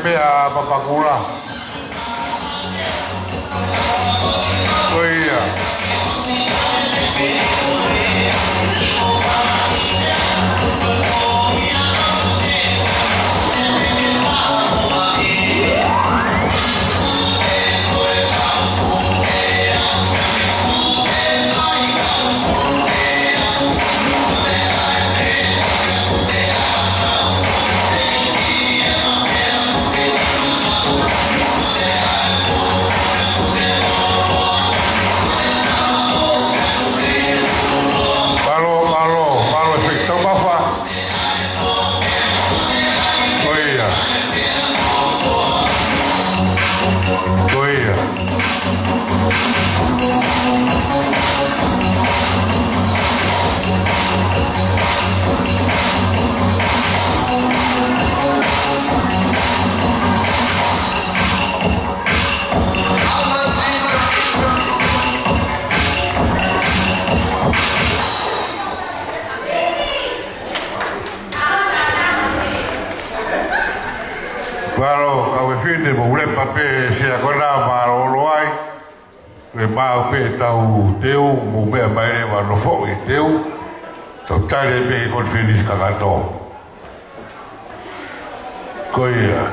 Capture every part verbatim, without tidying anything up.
Pea Papakura. Ko ia. Mālō, mālō, mālō e fai taumafa. Ko ia. Ko ia. Mālō, kau fefine, mou lepa pē he sea ko ena, mālōlō ai. Ko e maʻu pē ʻetau teu, mou meʻa mai leva ʻo nofoʻi e teu. Tau tali pē e konifelenisi kakato. Ko ia.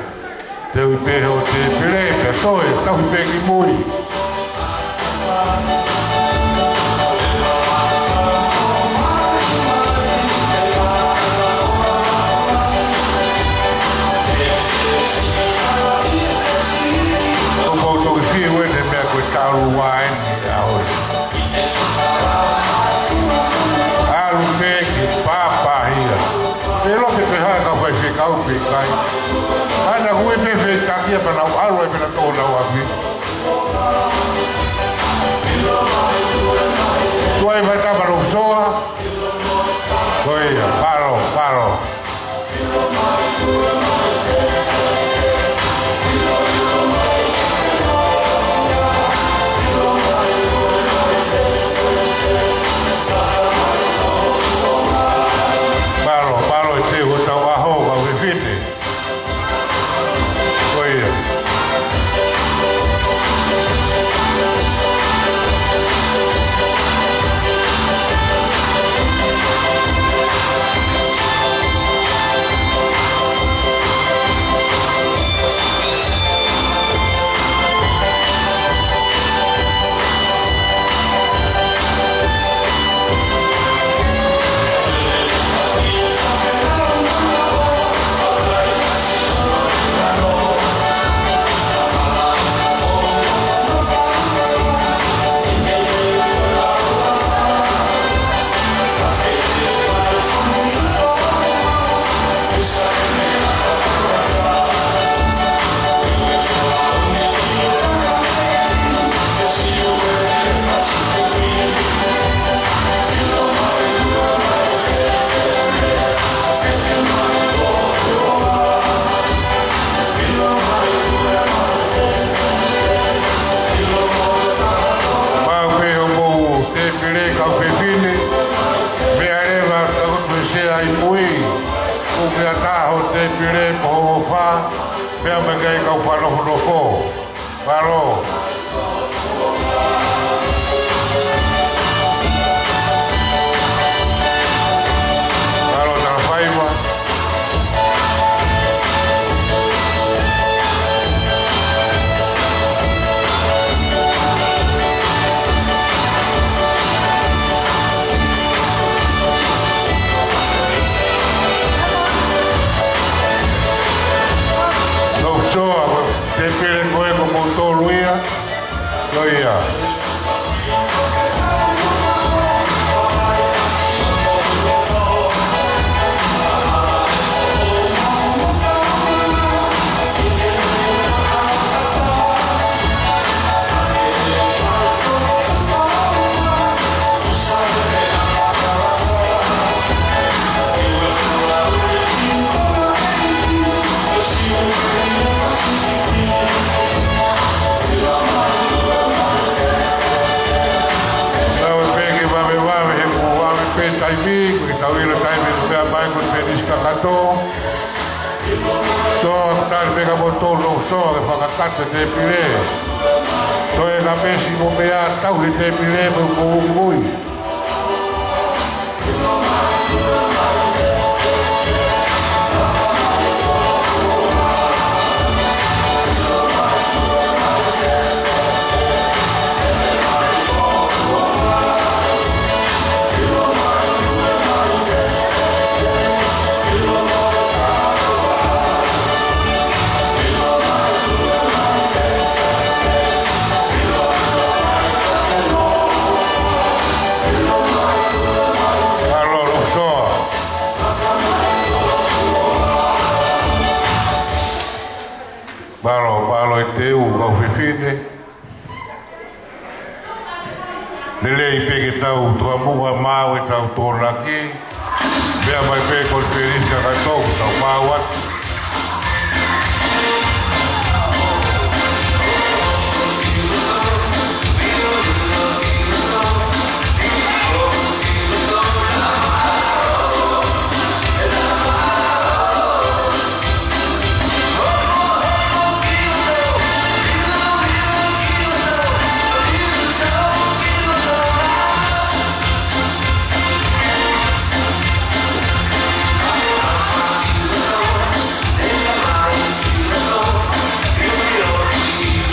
Teuʻi pē hoʻo tēpile, pea toe, tauhi pē ki mui. Ko e toki fiu eni he meʻa ko e talu uaeni ʻa ʻoe. ʻAlu pē ke pāpāhia. ʻE loto ke hanga faifekau pe ʻikai. Ana kui pe fetakia pea nau ʻalu ai pē ʻo nau ʻapi. Tuai mai tama no soa. Ko ia, mālō, mālō. Mālō, mālō e teu hotau ʻaho, kau fefine. Ko ia. Maʻu pē hoʻomou tēpile, kau fefine, meʻa leva ʻetau sea ʻi mui, ʻoku meʻa taha hoʻo tēpile mo hoʻo ʻofa, meʻa mai ki ai kau fakanofonofo. Mālō. Mālō tala faiva. No soa, tēpile ko ē ko moutolu ia. Ko ia. Tau pē ke vave vave he kuo vave pē taimi, ko e tau ʻilo taimi ko e pea mai ko e tenisi kakato. So, Tali pē ka mo tō no so ke fakakata e tēpile. Toe ka pesi mo pea tau he tēpile mo ko ui. Mālō, mālō e teu, kau fefine. Lelei pē ke tau toa muʻa maʻu ʻetau tōnaki. Pea mai pē konifelenisi kakato, tau maʻu atu.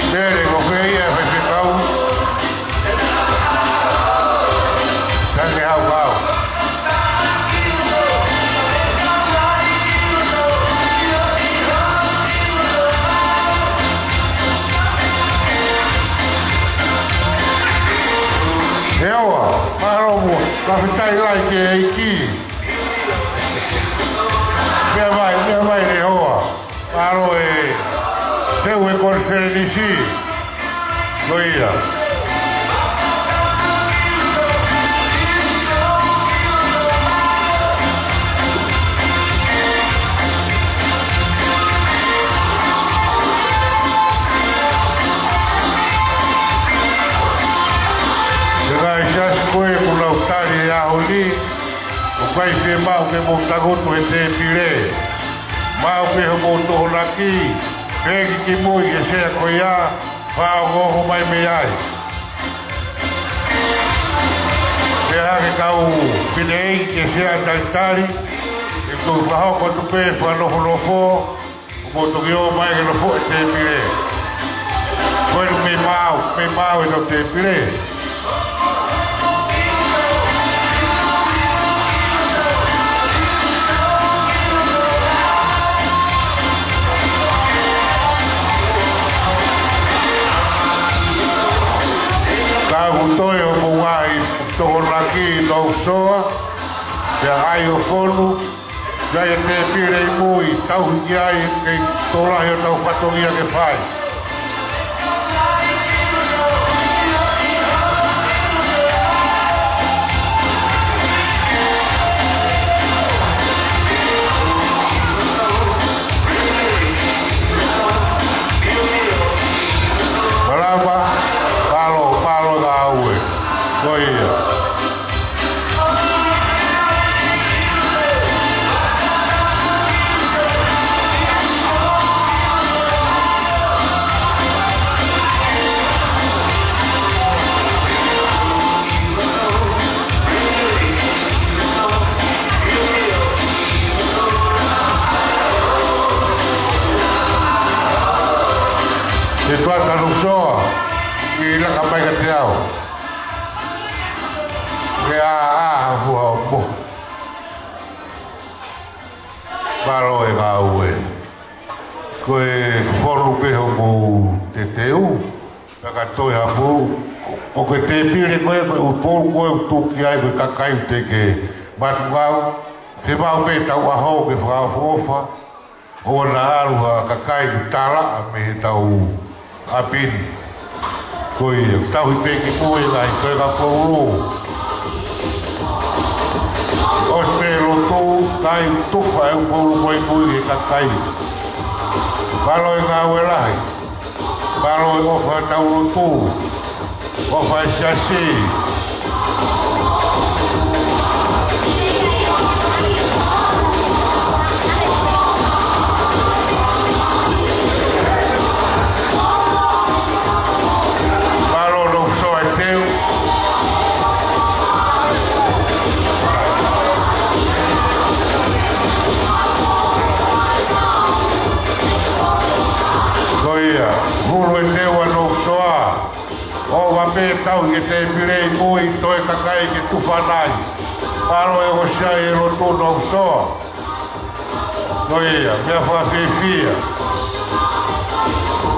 Pele ko fē ia faifekau? Tangi hau kau. He ʻoua, mālō muʻa, fakafetaʻi lahi ki he ʻEiki. Meʻa mai, meʻa mai he ʻoua. Mālō e teu e konifelenisi. Ko ia. Te ngai siasi ko ē kuo nau tali he ʻaho ni, ʻoku ʻikai fiemaʻu ke mou tangutu he tēpile. Maʻu pē hoʻomou tōnaki, pehē ki mui he sea ko ia, fakaongo mai mei ai. Pea ke kau fineʻeiki he sea talitali, ʻe toki fakahoko atu pē fakanofonofo, ʻo mou toki ō mai ke nofo he tēpile. Ko eni mei maʻu, mei maʻu ʻetau tēpile. Ka ʻoku toe hoʻomou ngaahi tōnaki no so, pea ʻai ʻo fonu, ʻi ai e tēpile ʻi mui, tauhi ki ai, kei tokolahi hotau fatongia ke fai. Malava, palo, palo ka aue. Ko ia. Te tuata no so, ke laka mai kiate au. Ke ʻā, ʻā, fua o po. Palo e ngāue. Ko e fonu pē hoʻomou tēteu, pea ka toe hapu, ko e tēpile ko ē, ko e ʻū poulu ko ē ʻoku tuʻu ki ai, ko e kakai ʻoku teʻeki ke matu ngau, te mau pē tau ʻaho ke fakaʻofoʻofa, ʻoua naʻa ʻalu ha kakai ʻoku talaʻa mei heʻetau ʻapi ni. Ko ia, tauhi pē ki mui e ngaahi toenga poulu. ʻOsi pē lotu, kai tufa e ʻū poulu ko ē ʻi mui he kakai. Palo e ngāue lahi. Palo e ʻofa tau lotu. ʻOfa e siasi. ʻOua pē tauhi ke tēpile ʻi mui, toe kakai ke tufa nai. Mālō e ʻosiʻaki e lotu no uso. Ko ia, meʻa fakafiefia.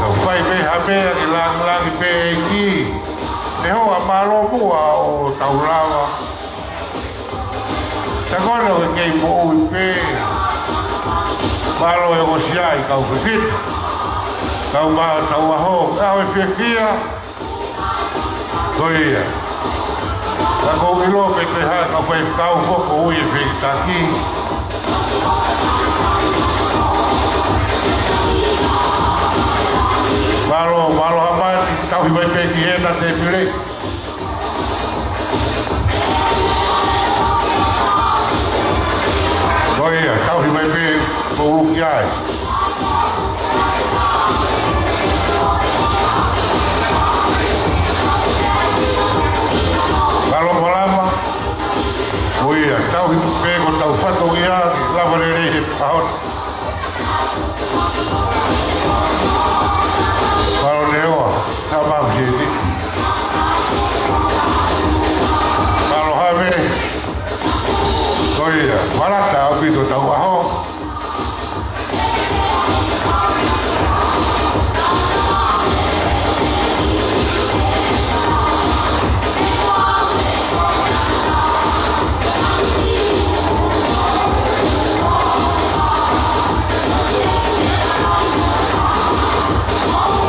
Tau fai pē ha meʻa ke langilangi pē ʻEiki. Neongo ʻa mālō muʻa ʻo tau lava. Tau kona ke kei moʻui pē. Mālō e ʻosiʻaki kau fefine. Tau mā, tau ʻaho, ʻaho e fiefia. Ko ia. Ka ʻoku ou ʻilo pē te ha ka fai kau foʻou ʻi he fekitaki. Mālō, mālō Hamani, tauhi mai pē ki hena tēpile. Ko ia, tauhi mai pē, ko uki ai. Mālō Palama. Ko ia, tauhi pē ko tau fatongia, lava lelei he pahona. Mālō Neoa, ka mau siti. Mālō Hame. Ko ia, malata ʻaupito tau ʻaho.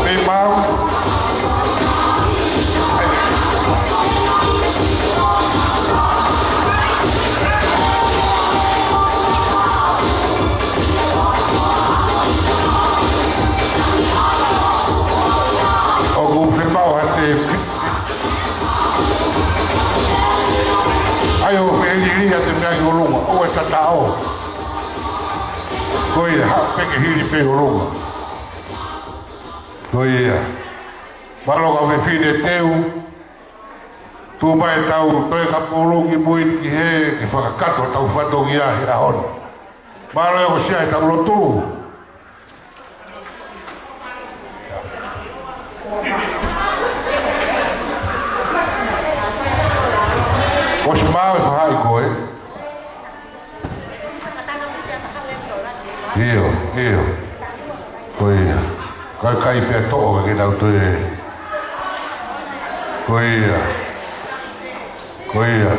Pei pau. ʻOku fepau ha te ai ʻo fehilihili ʻa te meʻa ki ʻolunga, ʻoua ʻe tatau. Ko ia, haʻu pē ke hili pē ʻolunga. Ko ia. Mālō kau fefine teu. Tuʻu mai tau toe ka pulu ki mui ki he, ke fakakakato tau fatongia he ʻaho ni. Mālō e ʻosiʻaki tau lotu. ʻOsi maʻu e faʻahi ko ē. ʻIo, ʻio. Ko ia. Ka kai pea toʻo ke nau toe. Ko ia. Ko ia.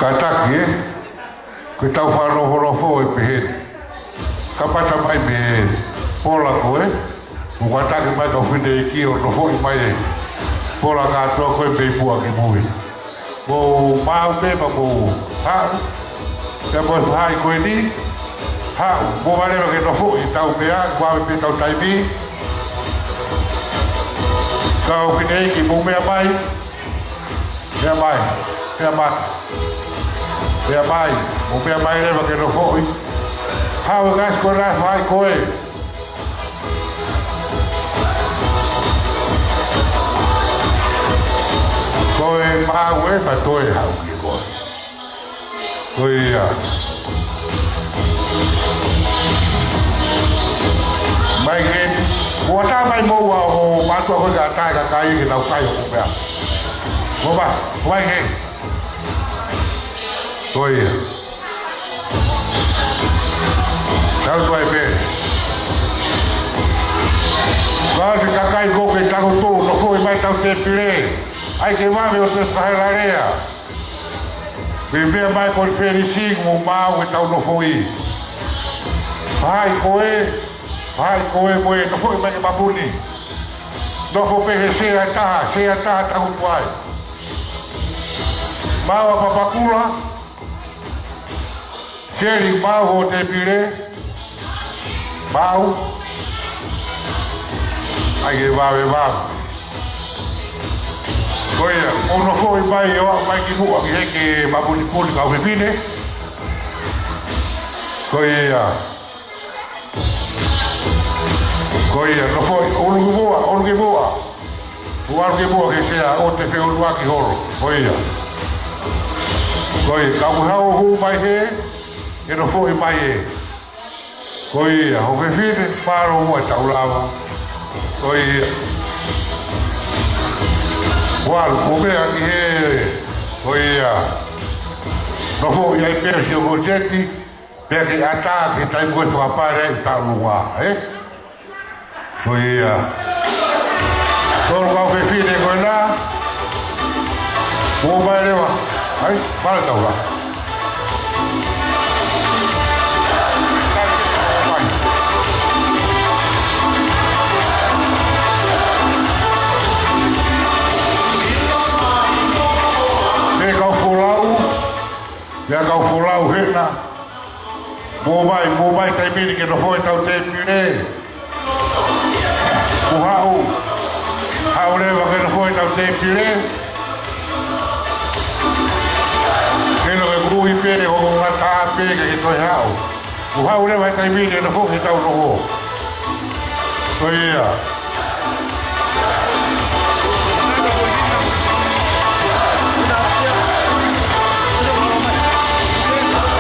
Kātaki, ē? Ko e tau fānofonofo ʻe pehē ni. Ka pata mai mei Pola ko ē, mo kātaki mai kau fineʻeiki ʻo nofoʻi mai ʻe Pola kātoa ko ē mei muʻa ki mui. Mou maʻu pē pea mou haʻu. Pea mo e faʻahi ko eni, haʻu, mou lava leva ke nofoʻi tau meʻa, vave pē tau taimi. Kau fineʻeiki mou meʻa mai. Meʻa mai, meʻa mai. Meʻa mai, mou meʻa mai leva ke nofoʻi. Haʻu e ngaahi ko e ngaahi faʻahi ko ē. Ko e maʻu ē, ka toe haʻu ki koe. Ko ia. Mai ke, ʻoua ʻe tā mai moua ʻo mātuʻa ko e ka tae ka kai ke tau kai ʻo ko pea. Ko ba, ko mai ke. Ko ia. Tau tuai pē. Ka te kakai ko ke takoto, nofoʻi mai tau tēpile. ʻAi ke vave ʻo te fakahelalea. Pea meʻa mai ko e fēlisi mo maʻu ke tau nofoʻi. Faʻahi ko ē, faʻahi ko ē mo e nofoʻi mai ke mapuni. Nofo pē he sea taha, sea taha taku tuai. Maʻu ʻa Papakula, Seli maʻu ho tēpile, maʻu. ʻAi ke vave vave. Ko ia, ʻo nofoʻi mai ʻo aʻu mai ki muʻa ki he ke mapunipuni kau fefine. Ko ia. Ko ia, nofoʻi, ʻulu ki muʻa, ʻulu ki muʻa. Kuo ʻalu ki muʻa ki he sea ʻo te feʻuluaki holo. Ko ia. Ko ia, ka ʻoku haʻu ʻo hū mai hē, ke nofoʻi mai ē. Ko ia, hoʻo fefine, mālō muʻa ʻetau lava. Ko ia. Kuo ʻalu, ko e meʻa ki hē, ko ia. Nofoʻi ai pē siʻo kōseti, pea ke ʻatā ki he taimi ko ē fakapale ai ʻi taulua, ē? Ko ia. Tolu kau fefine ko ena. Mou mai leva. ʻAi, pale taula. Pea kau folau. Pea kau folau hena. Mou mai, mou mai taimi ni ke nofoʻi ʻetau tēpile. Mou haʻu. Haʻu leva ke nofoʻi ʻetau tēpile. Ke lo ke kui pē, ʻo ngata pē ke ke toe haʻu. Mou haʻu leva he taimi ni ke nofoʻi ʻetau nofo. Ko ia.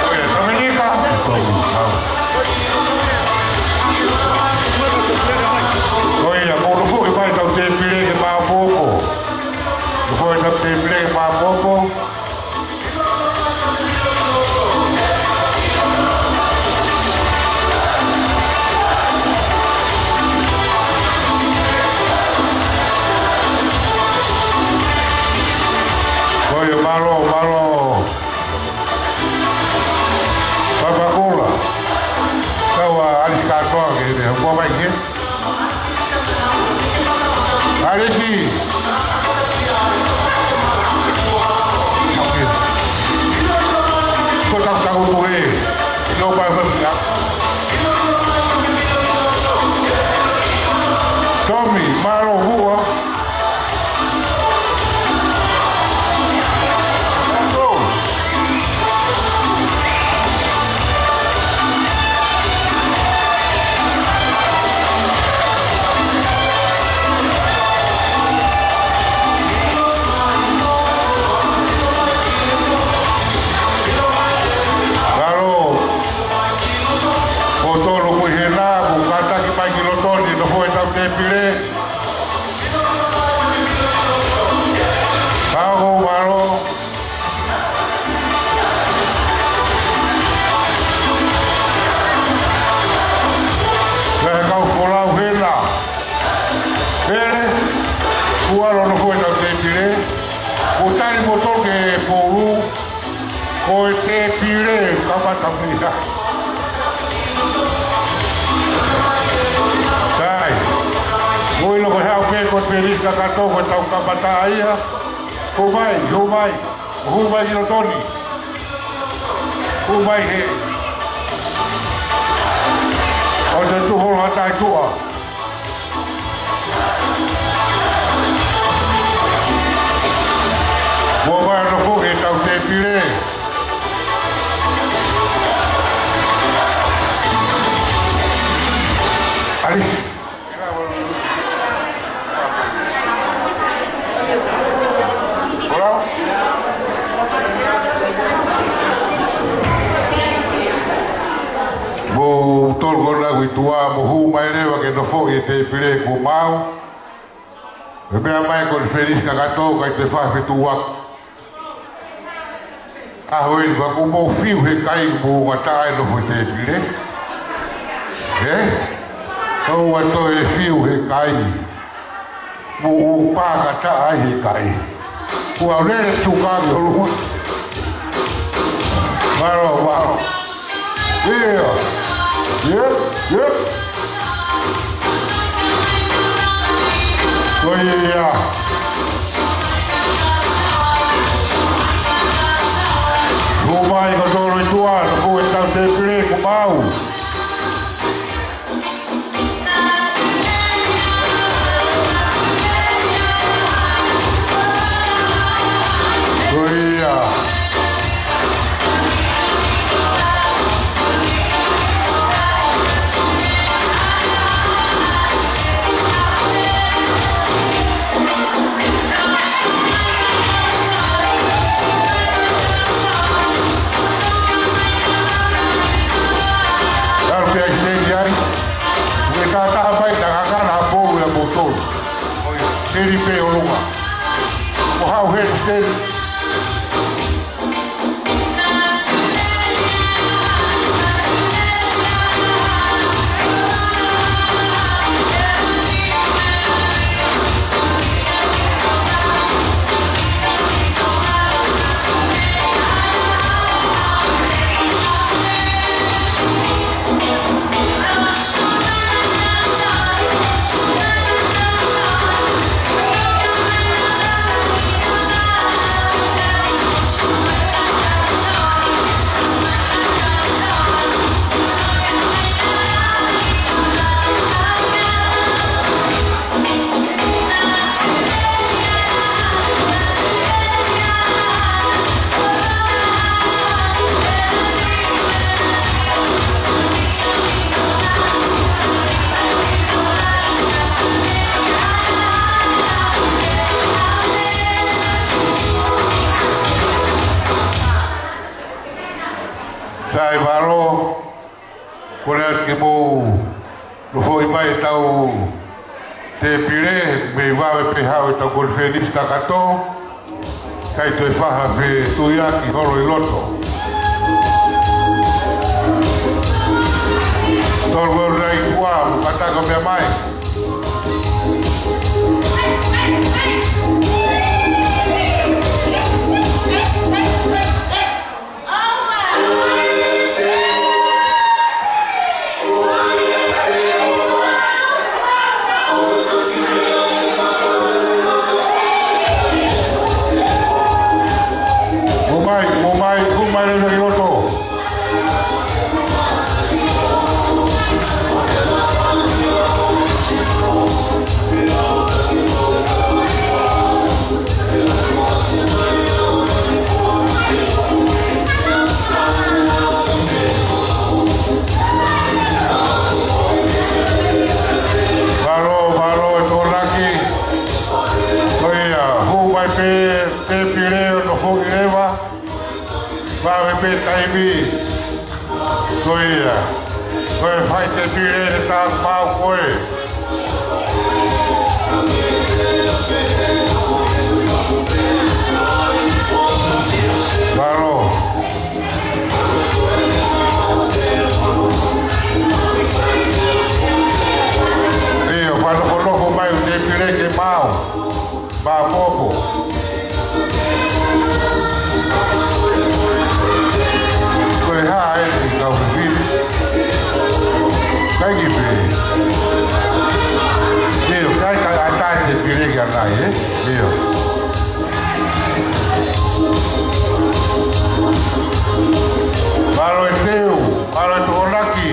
Ko ia, Tamanika. Ko ia, mou nofoʻi mai ʻetau tēpile ke māopoopo. Nofoʻi ʻetau tēpile ke māopoopo. Ko ia, mālō, mālō. Papakula. Kau ʻa ʻAlisi kātoa ke ne hoko mai ke. ʻAlisi. Ko e takutaku ko ē. Nō pai fafia. Tomi, mālō muʻa. Mālō. Ko tolu kui hena, mou kātaki mai ki loto ni, nofoʻi ʻetau tēpile. Ka ko mālō. Pea kau folau hena. Pele, kuo ʻalu ʻo nofoʻi ʻetau tēpile. Mou tali mou toki polu. Ko e tēpile, kamata mei ai. Sai. Mou ʻilo ko e haʻu pē ko e Felisi Kakato ko ʻetau kamata ia. Hū mai, hū mai. Hū mai ki loto ni. Hū mai hē. ʻOua te tuʻu holo ha taʻituʻa. Mou mai ʻo nofoʻi ʻetau tēpile. ʻAlisi. Hola. Mou tolu ko ena ʻoku ʻi tuʻa, mou hū mai leva ke nofoʻi e tēpile kuo maau. Meʻa mai ko e Felisi Kakato, ʻikai te u fai fetuʻutaki. ʻAho ni, ka kuo mou fiu he kai, mou ngata ai nofo he tēpile. Ē? Ka ʻoua toe fiu he kai. Mou pā ngata ai he kai. Kuo lele tuka ki holo. Mālō, mālō. Ia. Ia, ia. Ko ia. Hū mai ko tolu ʻi tuʻa, nofo ʻetau tēpile kuo maau. Ko ia. President. Sai mālō, kole atu ke mou nofoʻi mai ʻetau tēpile, mei vave pē haʻu ʻetau konifelenisi kakato, kae toe fai ha fetuʻutaki holo ʻi loto. Tolu ʻo rai kua, mo katako meʻa mai. Mou mai, mou mai, mou mai leva ki loto. Mālō, mālō e Tokonaki. Ko ia, hū mai pē tēpile ʻo nofoʻi leva. Vave pē taimi. Ko ia. Ko e fai tēpile ʻe tāpau ko ē. Mālō. ʻIo, fakanofonofo mai ʻo tēpile ke maau. Māpopo. Ko e hā eni kau fefine? ʻIkai ke pehē. ʻIo, ʻikai ke ʻatā e tēpile ki ai, ē? ʻIo. Mālō e teu, mālō e Tokonaki.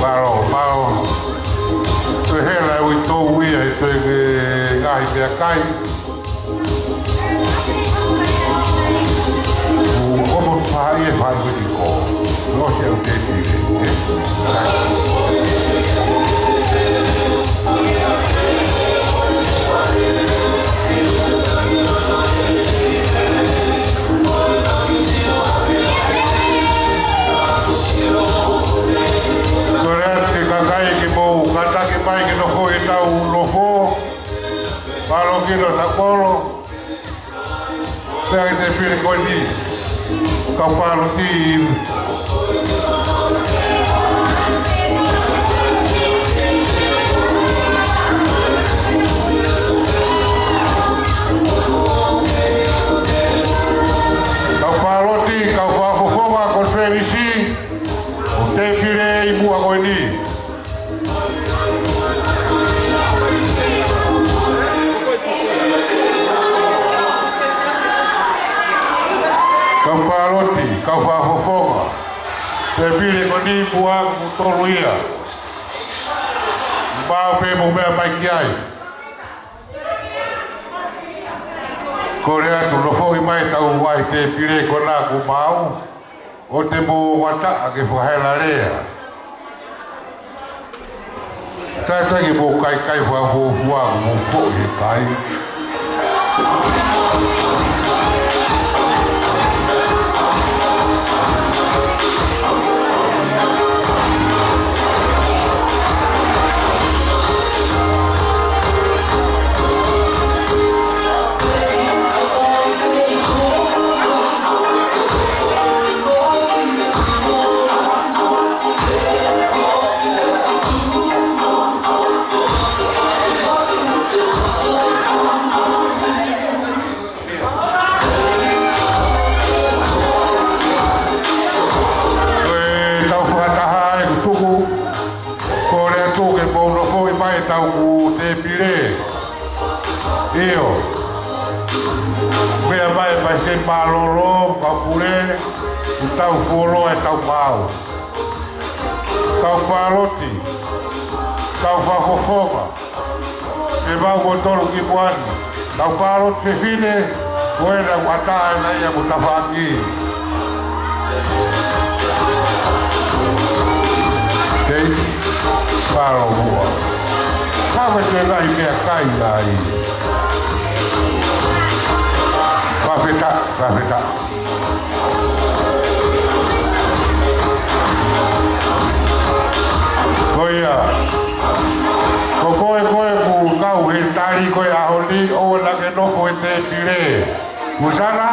Mālō, mālō. Toe hela e uitou ia, he toe ke ngaahi meʻakai. ʻOku ou faʻa ʻi he faʻahinga ko ē. Lo se u te tiri, ē? Kole atu ki he kakai ke mou kātaki mai ke nofo ʻi heʻetau nofo. Mālō kilo ta kolo. Pea ki he tēpile ko eni. Kau pāloti. Kau pāloti, kau fakafofonga konifelenisi ʻo tēpile ʻi muʻa ko eni. Kau pāloti, kau fakafofonga, tēpile ko eni muʻa ʻoku tolu ia. Maau pē mou meʻa mai ki ai. Kole atu nofoʻi mai ʻetau ngaahi tēpile ko ena kuo maau. ʻO te mou ʻatā ke fakahela lea. Taʻe ʻikai ke mou kaikai fakafuofua, mou foʻi kai. Kuo nofoʻi mai ʻetau tēpile. ʻIo. Meʻa mai ʻa e Palesiteni Mālōlō, kau pule, ʻoku tau fuoloa ʻetau maau. Tau pāloti. Tau fakafofonga. Ke mau ko tolu ki muʻa ni. Tau pāloti fefine, ko ena ʻoku ʻatā ʻena ia mo tafaʻaki. Kei palo muʻa. Ka me te ngai meʻakai ai. Fakafetaʻi, fakafetaʻi. Ko ia. Ko koe, koe ʻoku kau he tali ko e ʻaho ni, ʻoua naʻa ke nofo he tēpile. Musana,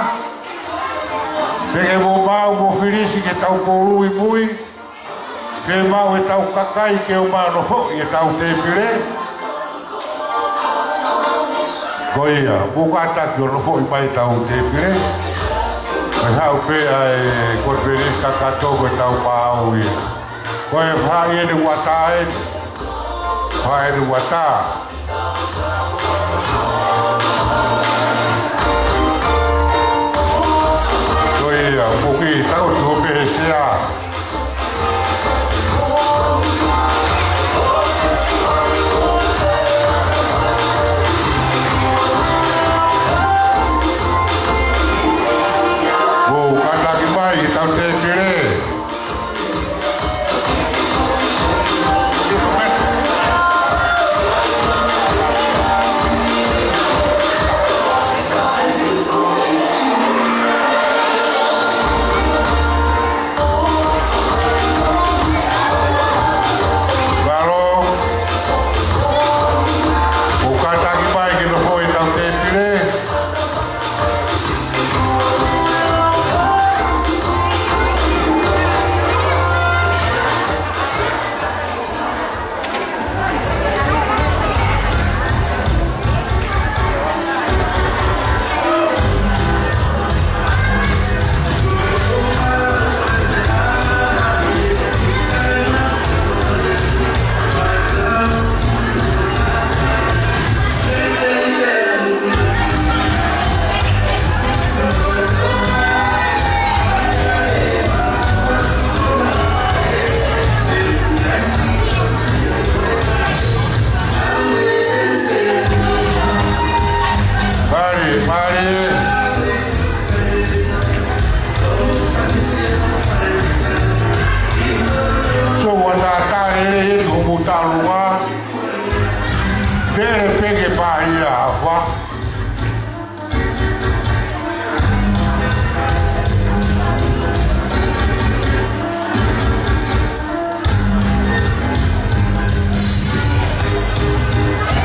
te ke mo mau mo filisi ke tau poulu ʻi mui, ke mau ʻetau kakai ke ō mai ʻo nofoʻi ʻetau tēpile. Ko ia, mou kātaki ʻo nofoʻi mai ʻetau tēpile. Kae haʻu pē ʻa e konifelenisi kakato ko ʻetau maau ia. Ko e faʻahi ʻeni ʻoku ʻatā ʻeni. Faʻahi ʻeni ʻoku ʻatā. Ko ia, ʻoku kiʻi tau tuʻu pē he sea. Mou kātaki mai ʻetau tēpile. Mālō. Mou kātaki mai ke nofoʻi ʻetau tēpile. Mali, mali. So, ua na tale le, ko mutalua. Tele peke pa ia, apa?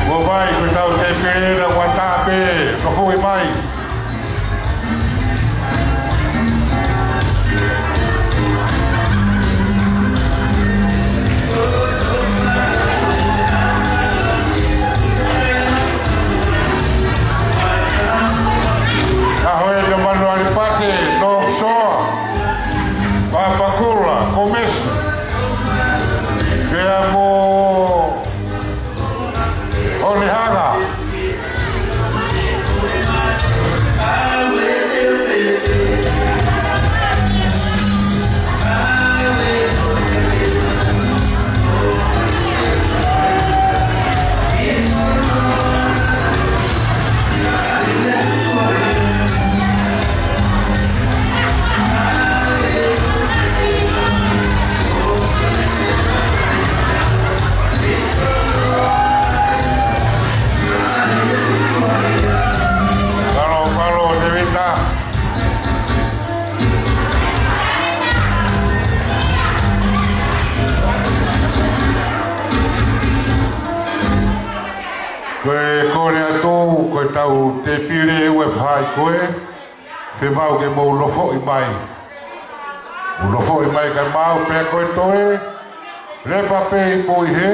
Ua mai, ko ʻetau tēpile, ua tape, ka fui mai. Ka hoi te manu alipate, tō soa, papakula, komesi. Pea mo ʻOni hanga. Kalo, kalo, Tevita. Ko e kole atu, ko ʻetau tēpile ʻoku fai ko ē. Fiemaʻu ke mou nofoʻi mai. Mou nofoʻi mai kae maau pē ko e toe. Lepa pē ʻi mui hē.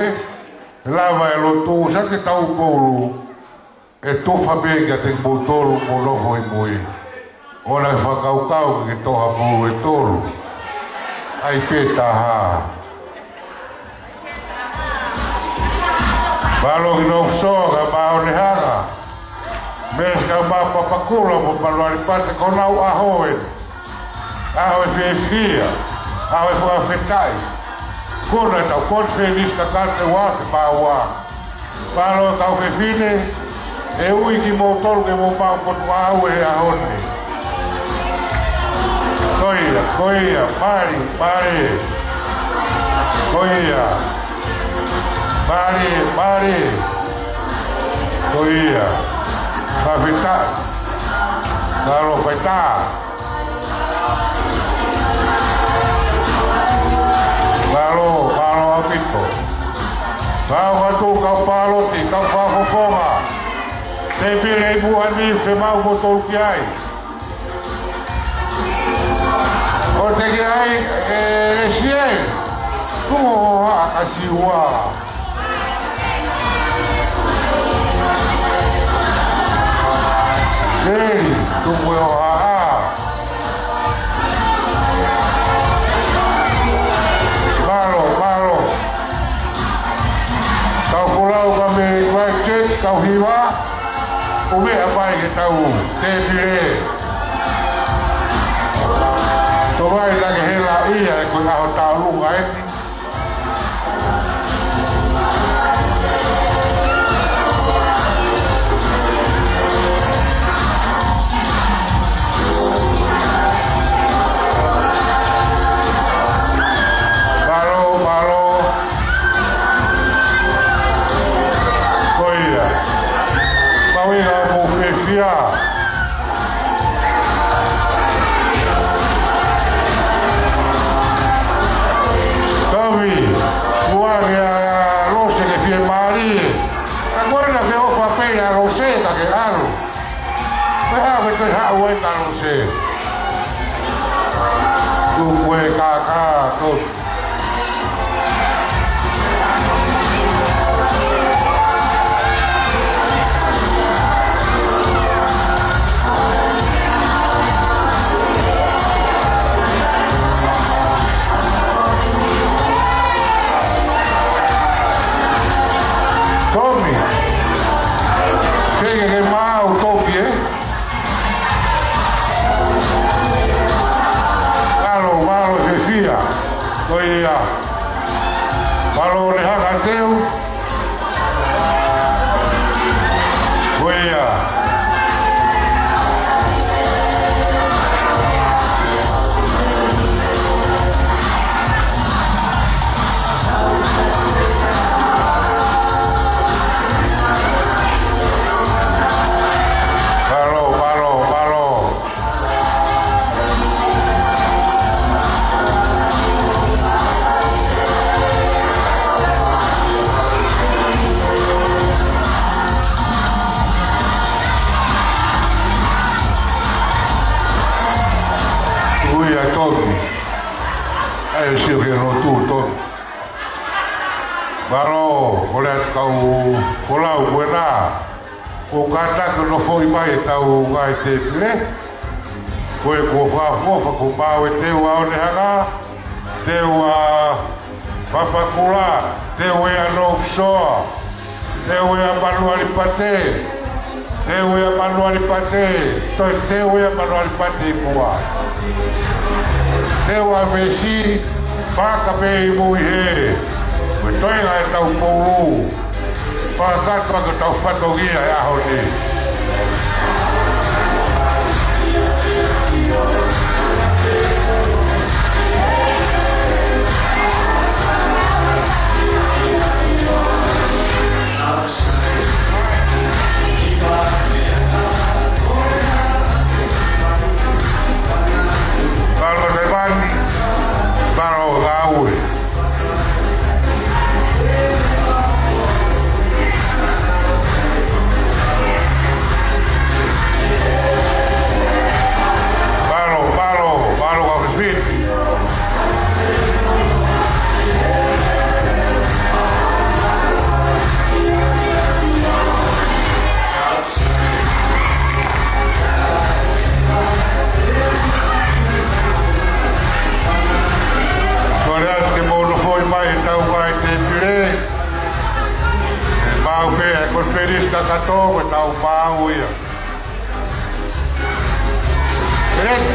Lava e lotu sa ke tau poulu. ʻE tufa pē kiate kimoutolu mou nofo ʻi mui. ʻOua ʻe fakakaukau ke ke toʻo ha poulu ʻe tolu. ʻAi pē taha. Mālō ki Nōfusoa, ka Maʻonehaka, Mesi, ka Papakura mo Manualipate, ko honau ʻaho ē. ʻAho ʻo e fiefia, ʻaho ʻo e fakafetaʻi. Ko ʻetau konifelenisi kakato ʻo e uaafe mā ua. Mālō kau fefine, ʻe ui kimoutolu ke mou maʻu potuʻaʻau he ʻaho ni. Ko ia, ko ia, mali, mali. Ko ia. Mali, mali. Ko ia. Fakafetaʻi. Mālō faitā. Mālō, mālō ʻaupito. Mālō atu kau pāloti, kau fakafofonga. Tēpile ʻi muʻa ni, fiemaʻu kimoutolu ki ai. ʻOku teʻeki ai, ē, ʻe sie. Tuʻu ʻo haʻa ka Siua. Ei, tuku e ʻohoaʻa. Mālō, mālō. Kau folau ka mei Christchurch, kau hiva. ʻO meʻa mai ke tau tēpile. Tō mai na ke hela ia e ko e ʻaho taulunga eni. Mālō, mālō. Ko ia. Maui ka mou fiefia. Tomi, ua ke a Lose ke fiemālie. Ka ko ena ke ʻofa pē ʻa Lose ka ke ʻalu. Pea ko e toe haʻu ai ka Lose. Tuku e kākā, Tomi. Tomi. Seke ke mau Tomi, ē? Mālō, mālō fiefia. Ko ia. Mālō ʻEne Haka Teu. Ko ia. Mālō, mālō, mālō. Ui ʻa Tomi. ʻAi ʻo sio ki he lotu, Tomi. Mālō, kole atu kau folau ko ena. Ko e kātaki ʻo nofoʻi mai ʻetau ngaahi tēpile. Ko e kuo fakaʻofoʻofa kuo maʻu e teu ʻa ʻEne Haka, teu ʻa Papakura, teu ʻa Nōfusoa, teu ʻa Manualipate, teu ʻa Manualipate, toe teu ʻa Manualipate ʻi muʻa. Teu ʻa Mesi, paka pē ʻi mui hē. Ko e toenga ʻetau poulu. Fakakakato ʻetau fatongia he ʻaho ni. Mālō Tevani, mālō Ngāue. Felisi Kakato, ko e tau maau ia. Felisi.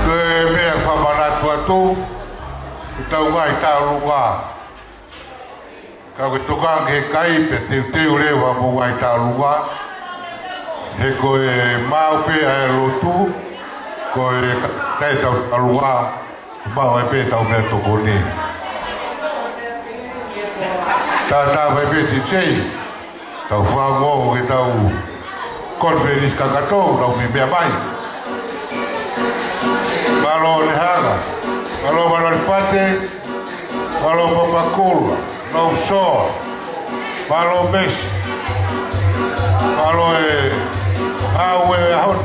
Ko e meʻa fakamanatu atu, ko e tau ngaahi taʻolunga. Ka ko e tokanga ki he kai pea teuteu leva mo e ngaahi taʻolunga. He ko e maau pē ʻa e lotu, ko e ka-, kai tau taʻolunga, maau ai pē tau meʻatokoni. Tātā mai pē T J, tau fanongo ki he tau Konifelenisi Kakato, tau meimei mai. Mālō Lehanga, mālō Manalipate, mālō Papakura, mālō Soa, mālō Mesi, mālō e ʻaho e ʻaho ni.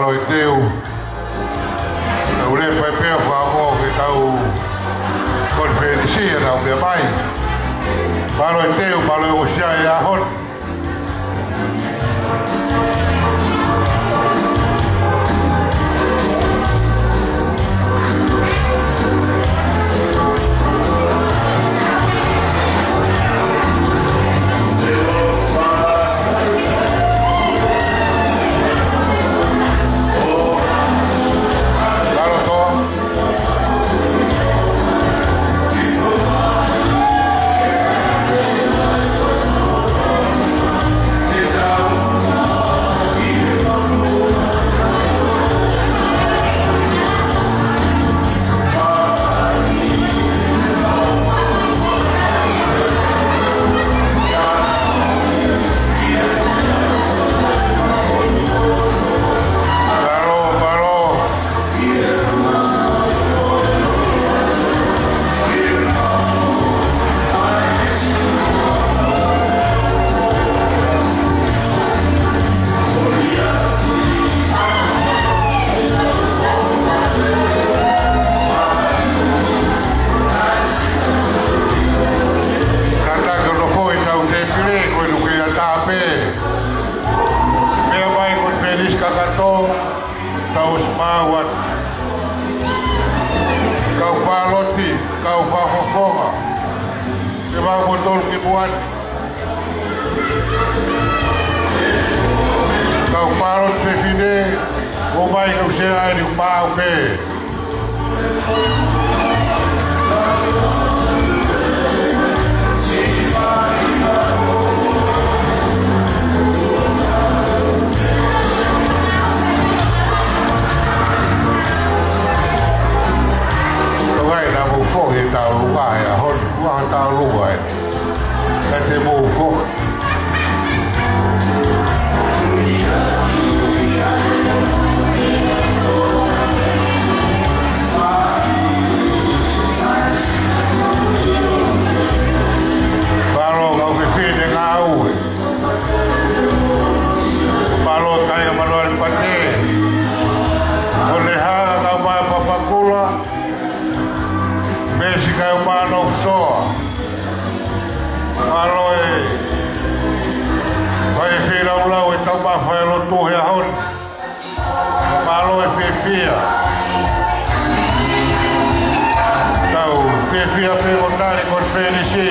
Mālō e teu. Tau lepa pē ʻo fakaʻamu ki he kau konifelenisi ʻa ʻenau meʻa mai. Mālō e teu, mālō e ʻosi ʻa e ʻaho ni. Mālō, mālō. Kātaki ʻo nofo ʻi hotau tēpile, ko e luke ia tā pē. Meʻa mai konifelenisi kakato, tau ʻosi maʻu atu. Kau pāloti, kau fakafofonga. Ke mau mo tolu ki muʻa ni. Kau pāloti fefine, ō mai kau sea ai ni pau pē. Tau ai na mo fohe tau luka e a hon, ua tau luka e. Ka te mou fohe. Mālō kau fefine ngāue. Mālō kāinga Manuali Pate. Ko e hā kau mai Papakura. Pesi kau mai Nonouti. Mālō e fai e feilaulau ʻetau maʻu failotu he ʻaho ni. Mālō e fiefia. Tau fiefia pē mo tali konifelenisi.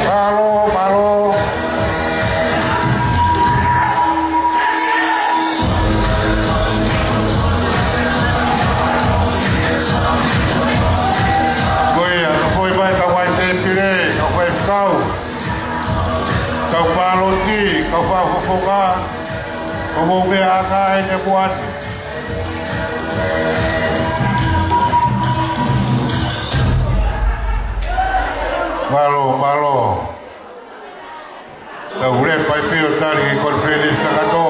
Mālō, mālō. Ko ia, ko e mai ka mai te pire, ka mai kau. Kau pāloti, kau fakafofonga, ko mou meʻa ʻa e kakai ʻi he moana. Mālō, mālō. Tau lepa ʻi pio tali ki he konifelenisi kakato.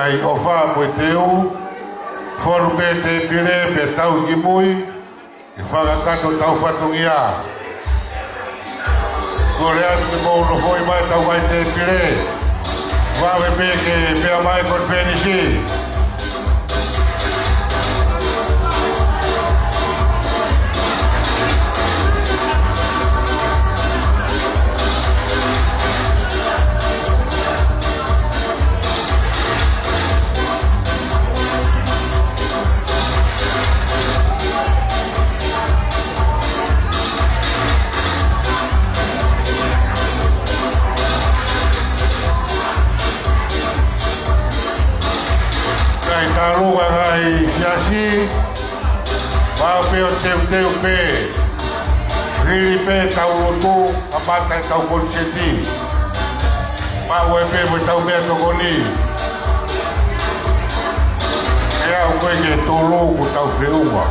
ʻAi ʻofa mo e teu, fonu pē tēpile pea tau ki mui, ʻi he fakakakato ʻetau fatongia. Kole atu ke mou nofoʻi mai ʻetau ngaahi tēpile. Vave pē ke meʻa mai konifelenisi. Ngaahi tālunga, ngaahi siasi, maʻu pē ʻo teuteu pē. Lili pē ʻetau lotu, kamata ʻetau koniseti. Maʻu ai pē mo ʻetau meʻatokoni. ʻE aʻu ko ē ki he tolu kuo tau feʻunga.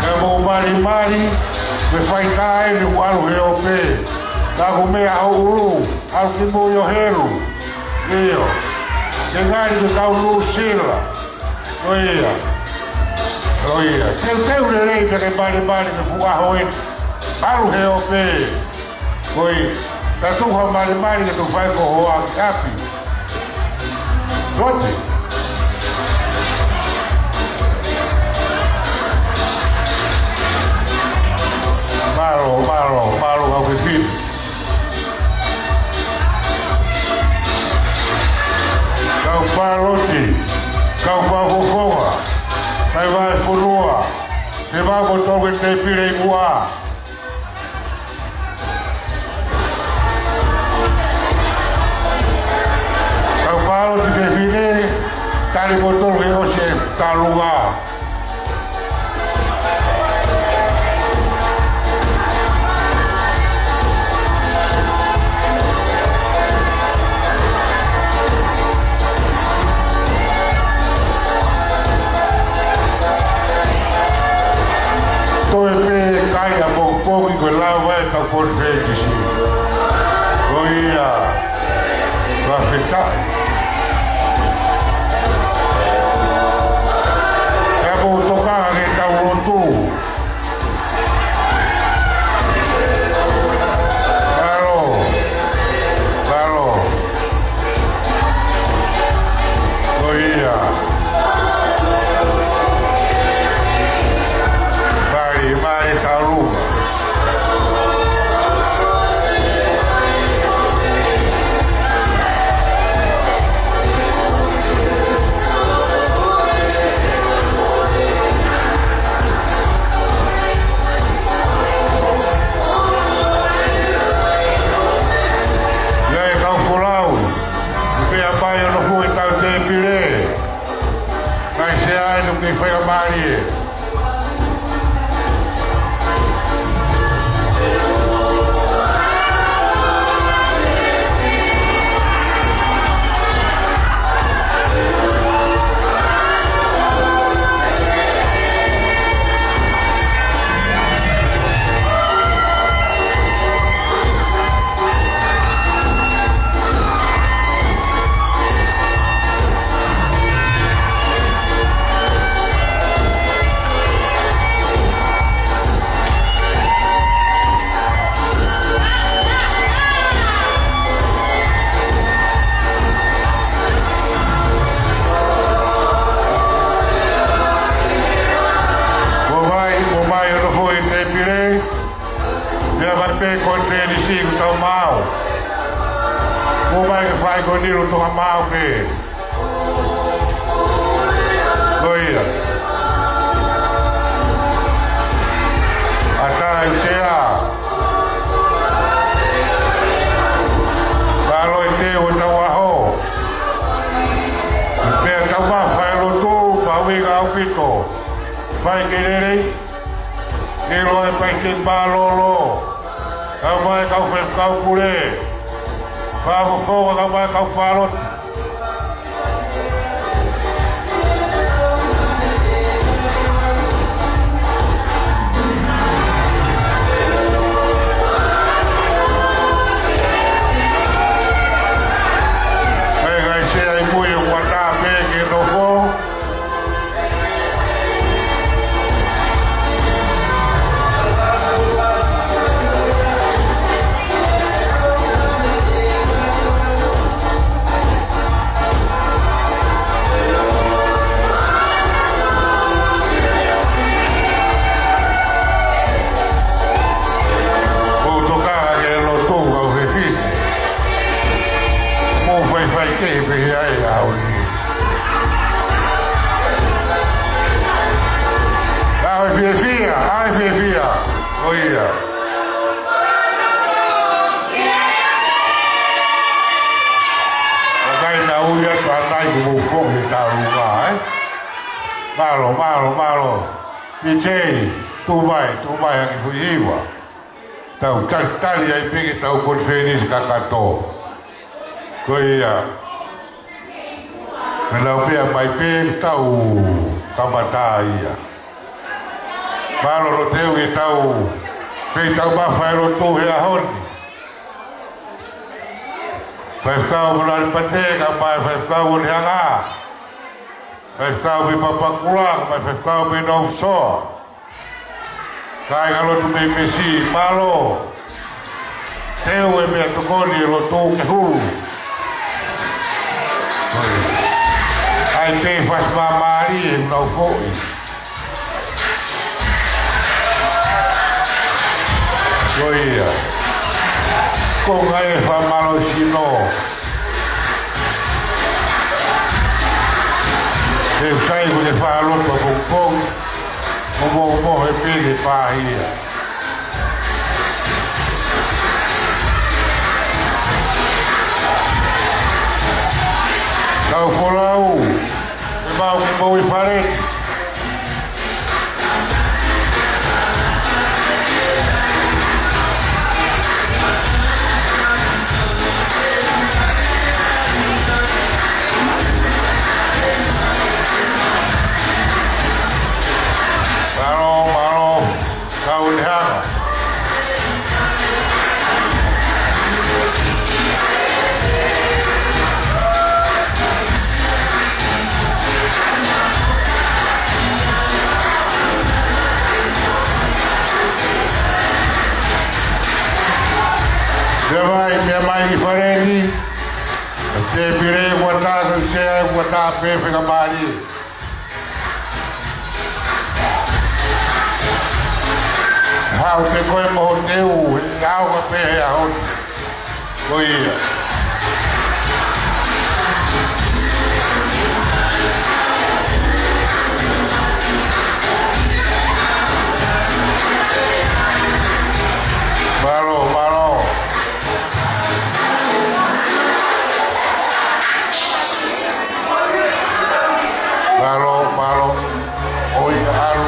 Ke mou malimali, ke fai taʻe ni ʻalu he ope. Ka ko e meʻa ʻoku ʻulu, ʻalu ki mui ʻo helu. ʻIo. Ke ngali ke tau Nuʻusila. ʻIo ia. ʻIo ia. Teuteu lelei pea ke malimali ke fuʻu ʻaho eni. ʻAlu he ope. ʻIo ia. Ka tuku ha malimali ke tau fai ko hoʻo ʻapi. Lote. Mālō, mālō, mālō, kau fefine. Kau Pāloti, kau Fakafofonga, kau Vahefonua, ke mou tō ki he tēpile ʻi muʻa. Kau Pāloti fefine, tali mo tō ki he ʻosi e tālunga. Toe pē kai ʻa pokipoki ko e lava ʻetau konifelenisi. Ko ia. Fakafetaʻi. Ka mou toka ke tau lotu. Mālō. Mālō. Ko ia. Mali, mali talu. Ia e kau folau, pea pai ono fui tau tēpile. Kai se ai no ke fai a mālie. Mou mai, mou mai ono fui tēpile. Pea mai pē ko e tēnisi kuo tau maʻu. Mou mai ke fai ko e nilo tonga maʻu pē. Ko ia. ʻAtā e sea. Mālō e teu ʻo e tau ʻaho. Pea tau mafai lotu, pau i ka ʻaupito. Fai ke lelei. Ke loa e pai ke mālōlō. Kau mai kau fai kau pule. Fakafofonga kau mai kau Pāloti. ʻAho ni. ʻAho fiefia, ʻaho fiefia. Ko ia. Ka kai na ui atu ʻanai kuo mou foki he taulunga, ē? Mālō, mālō, mālō. P J, tuʻu mai, tuʻu mai ʻaki e foʻi hiva. Tau talitali ai pē ki heʻetau konifelenisi kakato. Ko ia. Meʻa naʻa ku pehē mai pē tau kamata ia. Mālō Loteu ʻi heʻetau feitaumafa ʻi loto he ʻaho ni. Faifekau Moʻunga Pate, kae ʻumaʻā e faifekau Onehanga. Faifekau mei Papakura, kae ʻumaʻā e faifekau mei North Shore. Kāingalotu mei Mesi, mālō. Teu e meʻatokoni e lotu ke hulu. ʻAi pē fasi māmālie ʻoku nau foʻi. Ko ia. Ko e ngaahi fakamālohisino. He ʻoku sai ko e faʻa lotu ʻapongipongi. Mo mo mo he pē ke pāhia. Kau folau, ke mau ke mau ʻi fale. Mālō, mālō. Kau Onehanga. Meʻa mai, meʻa mai ʻi fale ni. Tēpile ʻoku ʻatā, ko e sea ʻoku ʻatā pē fakamālie. Haʻu pē koe mo Loteu, he ʻaho ka pehē ʻaho ni. Ko ia. Mālō, mālō. Mālō, mālō. ʻOi, ʻalu.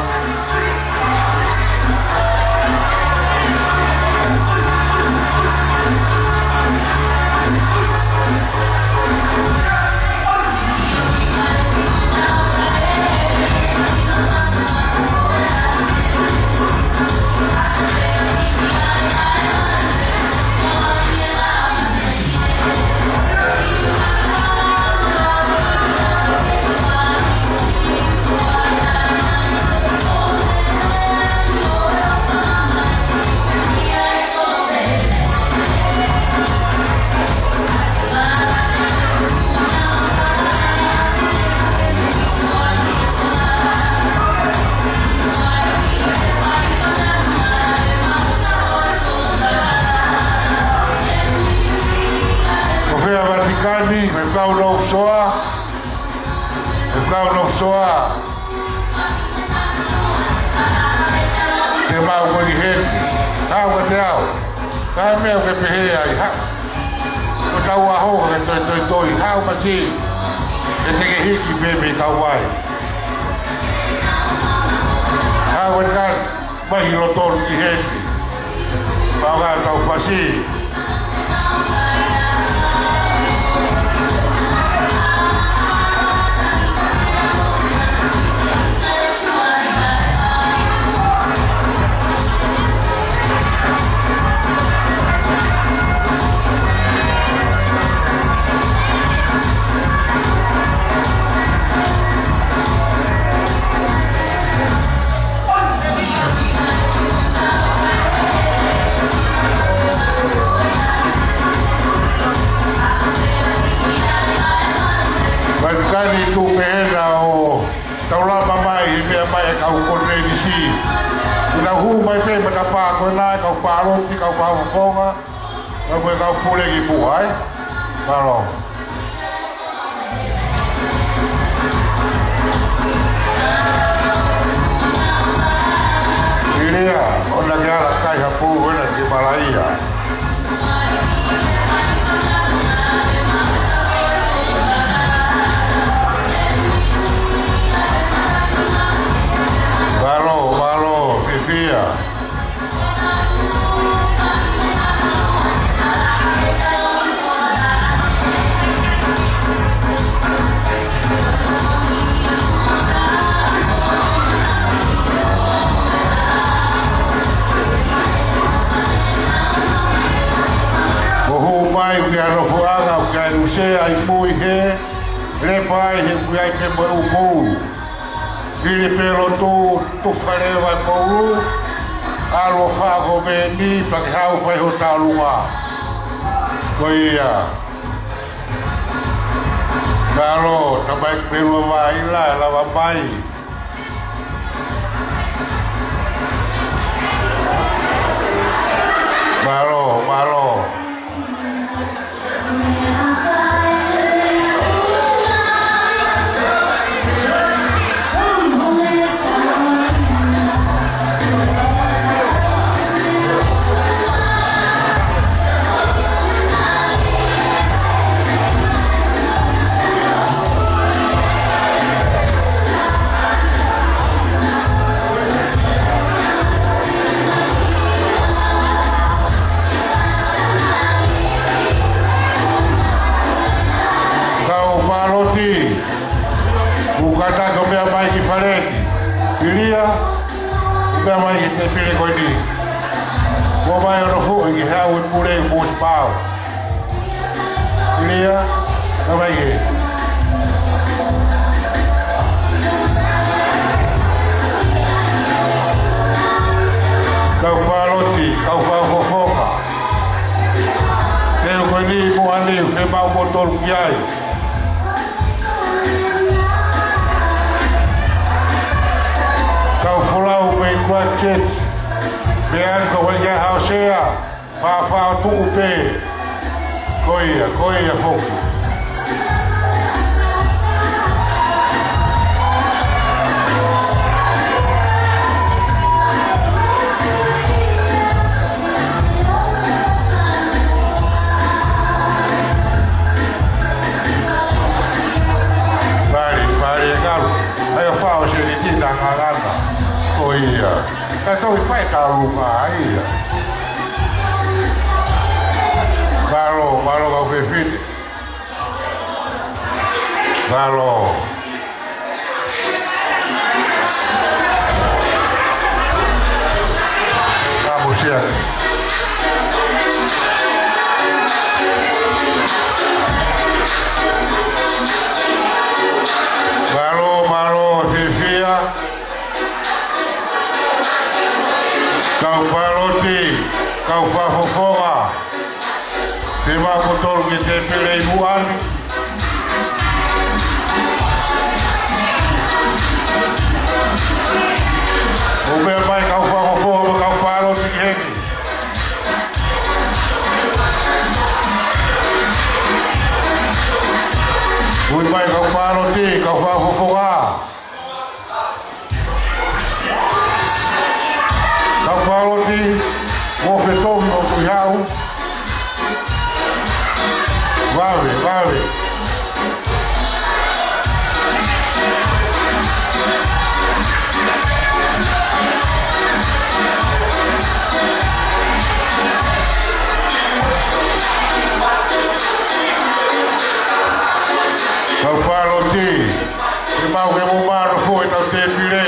Ko fē ʻa Vatikani, faifekau North Shore, faifekau North Shore. Te mau ko ni heni. Haʻu ka te au. Ka meʻa ke pehē ai ha. Ko tau ʻaho ke toi toi toi haʻu masi. E te ke hiki pē mei kau ai. Haʻu ka te au. Mai ʻi loto ki heni. Pau ka tau fasi. Vatikani, tuʻu pē hena ʻo taulama mai he meʻa mai ʻa e kau konifelenisi. Ke tau hū mai pē matapā ko ena, kau pāloti, kau fakafofonga, kau pule ki muʻa, ē? Mālō. Ke ala kai ha pulu ena ki malaia. Mālō, mālō, fiefia. Ko hū mai ki he nofoʻanga, ki he ʻū sea ʻi mui hē, lepa ai he kui ai ke mo e ʻū koulu. Pili pē lotu, tufa leva e koulu, ʻalu ʻo faʻa ko meni, pea ke haʻu fai ho talunga. Ko ia. Mālō, tamai pelu vai la, lava mai. Mālō, mālō. Kau paloti. Kuo kātaki ʻo meʻa mai ki fale ni. Pilia, meʻa mai ki he tēpile ko eni. Kuo mai ʻo nofo ʻi he haʻu e pule ʻi Moose Pau. Pilia, meʻa mai ki he. Kau paloti, kau fakafofonga. Te u ko eni mo ani, ʻoku fiemaʻu moutolu ki ai. Kau folau mei Christchurch. Pea ko e hā ʻo sea. Fāfā tuʻu pē. Ko ia, ko ia foki. Pali, pali e kalu. ʻAi ʻo fao se ni tina ngangana. Ko ia. Ka toki fai ka lunga ia. Mālō, mālō kau fefine. Mālō. Ka mo sia. Mālō, mālō, fiefia. Kau paloti, kau fakafofonga. Fiemaʻu moutolu ki he tēpile ʻi muʻa ni. ʻO meʻa mai kau fakafofonga mo kau paloti ki heni. Ui mai kau paloti, kau fakafofonga. Kau paloti, mo ke tohi ʻo tui hau. Vave, vave. Kau paloti. Ke mau ke mo mano fo e tau tēpile.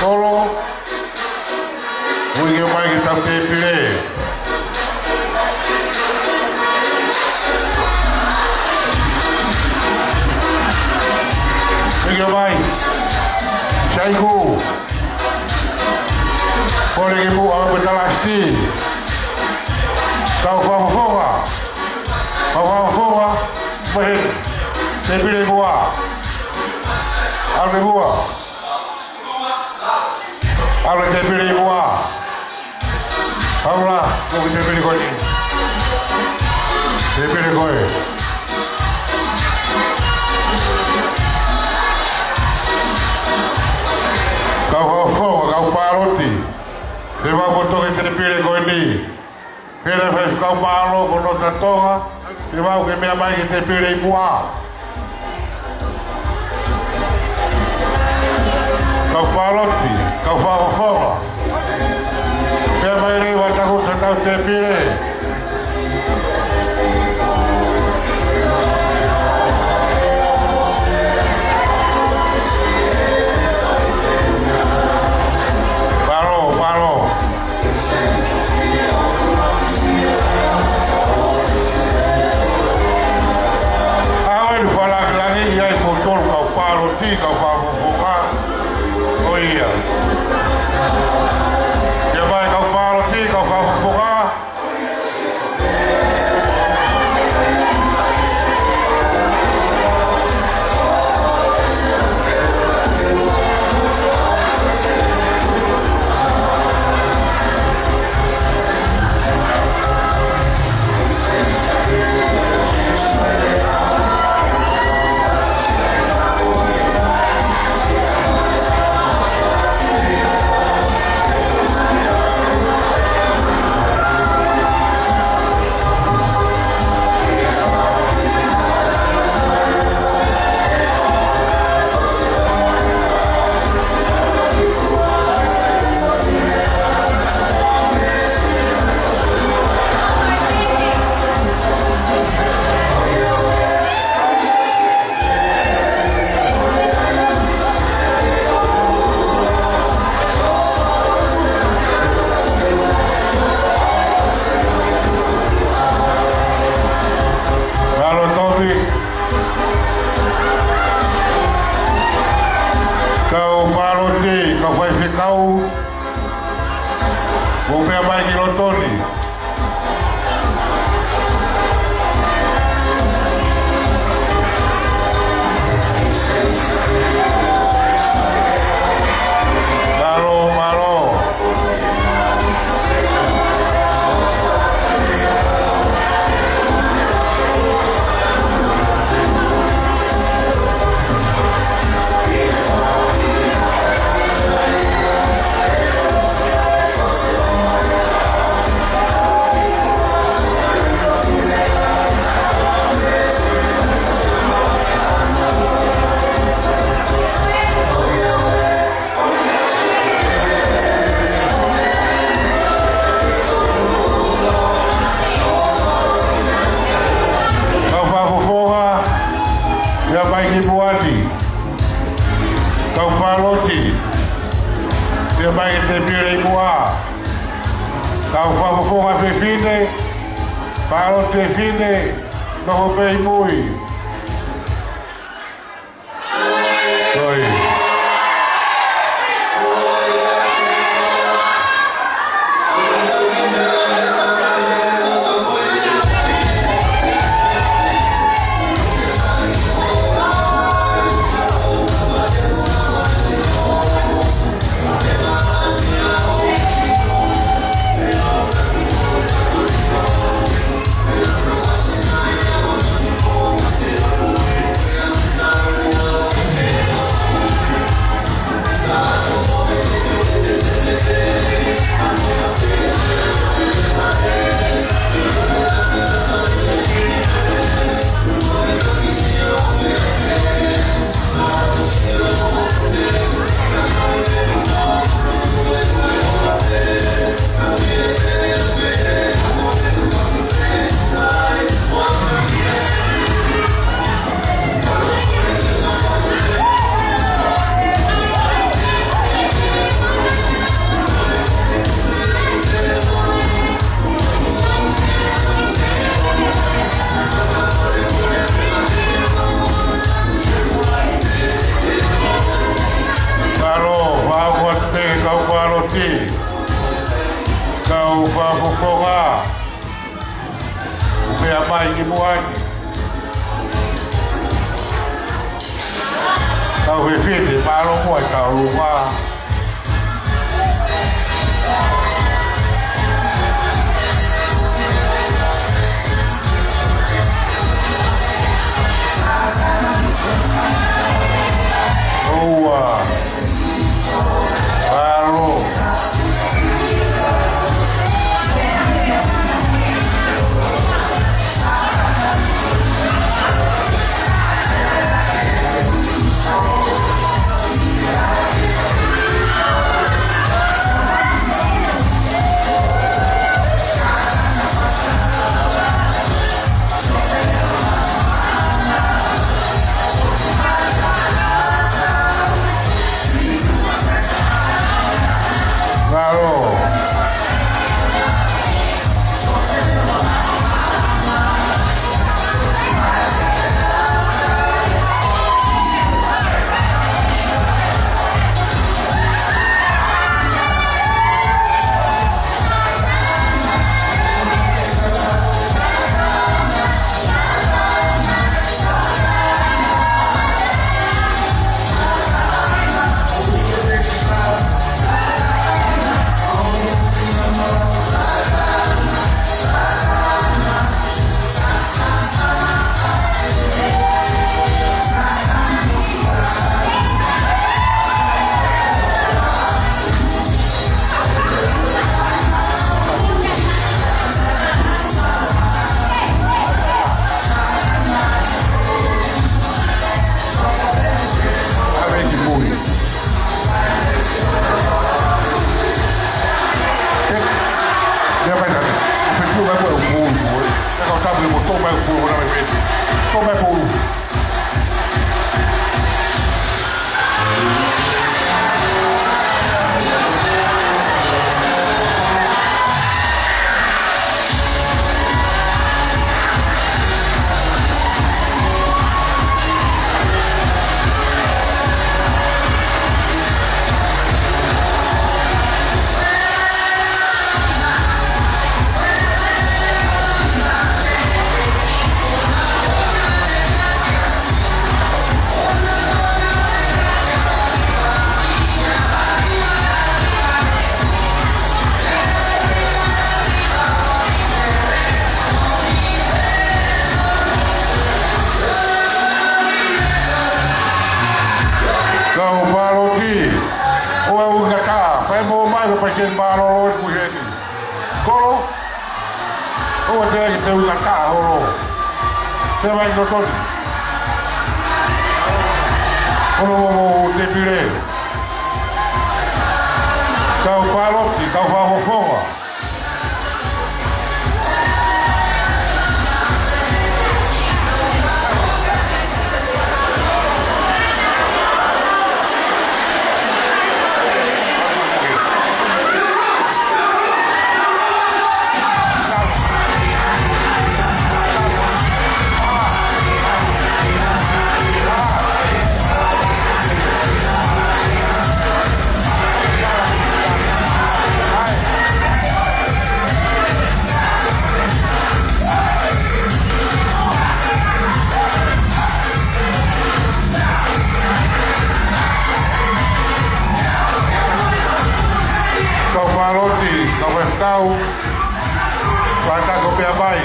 Kolo. Ui ke mai ke tau tēpile. Ui ke mai. Saiku. Kole ke mo au ke talasti. Kau fakafofonga. Kau fakafofonga. Mai. Tēpile ʻi muʻa. ʻAlu ʻi muʻa. ʻAlu tēpile ʻi muʻa. Paula, mo ke tēpile ko eni. Tēpile ko ē. Kau fakafofonga, kau paloti. Ke mau ō ki he tēpile ko eni. Pea ʻe fai e kau mālō ko Nota Tonga, ke mau ke meʻa mai ki he tēpile ʻi muʻa. Kau pāloti, kau fakafofonga. Meʻa mai leva ʻo taku ʻetau tēpile. Mālō, mālō. ʻAho ni fakalāngilangiʻi ai kimoutolu kau pāloti, kau fakafofonga. ʻOia. Meʻa mai kau pāloti, kau fakafofonga. Mālō Topi. Kau pāloti, kau faifekau. Mou meʻa mai ki loto ni. Mālō, mālō. Kau fakafofonga, meʻa mai ki muʻa ni. Kau pāloti, meʻa mai ki he tēpile ʻi muʻa. Kau fakafofonga fefine, pāloti fefine, nofo pē ʻi mui. Toi. Mālō, fakaʻofoʻofa atu ki he kau pāloti, kau fakafofonga, meʻa mai ki muʻa ni. Kau fefine, mālō muʻa e tauʻolunga. ʻOua. Mālō. Ua ua ngata, fai mo mai ko Palesiteni Mālōlō ʻi he kuihe ni. Kolo, ʻoua te ke te ua ngata holo. Te mai ko Toni. Kolo mo mo te pile. Kau pāloti, kau fakafofonga. Kau pāloti, kau faifekau, fakatako pea mai.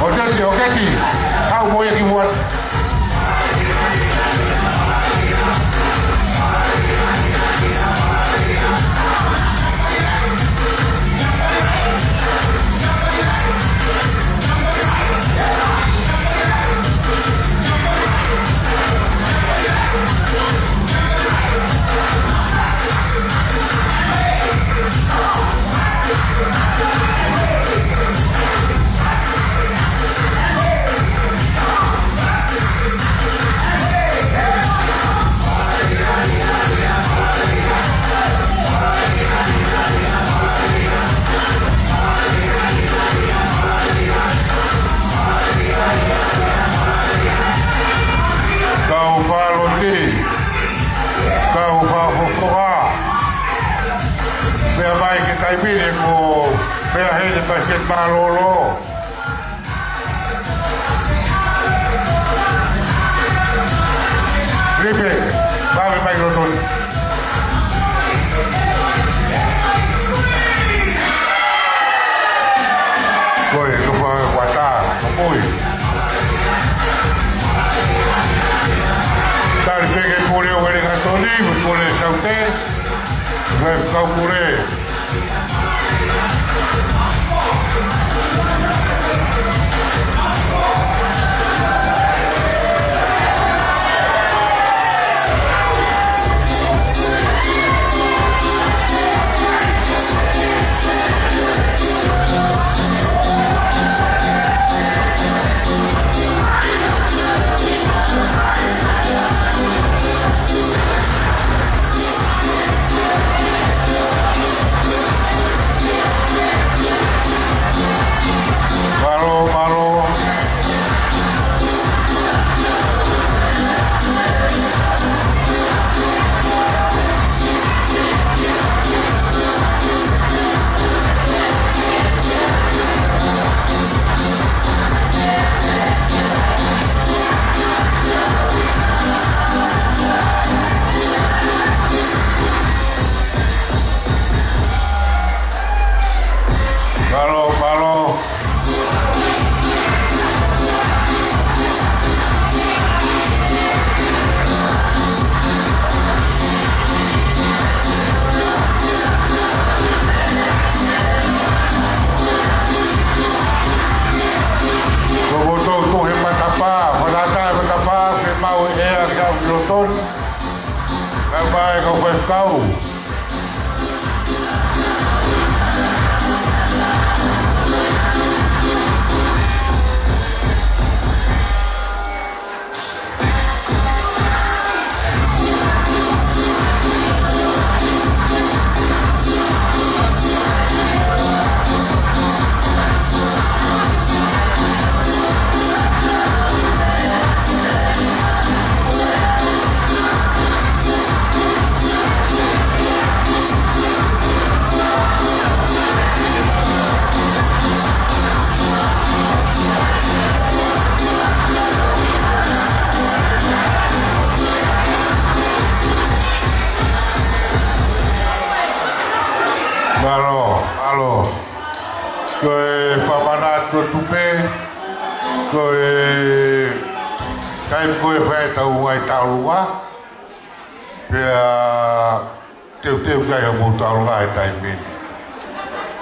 ʻOketi, ʻoketi, kau mo ia ki muʻa. Kau pāloti, kau fakafofonga. Meʻa mai ki he taimi ni ko e meʻa heni Palesiteni Mālōlō. Filipe, vave mai ki loto. Ko e, ko e, ko e tā, ko e. Tali pē ki he pule ʻo Uelingatoni, pule Saute, ko e kau pule. Mālō, mālō. Mālō, mālō. Ko e motu ko e matapā, matapā, matapā, ke mau e ea ki au ki loto ni. Kae ʻumaʻā e kau faifekau. Mālō, mālō. Ko e fakamanatu atu pē, ko e taimi ko ē fai ʻetau ngaahi taulunga, pea teuteu ki ai hoʻomou taulunga he taimi ni.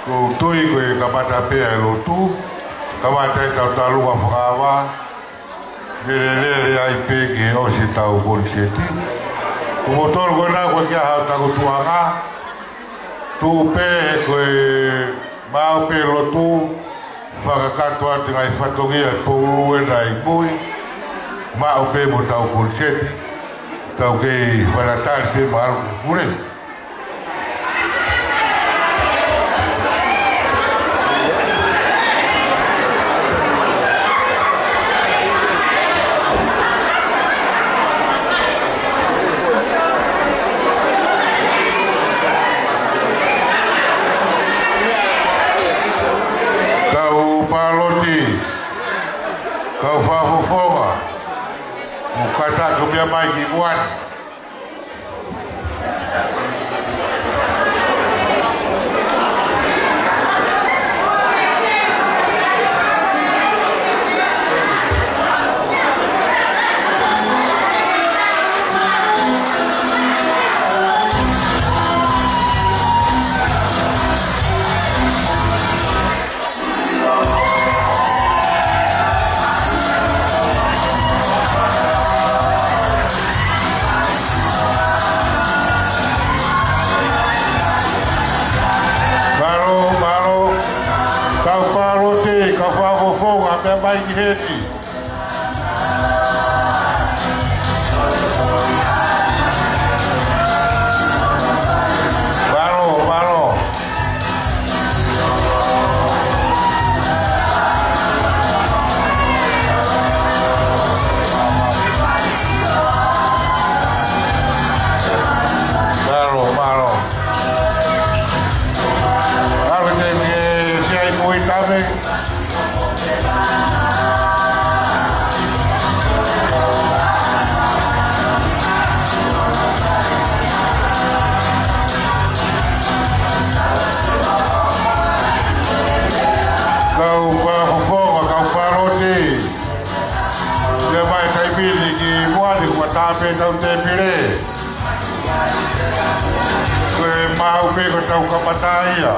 ʻOku ou tui ko e kamata pē ʻa e lotu, kamata ʻetau taulunga fakaava, lele lele ai pē ke ʻosi ʻetau koniseti. Ko moutolu ko ena ʻoku ʻikai ke ʻi ai haʻo takotuʻanga, tuʻu pē ko e maʻu pē lotu, fakakakato atu e ngaahi fatongia ʻo e poulu ena ʻi mui, maʻu pē mo hotau koniseti, tau kei fakatatali pē mo ʻalu ki muli. Kau pāloti, kau fakafofonga, mou kātaki ʻo meʻa mai ki muʻa ni. Mālō, mālō. Kau pāloti, kau fakafofonga, meʻa mai ki heni. Mālō, mālō. Mālō, mālō. Mālō, te ke siʻi ai ko e tame. Kau fakafofonga, kau pāloti. Meʻa mai taimi ni ki muʻa ni, kuo tā pē ʻetau tēpile. Ko e maʻu pē ko ʻetau kamata ia.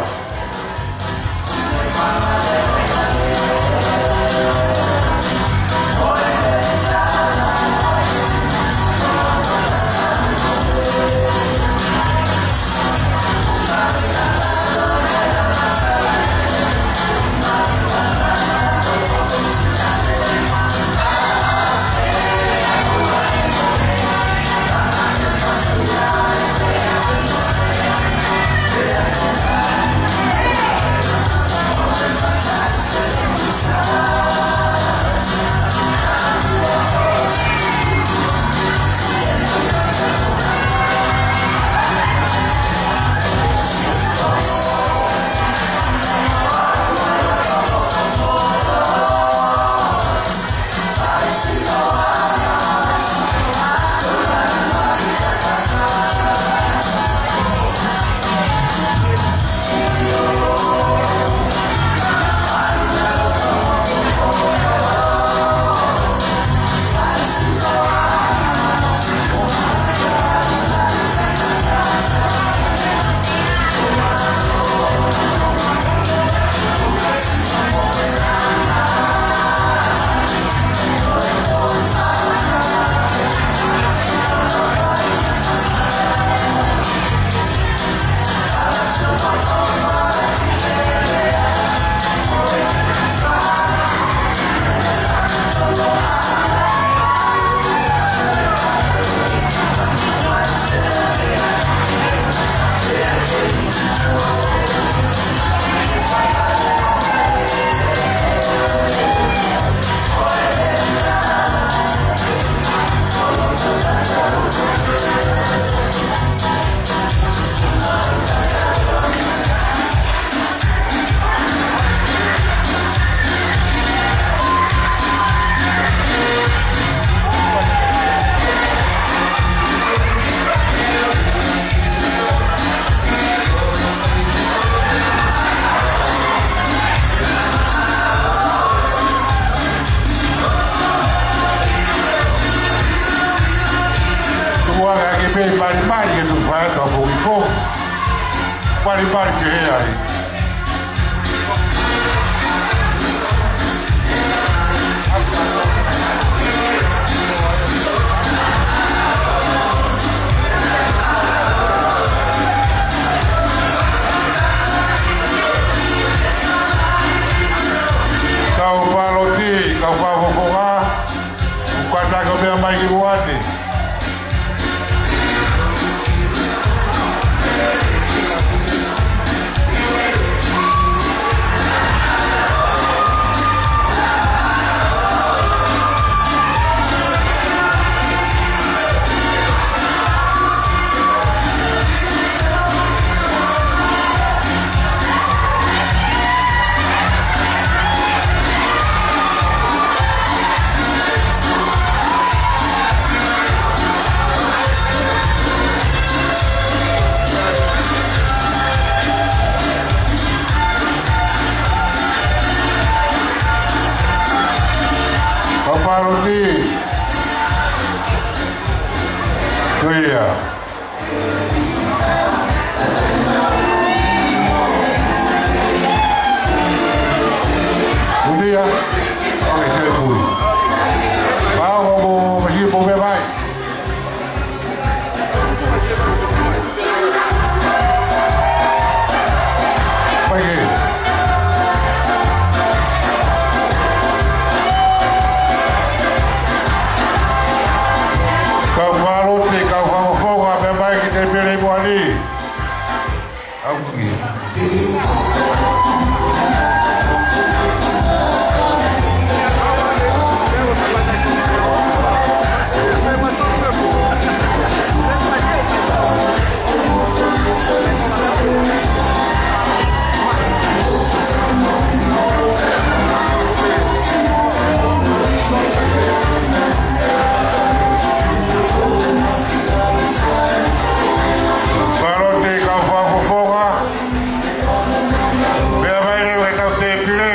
Malimali ke tuku fai atu ʻa Fokifo. Malimali ke hē ai. Kau Paloti, kau Fakafofonga, ʻoku kātaki ʻo meʻa mai ki muʻa ni. Kau Paloti. Ko ia. Ulia. Oke, sai pui. Pau, ko, ko, ko, ko, ko, ko, ko, Pehē. Kau Paloti, kau Fakafofonga, meʻa mai ki he tēpile ʻi muʻa ni. ʻAuki. Paloti, kau Fakafofonga. Meʻa mai leva ki heʻetau tēpile.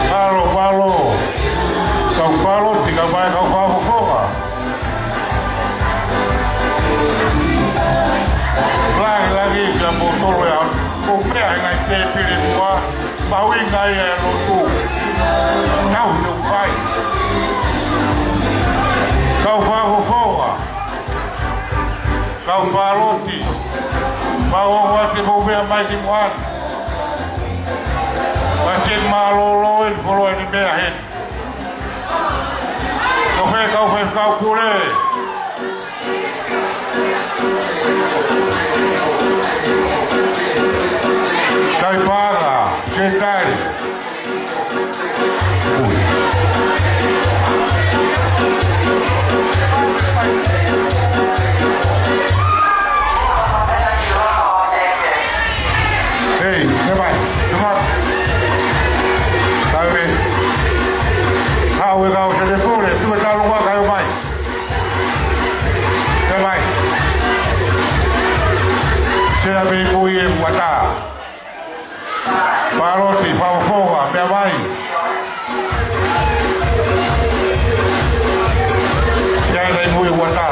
Mālō, mālō. Kau Paloti, kau mai kau Fakafofonga. Langilangi kia moutolu ia. Ko e meʻa he ngaahi tēpile muʻa. Mahuʻinga ia e lotu. Tau hiu fai. Kau Fakafofonga. Kau Paloti. Pau ʻoku ʻoatu ʻemau meʻa mai ki muʻa ni. Pea ke mālōlō e foloa ni meʻa heni. Ko e kau fai kau pule. Kai paga, ke kai. Ui. Hei, ke mai, ke mai. Kai me. Haʻu e kau sele pule, tu e talu ua kai mai. Ke mai. Sela mei mui e muata. Paloti, Fakafofonga, meʻa mai. Ia e nei mui uata.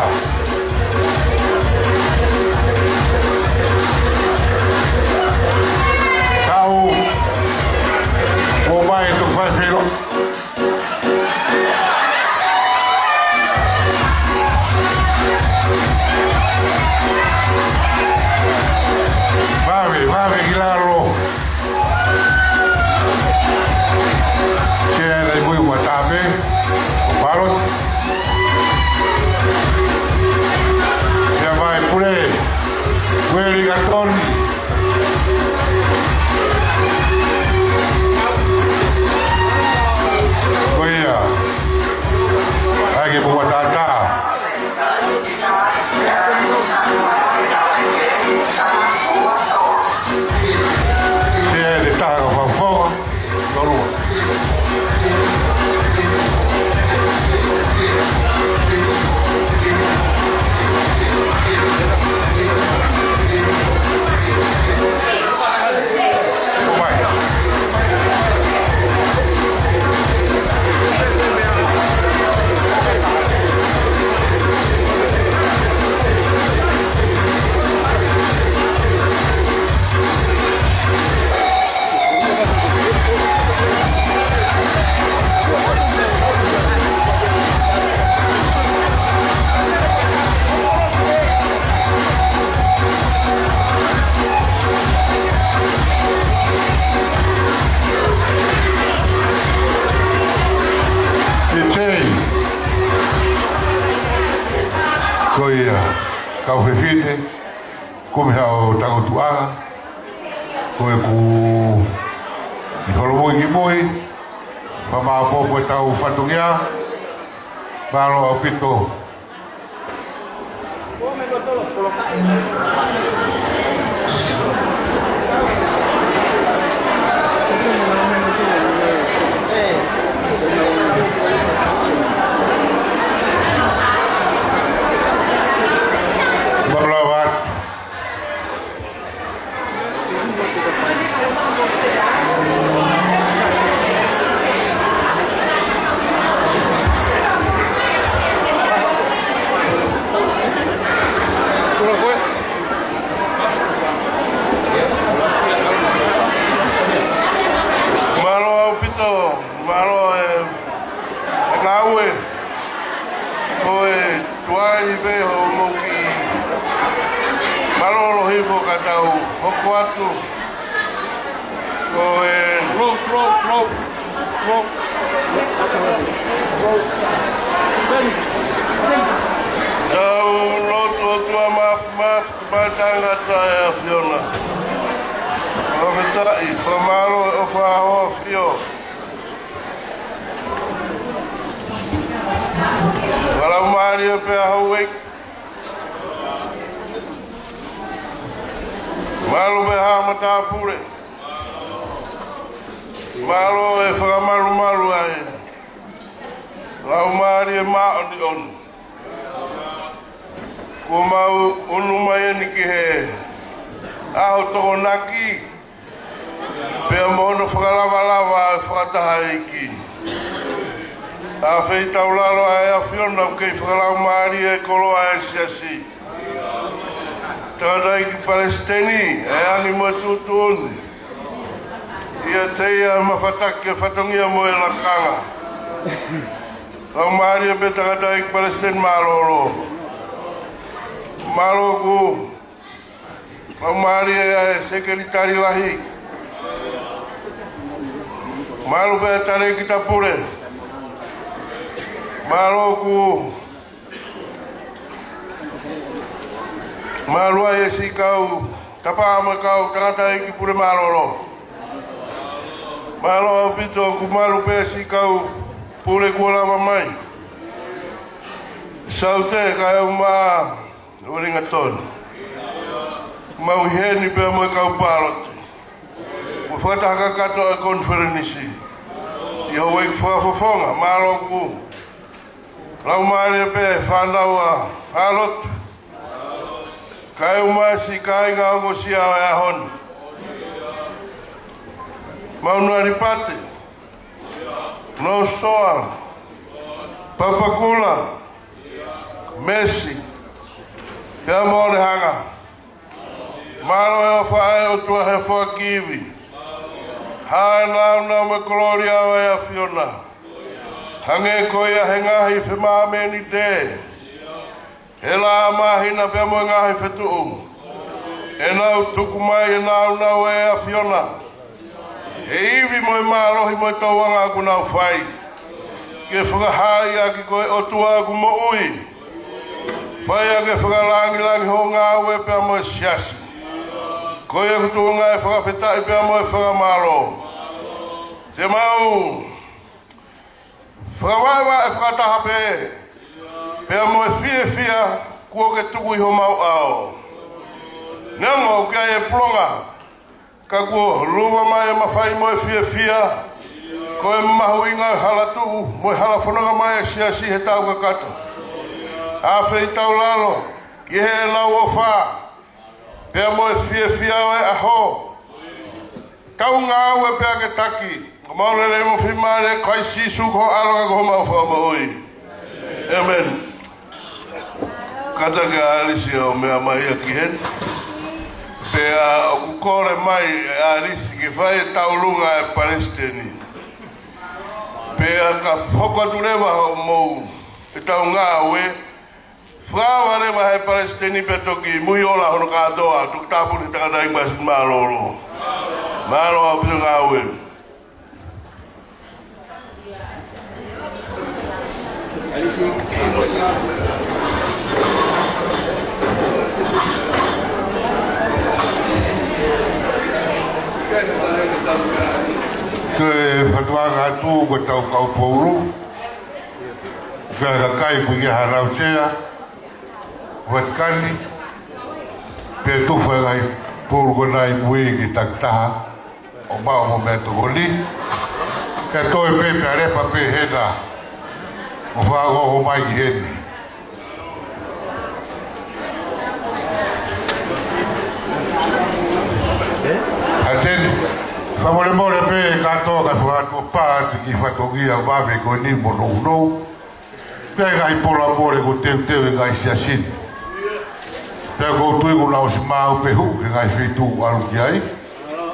Kau fefine, kumi haʻo tangutuʻanga, ko ʻeku ʻi holomui ki mui, fakamāʻopoʻopo ʻetau fatongia, mālō ʻaupito. Mālō atu. Mālō ʻaupito, mālō e, e ngāue. Ko e tuai pē hoʻomou kiʻi mālōlō hifo ka tau hoko atu. Ko e Roll, roll, roll, roll. Tau lotu. ʻOtua Māfimafi, Tamai taʻengata ʻa e ʻAfiona. Fakafetaʻi, fakamālō e ʻofa ʻa ho ʻAfio. Fakalaumālie pē ʻa houʻeiki. Mālō pē haʻa matāpule. Mālō e fakamalumalu ʻa e Laumālie Māʻoniʻoni. Kuo mau ʻunu mai eni ki he ʻaho Tokonaki, pea mo hono fakalavalava ʻa e fakatahaʻeiki. ʻAfeitaulalo ʻa e ʻAfiona ʻoku kei fakalaumālie e koloa ʻa e siasi. Tangataʻeiki Palesiteni, ʻa e angi mo e tuʻutuʻuni. ʻIate ia e mafataki e fatongia mo e lakanga. Laumālie pē Tangataʻeiki Palesiteni mālōlō. Mālō ʻoku laumālie ʻa e Sekelitali Lahi. Mālō pē Talēkita Pule. Mālō ʻoku malu ai e siʻi kau tapa mo e kau tangataʻeiki pule mālōlō. Mālō ʻaupito ʻoku malu pē siʻi kau pule kuo lava mai. Saute kae ʻumaʻā ʻo Lingatoni. Mau ʻi heni pea mo e kau pāloti. Mo e fakataha kakato ʻa e konifelenisi. Siʻi houʻeiki fakafofonga, mālō ʻoku laumālie pē fānau ʻa Haʻalotu. Kae ʻumaʻā siʻi kāinga ongosia ʻo e ʻaho ni. Maunu ʻAlipate. Nosoa. Papakura. Mesi. Pea mo Lehanga. Mālō e ʻofa ʻa e ʻOtua he foaki ivi. Hā e nāunau mo e kolōlia ʻo e ʻAfiona. Hangē ko ia he ngaahi femāmeniti. He laʻā māhina pea mo e ngaahi fetuʻu. ʻE nau tuku mai e nāunau ʻo e ʻAfiona. He ivi mo e mālohi mo e tauʻanga ʻoku nau fai. Ke fakahaaʻi ʻaki ko e ʻOtua ʻoku moʻui. Fai ʻaki e fakalāngilangi hoʻo ngāue pea mo e siasi. Ko ia ʻoku tuʻunga e fakafetaʻi pea mo e fakamālō. Te mau fakavaevae fakataha pē, pea mo e fiefia kuo ke tuku ʻi homau ʻao. Neongo ʻoku ʻi ai e pulonga, ka kuo luva mai e mafai mo e fiefia, ko e mahuʻinga e hala tuʻu, mo e hala fononga mai e siasi he taʻu kakato. ʻAfeitaulalo, ki heʻenau ʻofa, pea mo e fiefia ʻo e ʻaho. Tau ngāue pea ke taki. Mau lelei mo fiemālie ʻia Kalaisi Sīsū ko ho ʻAlo ka ko homau Fakamoʻui. ʻĒmeni. Kātaki ʻa Alisi ʻo meʻa mai ia ki heni. Pea ʻoku kole mai ʻa Alisi ke fai e tauʻolunga e palesiteni. Pea ka hoko atu leva hoʻomou e tau ngāue. Fakaava leva he palesiteni pea toki muiola hono kātoa, toki tāpuni tangata i pasi mālōlō. Mālō ʻaupito ngāue. Panga atu ko tau kau poulu. Ka kakai pui ke hanau sea. Vatikani. Pea tufa ngai poulu ko nai pui ki takitaha. ʻO mau mo meʻatokoni. Pea toe pē pea lepa pē hena. ʻO fakaongo mai ki heni. Hateni, fakamolemole pē kātoa ka fakatuʻu pā atu ki fatongia vave ko eni mo nounou. Pea ngaahi pola mole ko teuteu e ngaahi siasi ni. Pea ko u tui ko nau ʻosi maau pē hū ke ngaahi feituʻu ʻalu ki ai.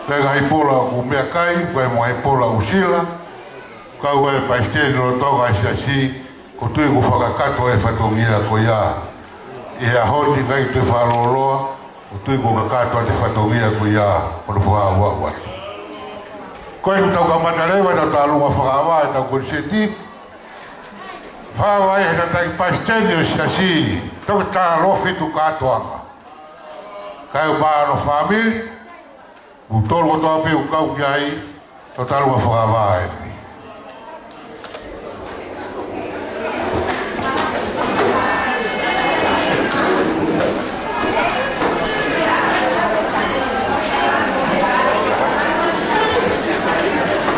Pea ngaahi pola ko meʻakai, pea mo ngaahi pola ʻo sila. Kau e palesiteni loto ngaahi siasi, ko tui ko fakakato e fatongia ko ia. ʻI he ʻaho ni ngaahi te fakaloloa, ko tui ko kakato ʻa e fatongia ko ia, ko no fakaʻauʻau atu. Ko e tau kamata leva, tau tālunga fakaava, e tau koniseti. Fakaava e he tatai palesiteni ʻo siasi, tau tā lofi tu kātoanga. Kai o māno fāmili, ʻoku tolu kotoa pē ʻoku kau ki ai, tau tālunga fakaava eni.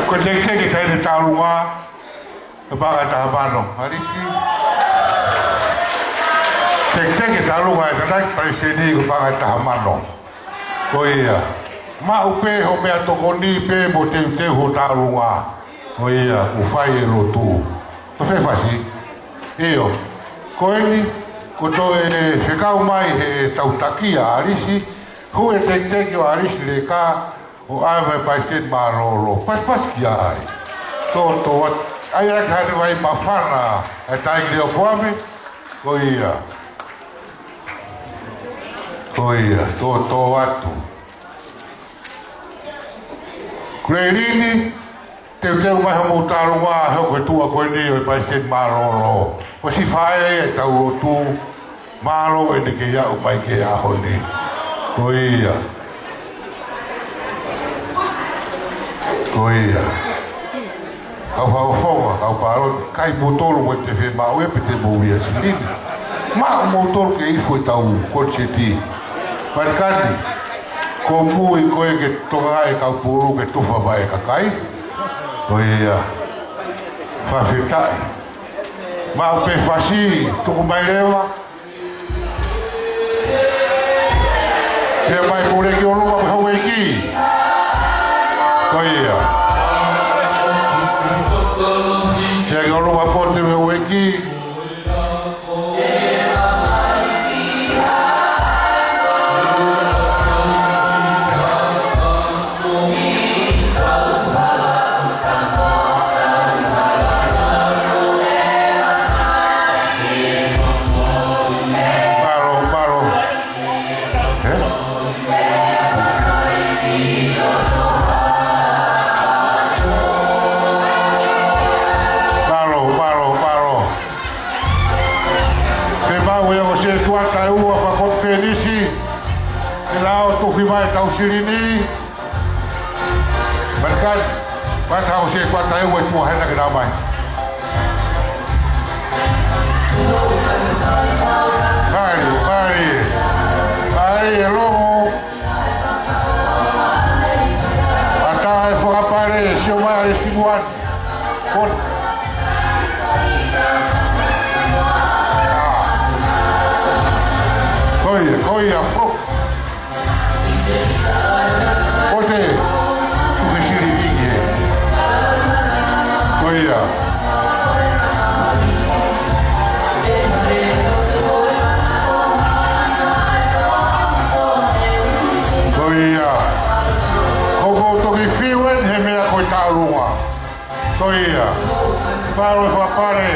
Ko e tekiteki taʻe tālunga, ko e paʻanga ʻe taha mano. ʻAlisi. Tekiteki tālunga e tatai palesiteni ko e paʻanga ʻe taha mano. Ko ia. Maʻu pē ho meʻatokoni pē mo teuteu ho tālunga. Ko ia, ʻoku fai e lotu. Ko fē fasi? ʻIo. Ko eni, ko toe fekau mai he tautakia ʻa ʻAlisi, hu e tekiteki ʻo ʻAlisi Leka, ʻo ʻai mai palesiteni mālōlō. Pasipasi ki ai. Tō, tō atu. ʻAi ake hane vai mafana, e tai ki leo poame. Ko ia. Ko ia, tō, tō atu. Kuleilini, teuteu mai hoʻomou tālunga, he ko e tuʻa ko eni ʻo e palesiteni mālōlō. ʻOsi fai e tau lotu, mālō eni ke aʻu mai ki he ʻaho ni. Ko ia. Ko ia. Kau fakafofonga, kau pāloti, kai moutolu mo te fie maʻu e pe te mou ia silini. Maʻu moutolu ke ifo e tau koniseti. Vatikani, ko mui ko e ke tonga e kau pulu ke tufa mai e kakai. Ko ia, fakafetaʻi. Maʻu pē fasi, tuku mai leva. Ke mai pule ki ʻolunga pē houʻeiki. Ko ia. Ke ki ʻolunga pē te houʻeiki. Mālō, mālō. Ē? Mālō, mālō, mālō. Ke mau e o se tuata e ua fakot fenisi. Ke lao tufi mai tau silini. Makan, mata o se kuata e ua tua hena ke nau mai. Mari, mari, mari e longo. Mata e fakapale, sio mai a lesikimuan. Kon. Ko ia, ko ia, ko. Ko te, ko te siri vinge. Ko ia. Ko ia. Ko ko toki fiu eni he meʻa ko e tālunga. Ko ia. Palo e fakapale.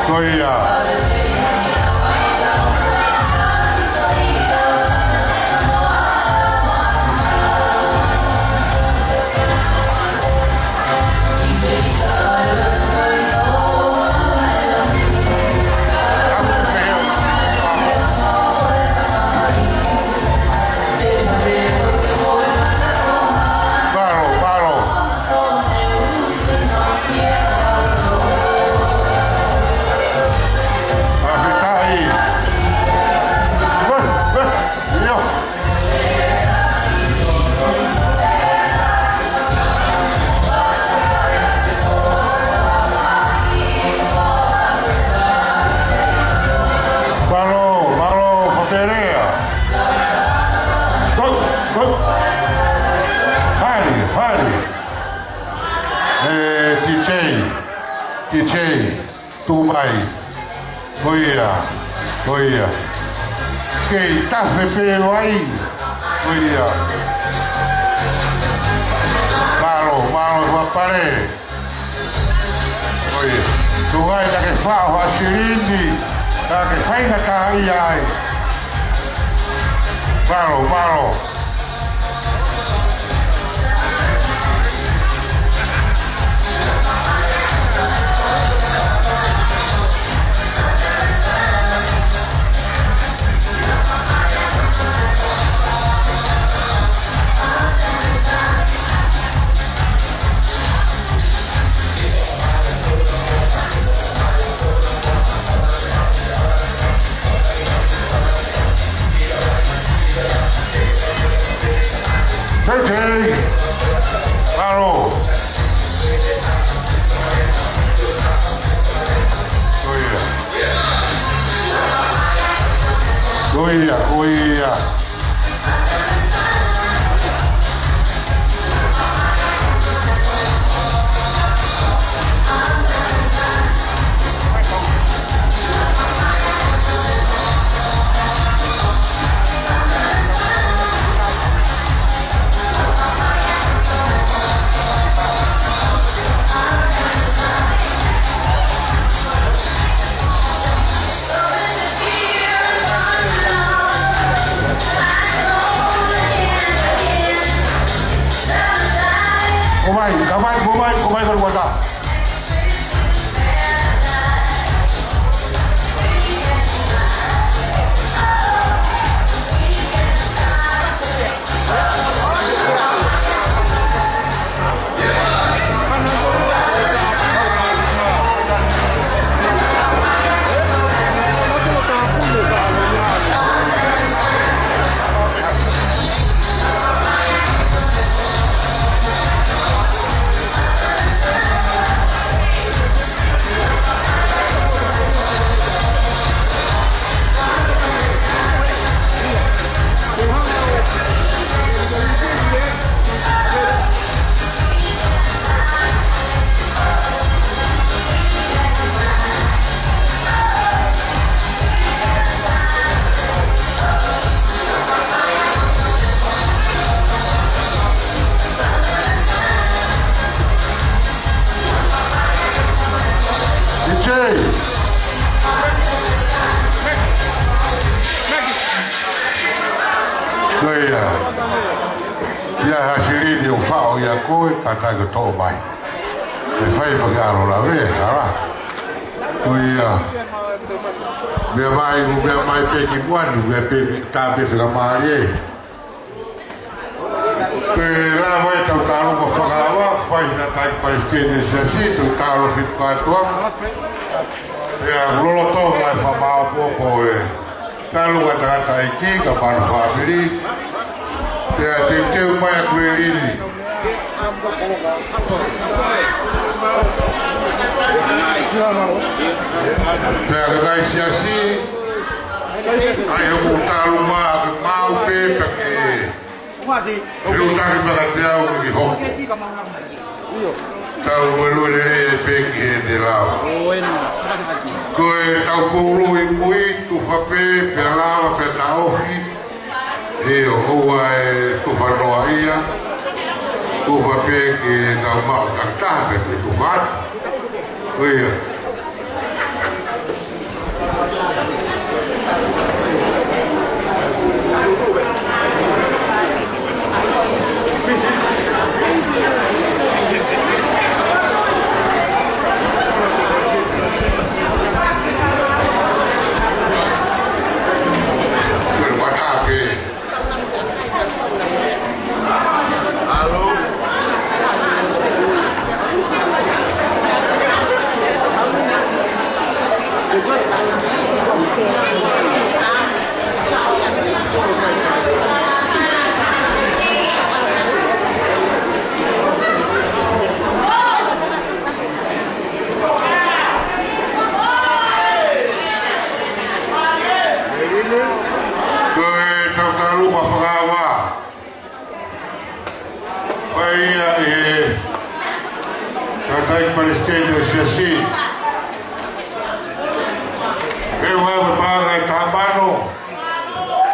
Ko ia. T J, tuʻu mai. Ko ia, ko ia. Kei tafe pē vai. Ko ia. Mālō, mālō, fakapale. Ko ia. Tuʻu mai, naʻa ke faʻo ha silini, naʻa ke faingataʻaʻia ai. Mālō, mālō. Tete. Mālō. Ko ia. Ko ia, ko ia. Ko mai, ka mai, ko mai, ko mai, ko mai, ko mai. Ko ia. Ia ha silini ʻoku faʻo ʻia koe, ka taʻe ke toʻo mai. ʻE fai pē ke ʻalu lave, hala. Ko ia. Meʻa mai, meʻa mai pē ki muʻa ni, meʻa pē, tā pē fakamālie. Pea lava e tau tālunga fakaava, fai ʻe he tangataʻeiki palesiteni ʻo e siasi, tau tālunga fitu kātoa. Pea lolotonga e fakamaopoopo e tālunga tangataʻeiki, ka manu fāmili. Pea teuteu mai ʻa Kuelini. Pea ka kai siasi, ʻai hoku tālunga ke mau pē pea ke He ʻoku taki maka te au ki hoko. Tau luelue lelei pē ki heʻene lava. Ko e tau koulu i mui, tufa pē, pea lava, pea taʻofi. ʻIo, ʻoua ʻe tufa noa ia. Tufa pē ke tau maʻu takitaha pē ke tufa atu. Ko ia. Ko e mata pē. Ko e tau tālunga fakaava. Fai ia ʻe he tangataʻeiki palesiteni ʻo e siasi. Ko e paʻanga ʻe taha mano,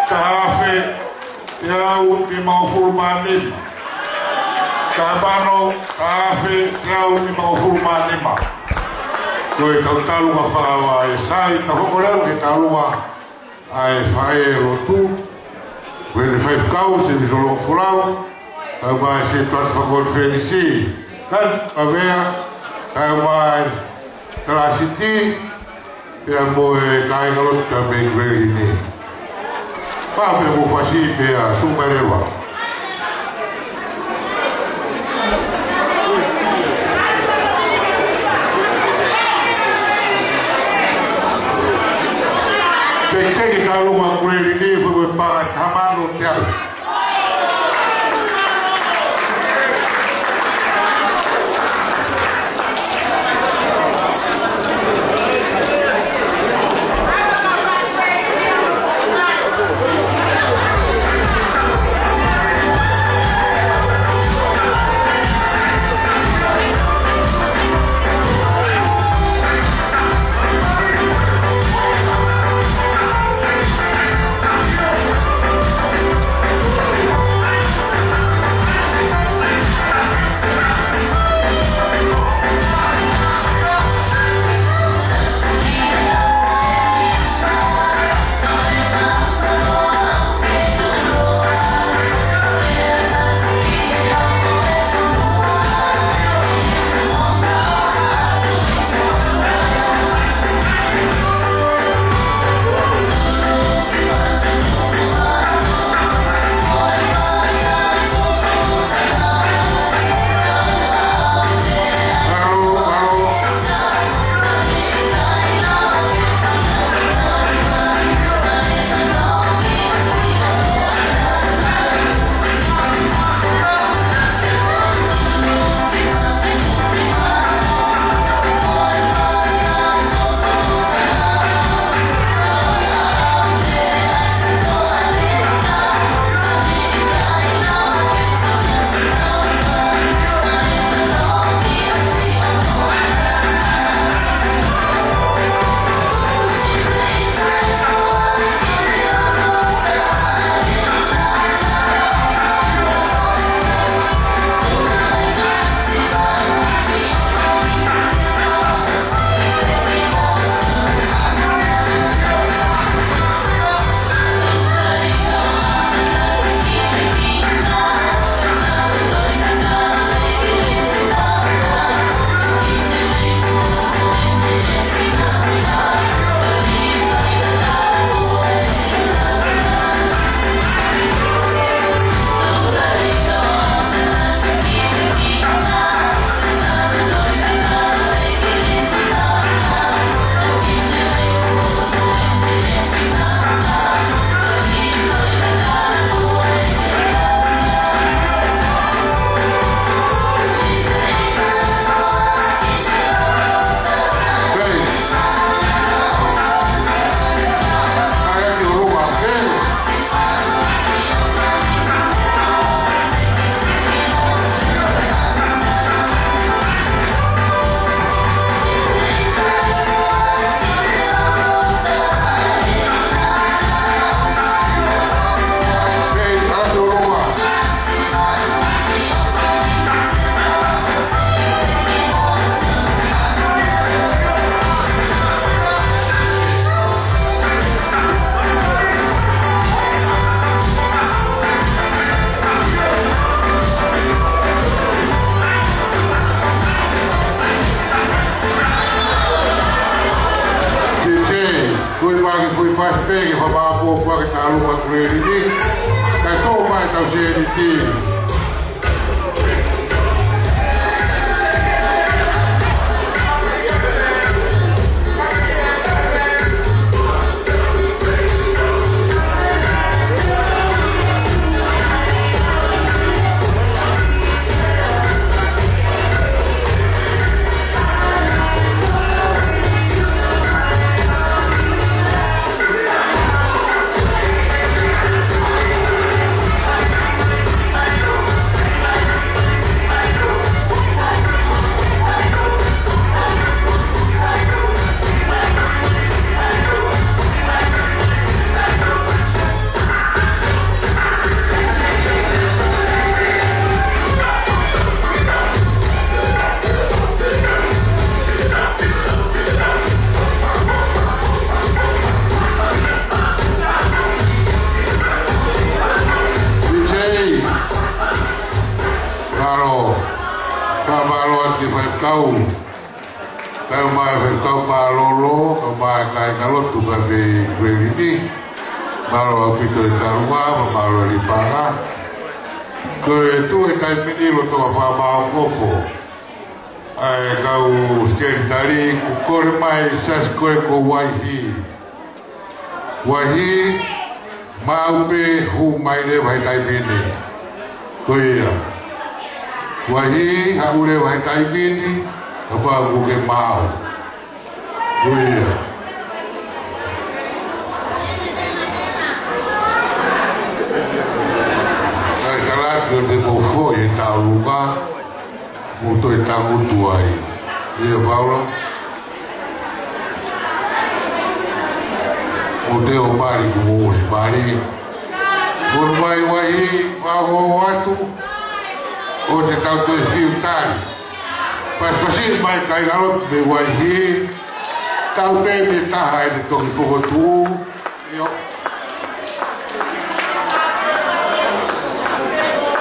taha afe, teau nimangofulu mā nima. Taha mano, taha afe, teau nimangofulu mā nima. Ko e tautalu ka fakawa e sai, ka hoko leva ke talu ʻa e faʻē lotu. Ko e faifekau, Sēvisi Loʻau Folau, kae ʻumaʻā e Sētuata Fakakonifelenisi, Kani Pavea, kae ʻumaʻā e Talāsiti, pea mo e kāingalotu mei Kuilini. Pea mou fasi pea tuʻu mai leva. Teitei ke talu ʻa Kuilini, ko e paʻanga ʻe taha mano teau. Teitei, kui paki, kui fasi pē ke fakaʻapaʻapa ke talu ʻa Kuilini. Kae toʻo mai ʻetau sēniti. Kau, kau mai faifekau mālōlō, kau mai kāingalotu pea mo e kuelini. Mālō ʻaupito e talu ʻa, mālō e lipanga. Ko e tuʻu he taimi ni loto ʻa fakamāʻopoʻopo ʻa e kau sekelitali, kuo kole mai e siasi ko ē ko Vaihi. Vaihi, maʻu pē, hū mai leva he taimi ni. Ko ia. Vaihi, haʻu leva he taimi ni, kapau ʻoku ke maʻu. Ko ia. Kae salati ʻo te mou foʻi e taulunga. Mou toe tangutu ai. ʻIa Paula. Mou toe ō mali kuo mou ʻosi mali. Mou mai Vaihi, fakaongo atu. ʻO te tau toe fiu tali. Pasipasi mai kāingalotu mei Vaihi. Tau pē mei taha ʻene toki fokotuʻu. ʻIo.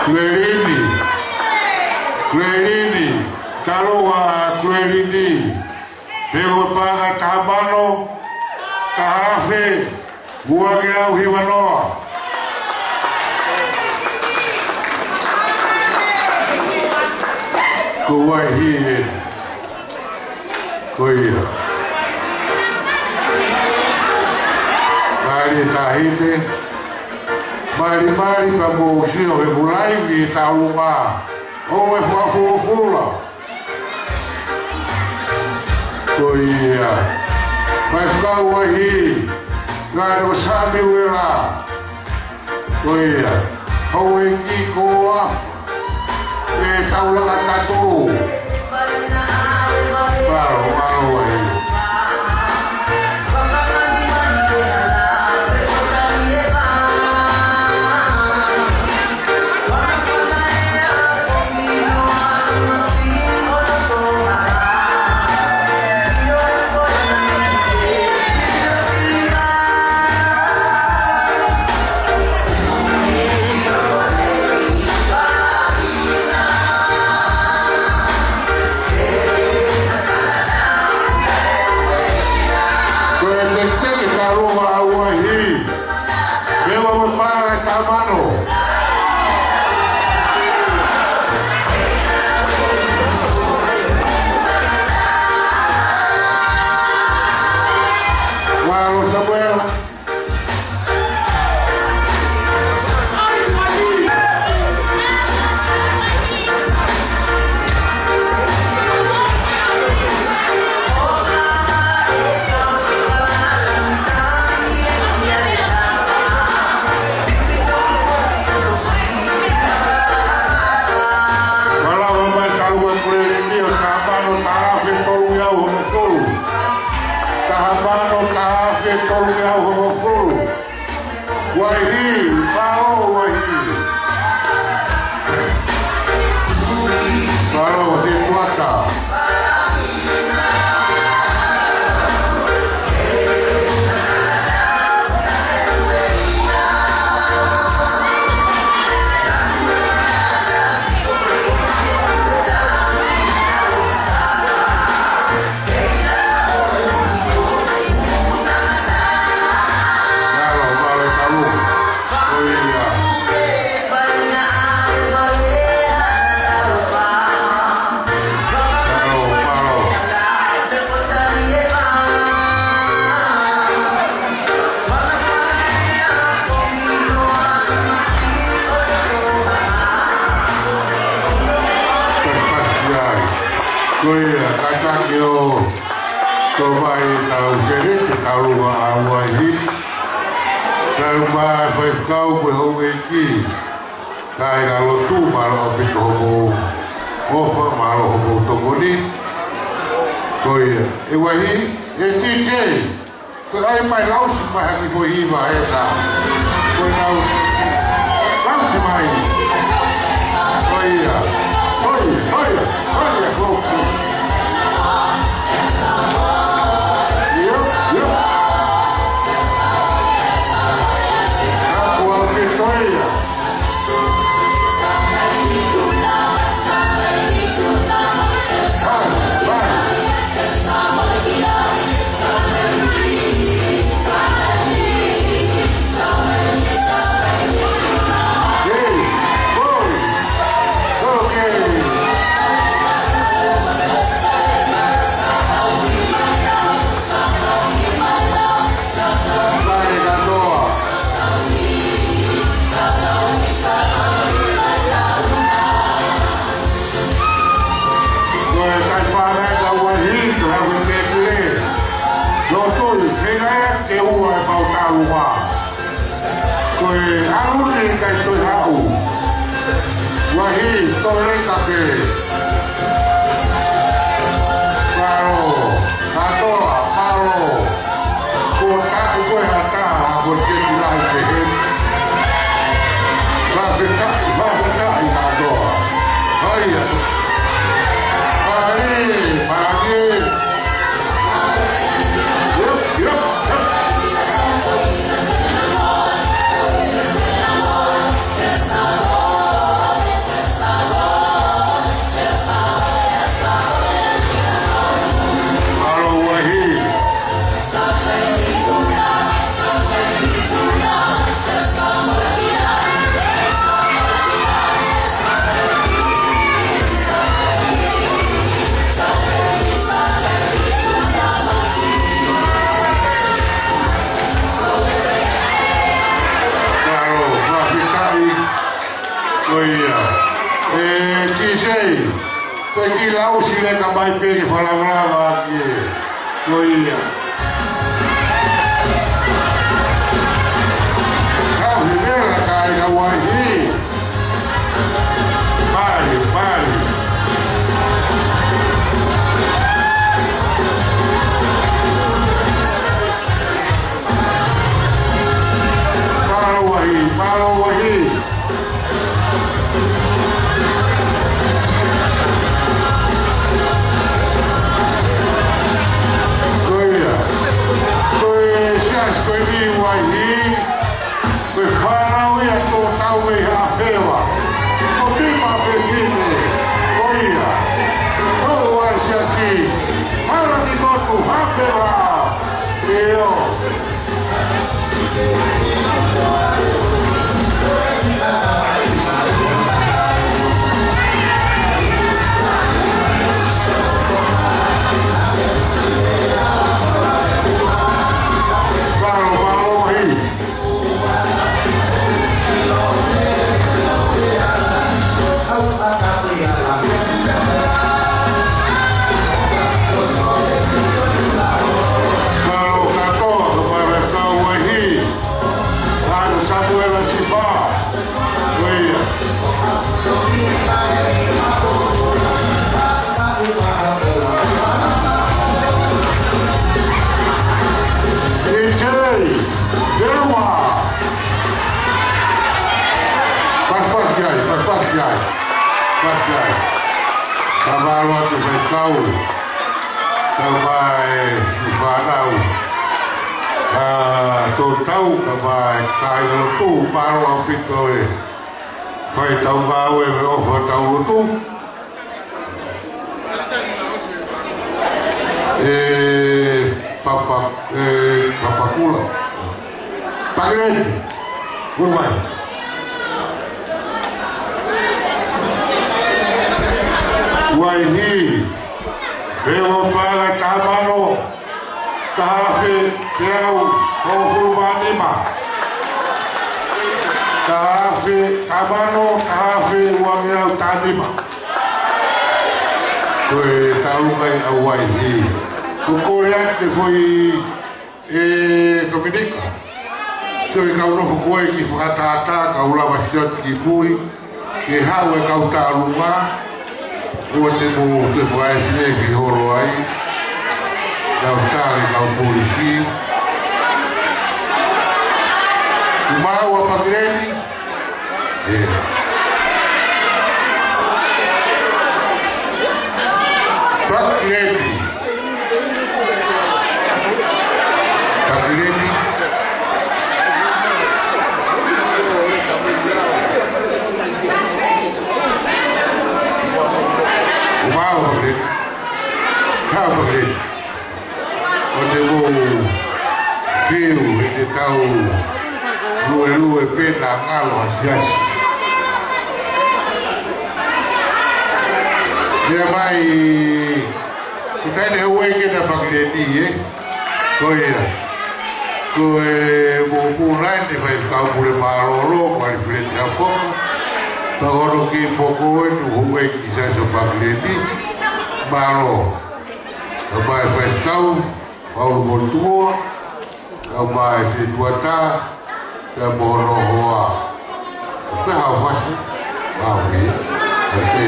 Kuelini. Kuelini. Talu ʻa Kuelini. Fekau paʻanga taha mano, taha afe, ua ngeau hiva noa. Ko Vaihi ē. Ko ia. Mali Tahite. Mali mali pea mou sio he kulai ki taulunga. ʻO e fakafulufula. Ko ia. Faifekau Vaihi. Ngāue ʻo Samiuela. Ko ia. Houʻeiki ko Afa. E taulanga tatou. Mālō, mālō Vaihi. Ko e teketeke taulunga ʻa Vaihi. Meʻa mo e paʻanga taha mano. Mālō Samuela. Malava mai taulunga Kuelini ʻo taha mano taha afe tolu ngeau hongofulu. Taha mano taha afe tolu ngeau hongofulu. Vaihi, mālō Vaihi. Mālō Setuata. Mālō, mālō, mālō. Ko ia. Mālō, mālō. Ko ia, kātaki ʻo tō mai tau sere te taulunga ʻa Vaihi. Tau mai faifekau mo e houʻeiki. Kāingalotu, mālō ʻaupito hoʻomou ʻofa, mālō hoʻomou tokoni. Ko ia, ʻe Vaihi, ʻe T J. Ko e ʻai mai lausi mai haki ko hiva e ta. Ko e lausi. Lausi mai. Ko ia. Ko ia, ko ia, ko ia, ko ia. Ia, ia. Ka ko au ke ko ia. Hai, Ko e ʻaho ni ʻikai toe haʻu. Uahi, toe leka pē. Mālō, kātoa, mālō. Ko taku ko e hata, ko te ki lai te he. Fakafetaʻi, fakafetaʻi kātoa. Hai ia. Mālie, mālie. Yep, yep, yep. Mālō Uahi. Mālō, fakafetaʻi. Ko ia. ʻE, Tisei. Ko e kiʻi lauʻi leka mai pē ke fakalavelave ʻaki ē. Ko ia. Kau hi lea ka i ka Uahi. Pali, pali. Mālō Uahi, mālō Uahi. Ko ia. Ko e siasi ko eni Uahi. Ko e fānau ia Tōtau mei Haʻafeva. Ko Pima Fefine. Ko ia. Ko e siasi. Hala ni ko tu Haʻafeva. ʻIo. Mālō, mālō, Uahi. Mālō kātoa, ka mālō Uahi. Mālō Samuela Sifa. Ko ia. Pasipasi ki ai, pasipasi ki ai. Pasipasi ki ai. Ka mālō atu faifekau. Ka mai fānau. Ka Tōtau, ka mai kāinga lotu, mālō ʻaupito e fai tau ngāue mo e ʻofa tau lotu. ʻE Papa, ʻe Papakula. Pakileni, ulu mai. Uahi, Feva Paʻanga, taha mano, taha afe teau hongofulu mā nima. Taha afe, taha mano, taha afe uangeau taha nima. Ko e taʻu mai ʻa Uahi. Ko e kole atu ke foʻi ʻe Tominika. Sio ki he kau nofo ko ē ki he fakatātā, kau lava sio atu ki mui. Ke haʻu e kau tālunga. Kuo te mou toe fakaefiafi holo ai. Nau tali kau polisi. Kumaua Pakileni. ʻE. Pakileni. Pakileni. Kumaua Pakileni. Haʻu Pakileni. ʻO te mou fiu he te tau luelue pē naʻa ngalo ha siasi. Meʻa mai, ko e taimi ʻe houʻeiki ʻa Pakileni, ē? Ko ia. Ko e mou puna eni faifekau pule mālōlō, ko Alifileti Hapoka. Pea ko hono kiʻi poko eni houʻeiki siasi ʻo Pakileni. Mālō. Ka mai faifekau, Paulu Motumoa, ka mai Setuata, Pea mo hono hoa. Pea ha fasi. Maui. Ese.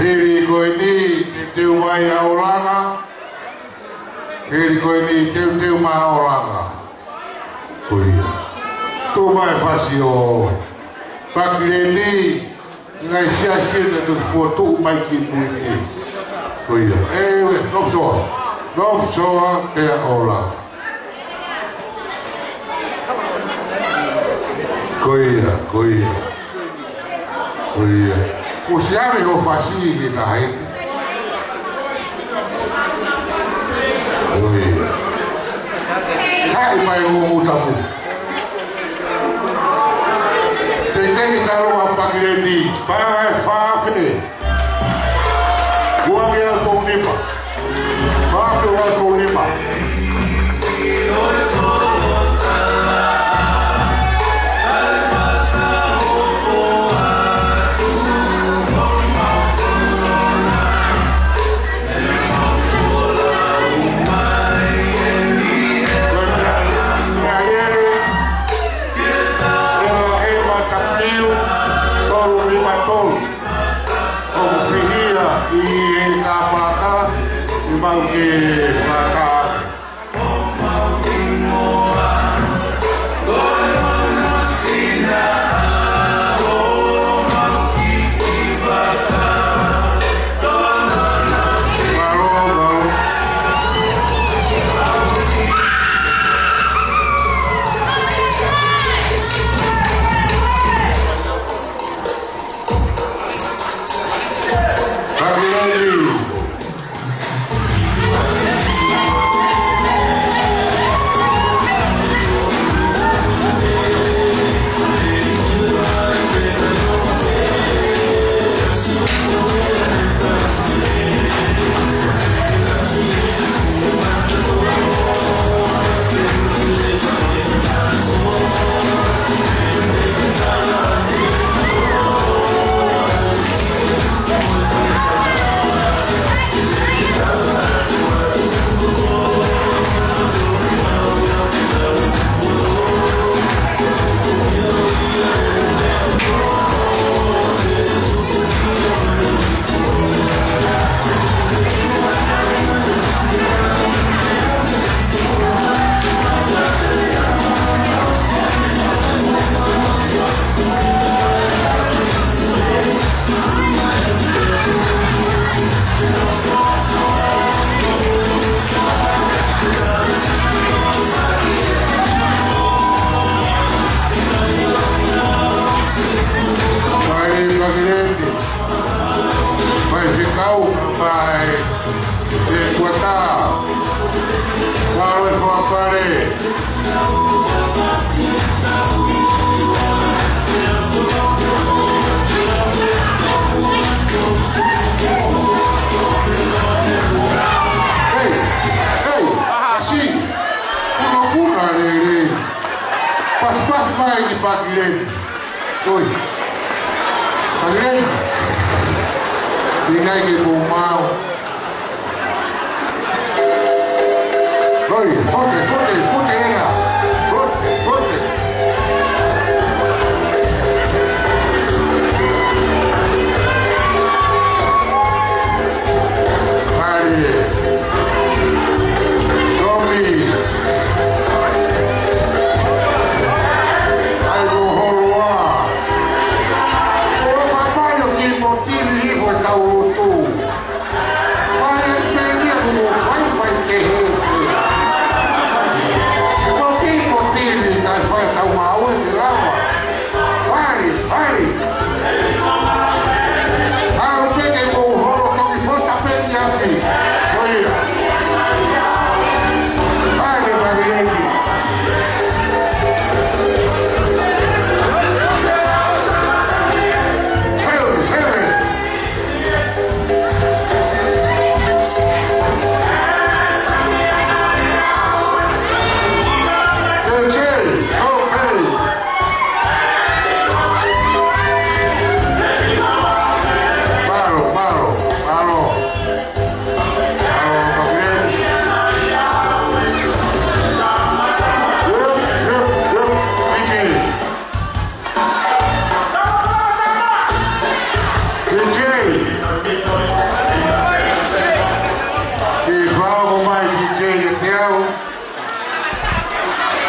Hili ko eni, teuteu mai ʻa Olanga. Hili ko eni, teuteu mai ʻa Olanga. Ko ia. Tuʻu mai fasi ʻo Pakileni. Ngaahi siasi naʻe toki fokotuʻu mai ki mui ni. Ko ia. ʻEve, nofo soa. Nofo soa, pea ola. Ko ia, ko ia. Ko ia. ʻOsi ʻave hoʻo fasi ki tahi. Ko ia. Haʻi mai ʻo utapu. Teitei talo ʻa Pakileni, pae fā pē. Ua ke au tau nima. Fā pē ua tau nima. ʻOku fihia ʻi he kapaka, ʻi mau ke faka. Mai, Pakileni. Mai, fekau, mai. Te kuata. Kalo e fakapale. Hei, hei, asi. Punapuna lelei. Pasipasi mai ki Pakileni. Oi. Pakileni. ʻIkai ke mou maʻu. Oi, pote, pote, pote ena. Pote, pote. Pale. Tomi. ʻAi ko holoa. ʻO papai ʻo ki mo tili ʻi ko e tau lotu. Fai e meʻa ni ʻoku mo fai fai ke he.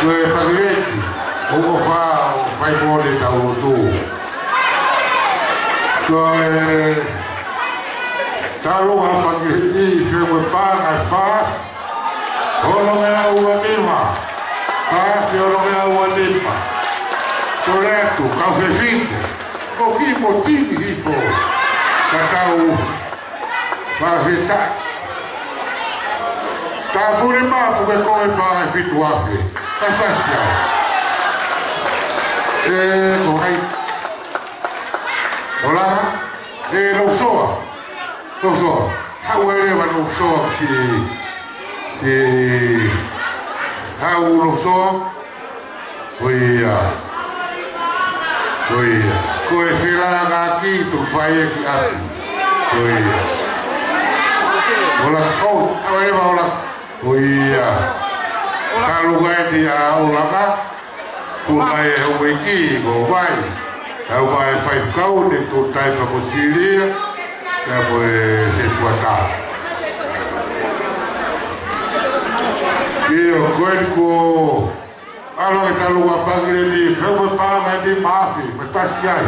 Ko e Pangiketi, ʻoku fai, ʻoku fai mole tau lotu. Ko e Taulunga Pangiketi, fenua paʻanga ʻe fā, ono meʻa ua nima, fā, ono meʻa ua nima. Ko e atu, kau fefine, ko ki mo tini hifo, ka tau Mafita. Tāpuni mapu ke koe pa e fitu afe. Pasipasi kia. E, ko hai. Ola, e, Losoa. Losoa. Hau e lewa Losoa ki, ki, hau Losoa. Ko ia. Ko ia. Ko e felāngaaki tu fai e ki atu. Ko ia. Ola, oh, ʻaua e ma ola. Ko ia. Talu kai ti a ola ka. Ko mai e hau e ki, ko vai. Hau mai e faifekau, ne ko tai pa ko Silia. Ka ko e se kuata. Io, ko e ko ʻAlu ke talu a Pangiketi, feu mo e paʻanga ʻe nima afe, mo e tasi ai.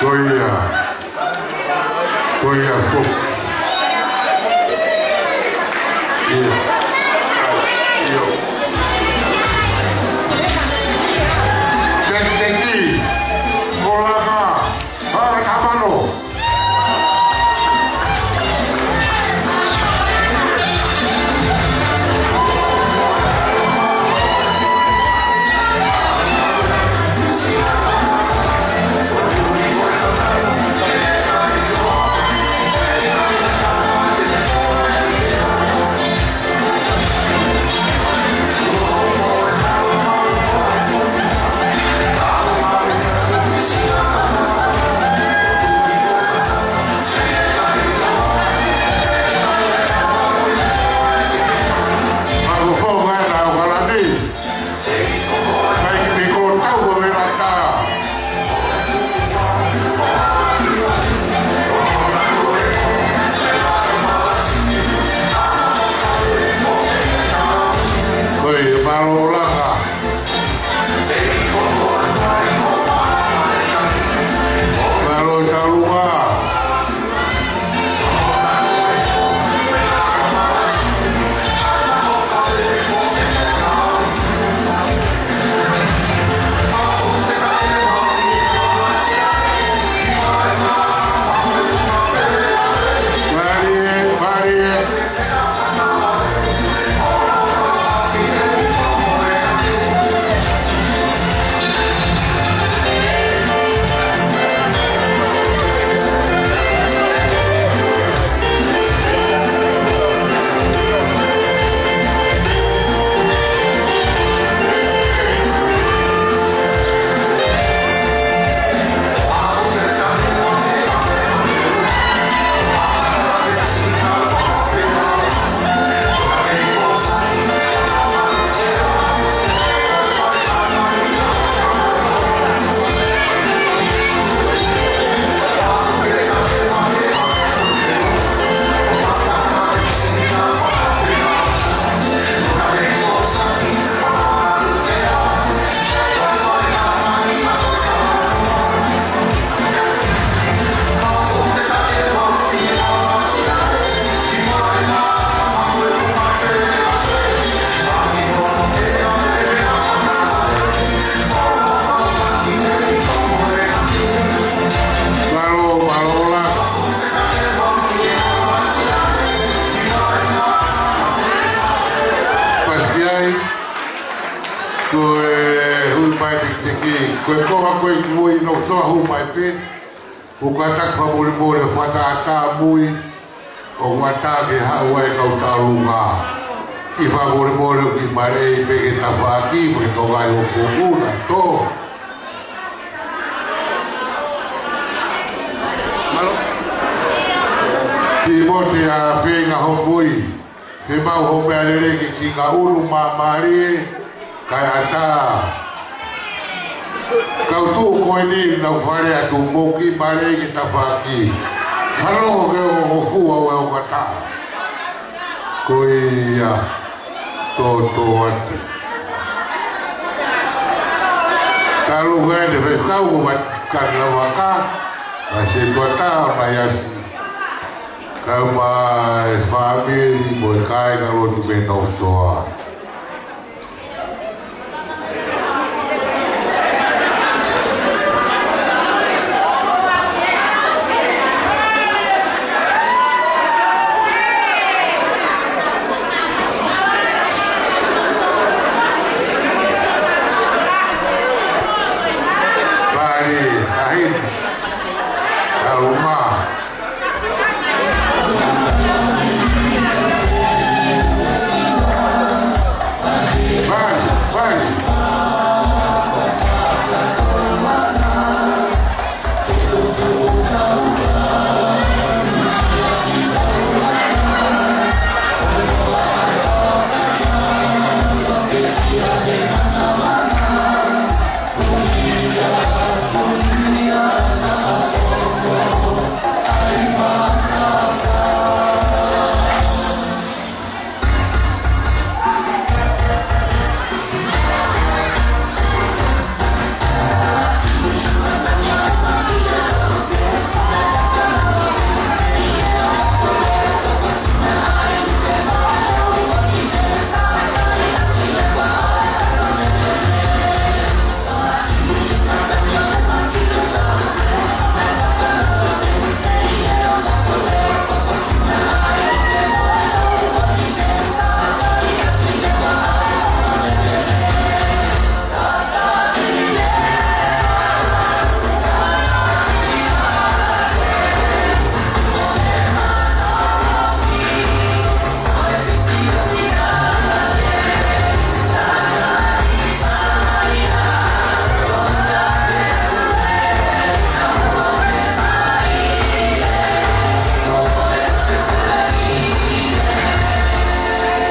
Ko ia. Ko ia foki. ʻIo. ʻIo. Teki, teki. Ola ka. Haka tapano. Ko ia, mālō laka. Mālō Taulunga. Mālie, mālie. Mālō, mālō laka. Pasi ai, ko e hui mai pē ki, ko e konga ko ē ki mui no soa hu mai pē, ko ka tak fakamolemole fakatātā mui, ʻo wata ke haʻu ai kau Taulunga. Ki fakamolemole ki mare i pē ke tafaʻaki, mo e tonga i o kōkuna, tō. Ki mo te a feinga hopoi. Ke maʻu hoʻo meʻalele ke kinga ʻulu māmālie, kae ʻatā. Kau tuʻu ko eni ʻi honau fale atu, mou kiʻi mālieʻi ki tafaʻaki. Fanongo ke ʻoku fua ʻo e ʻoku ʻatā. Ko ia, tōtōatu. Talu ʻene fekau ko Makanavaka, ma se tuata o mai asi. Kau mai e fāmili mo e kāingalotu mei North Shore. Pali, ahin. Kaluma.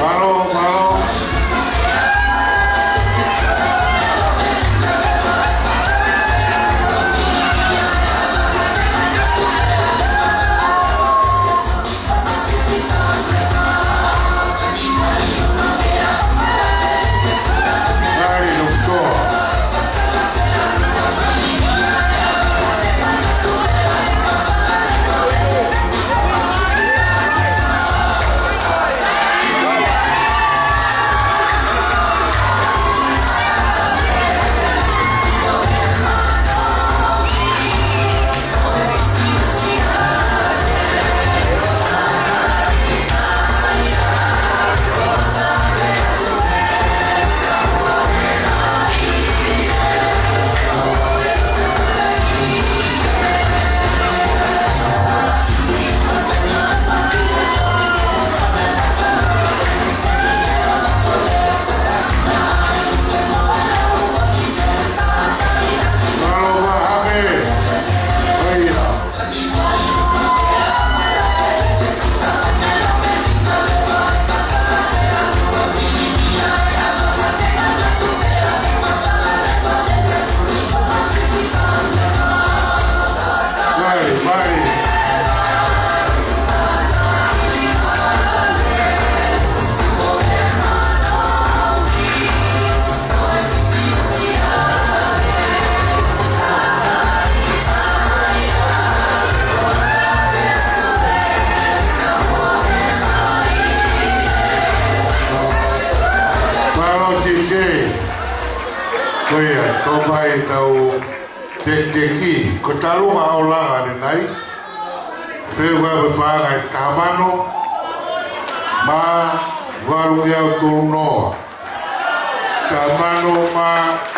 Mālō, mālō. Mālō T J. Ko ia, tō mai ʻetau tekiteki, ko e taʻu ʻa e ʻOlanga ʻanenai. Feu ʻa e paʻanga ʻe taha mano mā valungeau tolu noa. Taha mano mā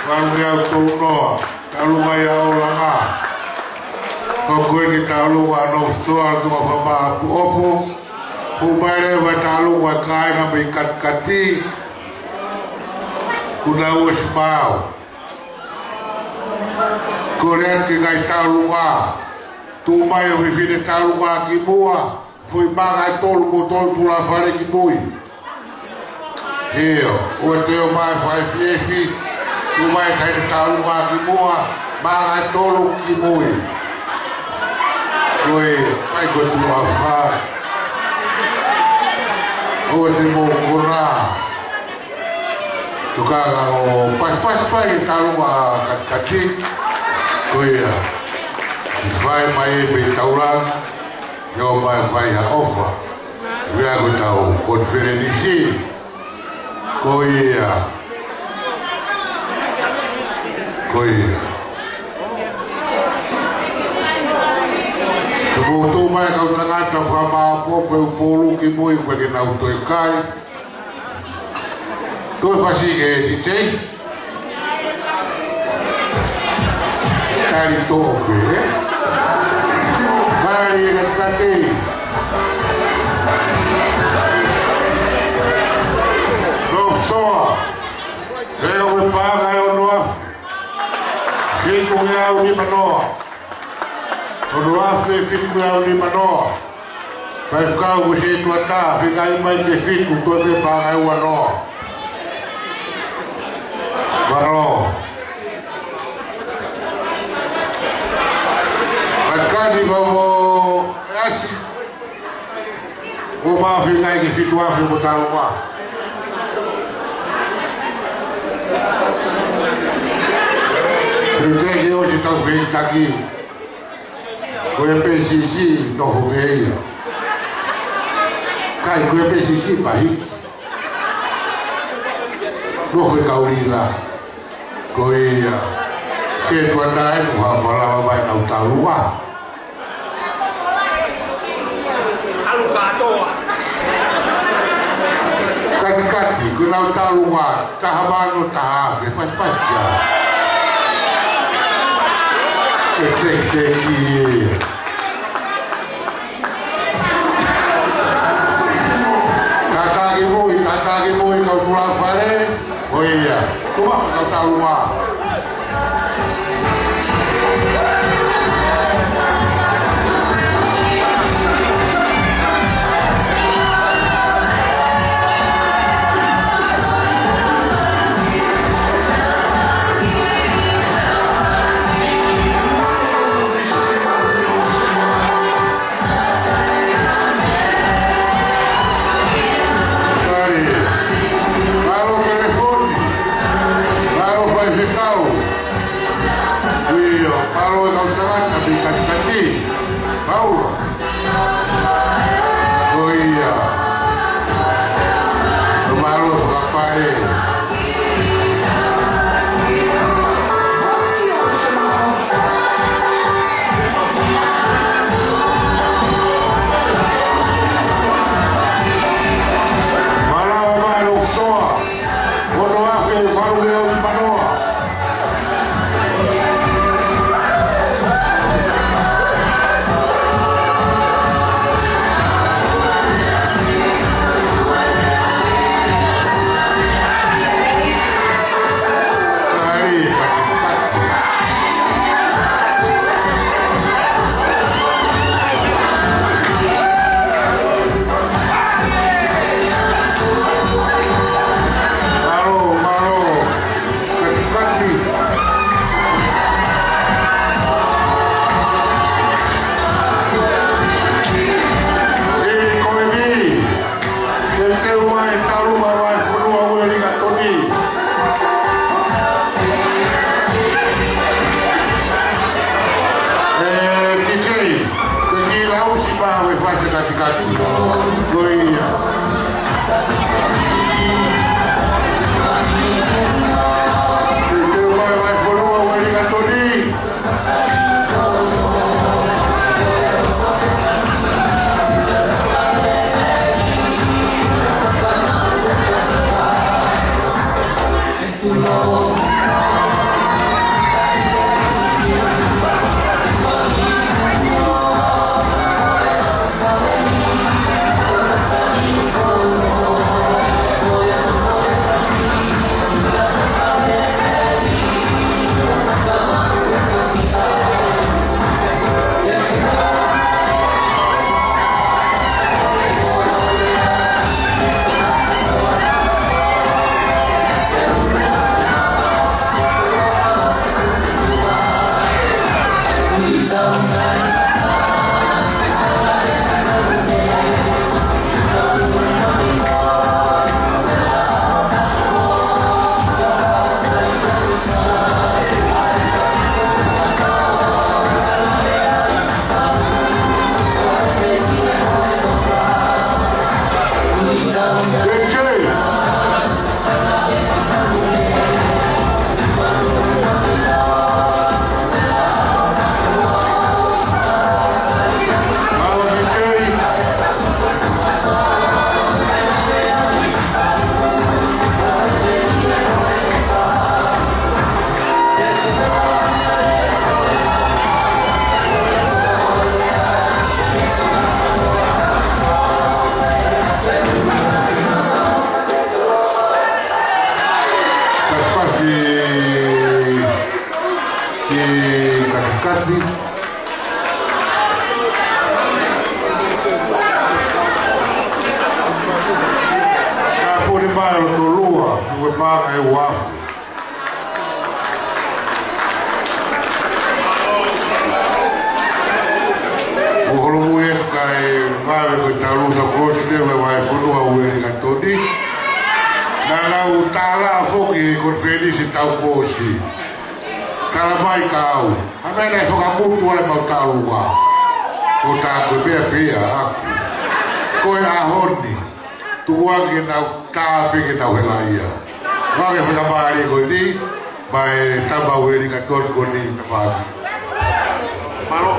valungeau tolu noa. Talu mai ʻa ʻOlanga. Ko eni talu ʻa North Shore, Tuʻa Fama, ʻOpuʻopu. Ko e pale ʻa e talu ʻa e kāinga mei Katikati. Kuo nau ʻosi maau. Kole atu ki he ngaahi taulunga. Tuʻu mai ʻa e fefine taulunga ki muʻa. Foʻi maka ʻe tolu mo tolu tulafale ki mui. ʻIo, ʻoua te ō mai fai fiefi, ʻoua mai kai te talu mā ki muʻa, mā ngai tolu ki mui. Ko e, ʻai ko e tuʻa fā. ʻOua te mou kona. Tuka ka o paspas pai talu mā katikati. Ko ia. Fai mai e pe taulanga. ʻIo mai fai ha ʻofa. Vea ko tau konifelenisi. Ko ia. Ko ia. Te mou tō mai kau tangata fakamāʻopoʻopo e upolu ki mui ko e ke nau toe kai. Toe fasi ke ti tei. Tali tō ke, ē? Tali e katikati. Nō soa. Leo e pānga e ono afe. Fitu ngeau nima noa. Ono afe fitu ngeau nima noa. Faifekau mo e sētuata, fika mai ke fitu, toe pē pānga e ua noa. Varo. Katikati mo e asi. ʻO mā fika ke fitu afe mo talu mā. Te u teke ʻo te tau feitaki. Ko e P C C, nofo pē ia. Kai ko e P C C, pahi. Nofo e kaulila. Ko ia, sētuata e muha falava mai nau talu ua. ʻAlu kātoa. Katikati, ko nau talu ua, taha mano, taha afe, pasipasi ia. E teke teki. Kātaki mui, kātaki mui, kau kula fale. ʻO ia, tuʻa, kau talu ua. Mālō telefoni. Mālō faifekau. Ka puni mai ʻo tolua, ue panga e ua. ʻO holomui atu kae vave ko e talu sa kosi leva ʻa e fonua ʻo Uelingatoni. Naʻa nau tala foki he konifelenisi taʻu kuo ʻosi. Tala mai kia au, ha meʻa naʻe fakamutu ai ʻemau taʻu ua. Ko tā ko e meʻa pē ia ʻaʻaku. Ko e ʻaho ni, tuku ange ke nau tā pē ke tau helaʻia. Kae fakamālō ko eni, maʻa e tama Uelingatoni ko eni, tama. Mālō.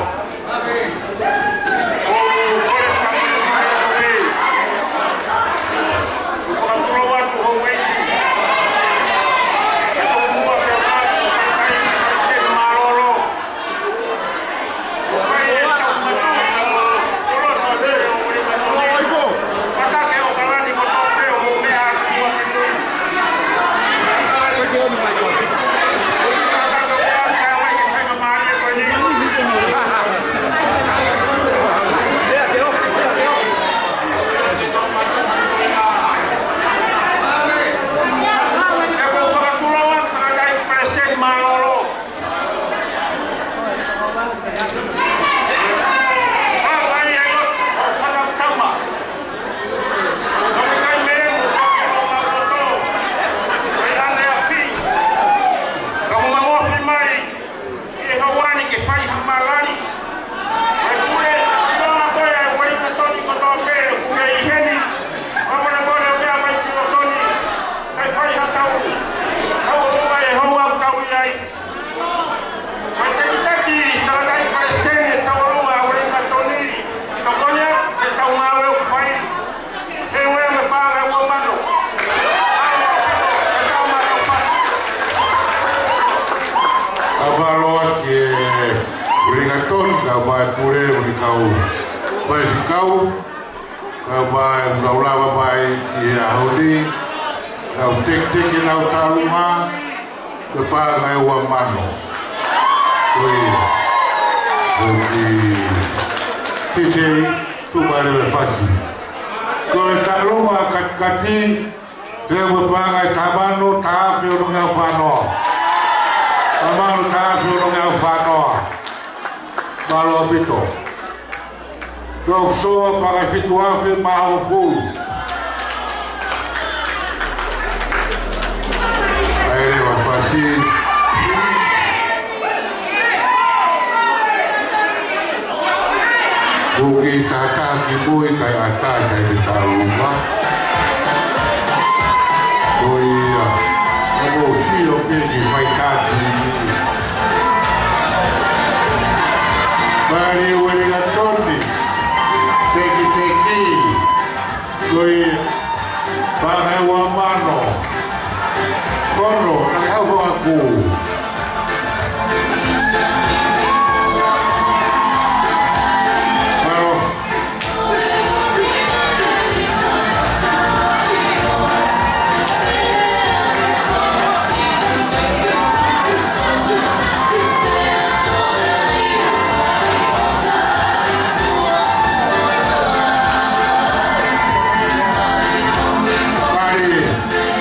Ko e tekiteki, tangataʻeiki palesiteni, tauʻolunga ʻo Uelingatoni, tokoni atu ke tau ngāue ʻoku fai. He ue me paʻanga ʻe ua mano. Ka mālō atu ki he Uelingatoni, ka mai pule mo e kau faifekau. Kau mai, nau lava mai ki he ʻaho ni, nau teketeke ʻenau taʻu ua, ko e paʻanga ʻe ua mano. Ko ia. Ko ki T J, tuʻu mai leva e fasi. Ko e taʻu ua katikati, te mo e paʻanga ʻe taha mano, taha afe ono ngeau fā noa. Taha mano, taha afe ono ngeau fā noa. Mālō ʻaupito. Ko e soa paʻanga ʻe fitu afe mā hongofulu. ʻAi leva e fasi. Ko e kiʻi tātā ki mui kae ʻatā ki he taʻu ua. Ko ia, ʻoku mou sio pē ki he faitaki. Mālō Uelingatoni, tekiteki, ko e paʻanga ʻe ua mano. Kono, ka kau ko aku. Mālō.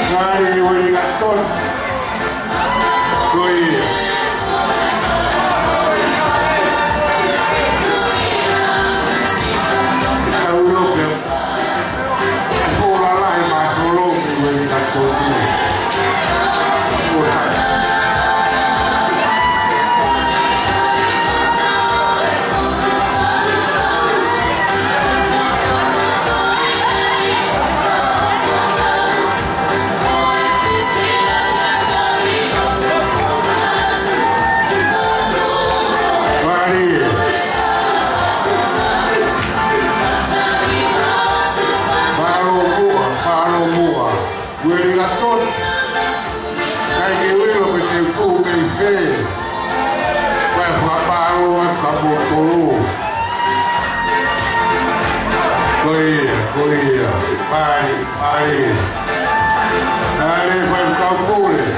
Mālō, mālō, Uelingatoni. Ko ia. Tau lope. Ko lalahi mālō ki Uelingatoni. Ko tai. Mālō muʻa, mālō muʻa. Uelingatoni. Kae ke uilo pe te u tuʻu mei fē. Kae fakamālō atu kia moutolu. Ko ia, ko ia. Mālō, mālō. Mālō, faifekau pule.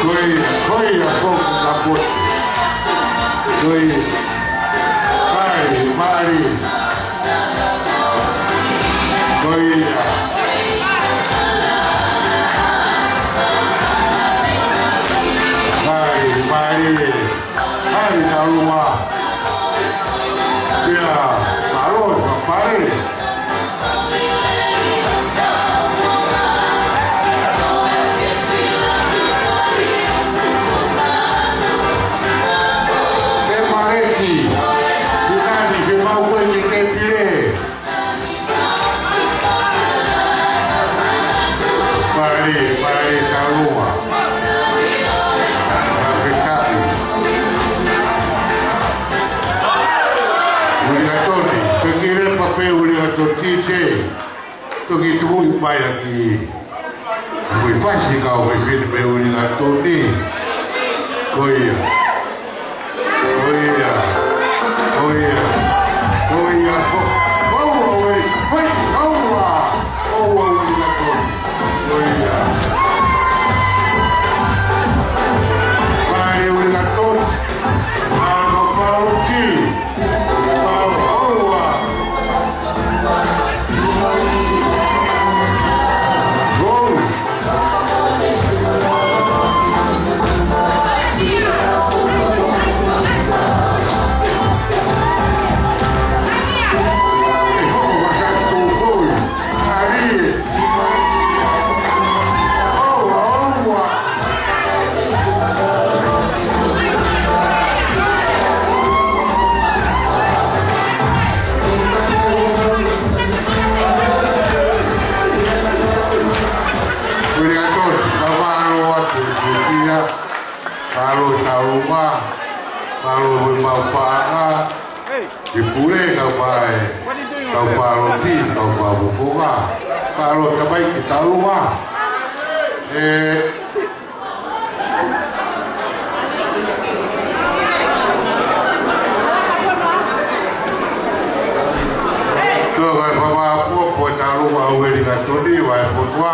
Ko e Ke kile pa pē ʻUlingatoni te. Toki tuʻu mai ʻa ki. Mui fasi kau fefine pē ʻUlingatoni. Ko ia. Ko ia. Ko ia. Ko ia. Ko, ko ua ue. Fai, ko ua. Ko ua ʻUlingatoni. Ko ia. Fai ʻUlingatoni. Fai ko fai ki. Fai ko ua. ʻUlingatoni, ka mālō atu ki tia, mālō e tauluma, mālō e mau paʻanga, ki pule kau pae, kau pāloti, kau pāfofonga, mālō tamai ki tauluma. ʻE, Ko e fakamālō atu ʻa e tauluma ʻa ʻUlingatoni, Vahefonua.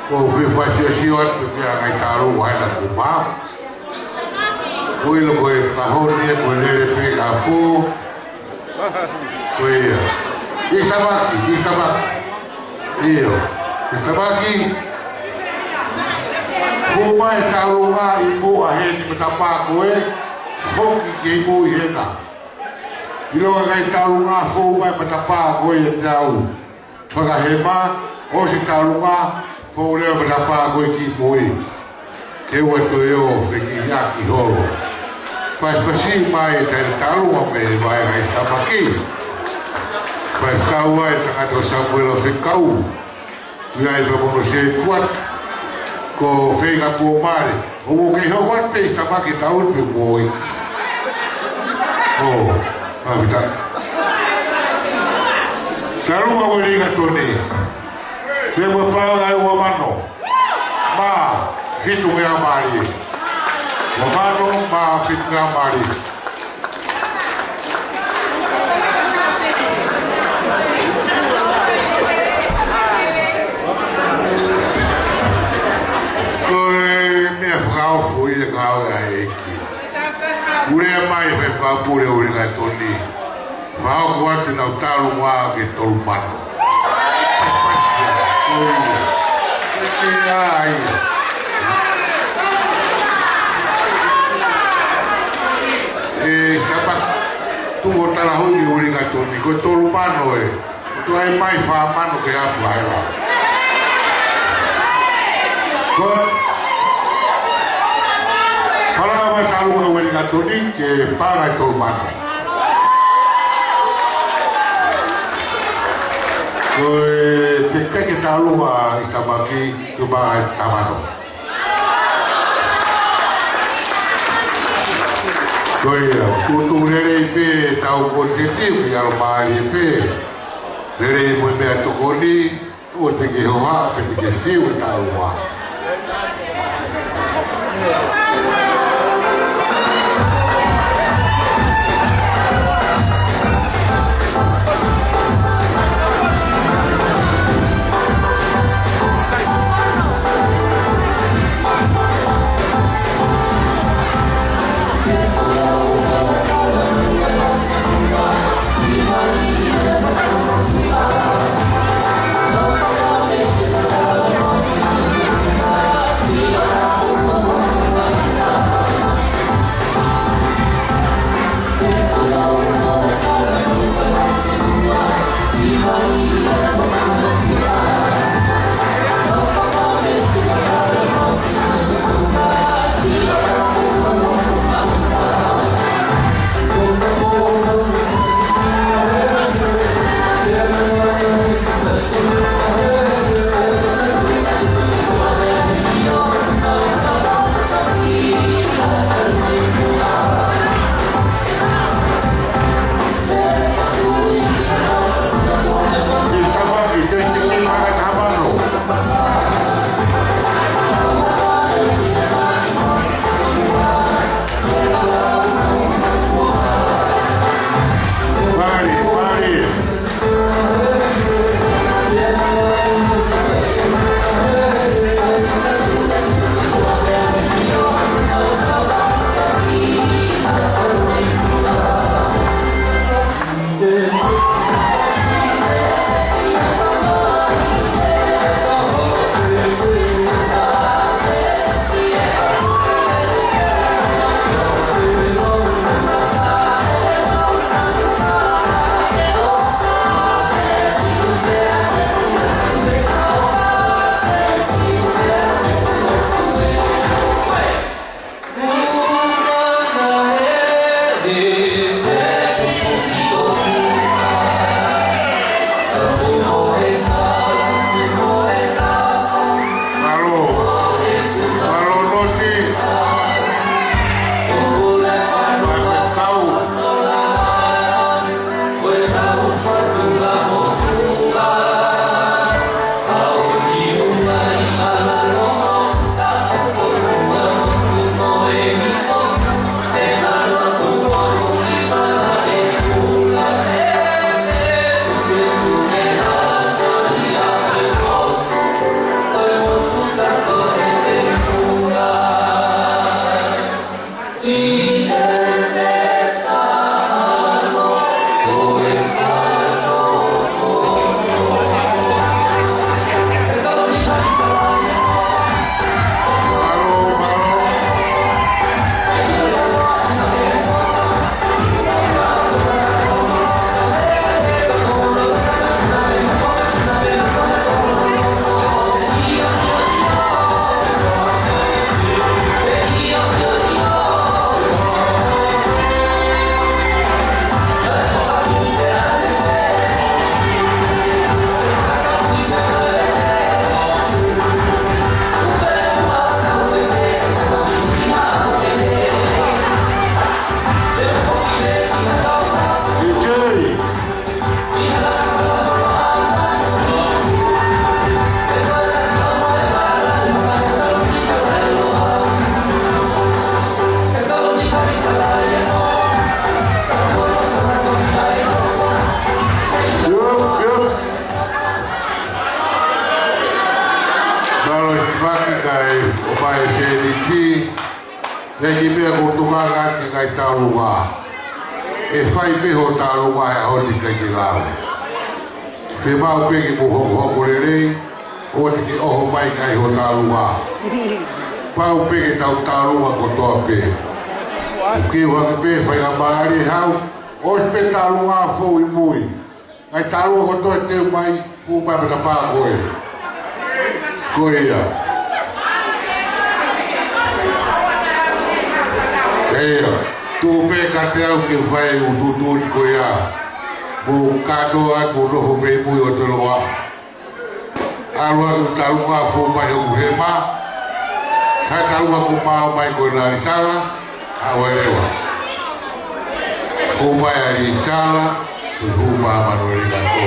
Ko e fai siosio atu ki he ngaahi tauluma ʻena kuo pā. Ko ilo ko e kaho ni, ko e lele pē ka pō. Ko ia. ʻIo, Sitamaki, ʻio, Sitamaki. ʻIo, ʻio Sitamaki. Ko e mai tauluma ʻi muʻa heni matapā ko ē. Foki ki muʻa hena. ʻIlo ngaahi tauluma fou mai matapā ko ē ʻiate au. Fakahema, ʻosi tauluma, fou leva matapā ko ē ki mui. Te ua toe ō feki ʻaki holo. Pasipasi mai e tauluma mei he vaenga ʻi Sitamaki. Faifekau ai tangata ʻo Samuela Fekau. ʻIo ai pē mono se tuat. Ko Feinga Puomale. ʻO mo ke hoko atu pē ʻi Sitamaki tau tu mo i. ʻO, a vita. Tauluma ʻUlingatoni. Pea mo pau ai ua mano. Mā, fitu mea mali. Ua mano, mā, fitu mea mali. Ko e meʻa fakaofo ia ka ʻoua ʻe ʻeke. Pule mai fai fakapule ʻUlingatoni. Fakahoko atu ʻenau tauluma ke tolu mano. Ko ia. Ko ia. ʻE, Sitamaki, tuʻu ʻo talahoʻi ʻUlingatoni, ko e tolu mano ē. Tuʻu ai mai fā mano ke apu ai la. Ko, fala mai tauluma ʻUlingatoni, ke paʻanga e tolu mano. Ko e teketeke tauluma ʻi Sitamaki, ke paʻanga e taha mano. Ko ia, tuʻutuʻu lelei pē tau ko te tiu ki alo mālie pē. Lelei mo e meʻatokoni, ʻo te ke hoha, pe te ke fiu e tauluma. Mālō e maki kai o mai se ni ki. Naʻe ki meʻa ko tokanga ki ngai tālunga. ʻE fai pē ho tālunga he ʻaho ni kai ke lave. Ke mau pē ke mou hokohoko lelei, ʻoua te ke ʻoho mai kai ho tālunga. Pau pē ke tau tālunga kotoa pē. Ke ʻuhinga pē fai a mālie hau, ʻosi pē tālunga fou ʻi mui. Ngai tālunga kotoa ʻe teu mai, pū mai matapā ko ē. Ko ia. Ko ia. Tuʻu pē kiate au ke fai ʻeku tuʻutuʻuni ko ia. Mou kātoa atu ʻo nofo pē ʻi mui ʻo toloa. ʻAlu atu tālunga fou mai hoku hema. Haʻu tālunga ko mau mai ko e nali sala. ʻA uelewa. Ko mai ali sala, ko hū māmanu e lika tō.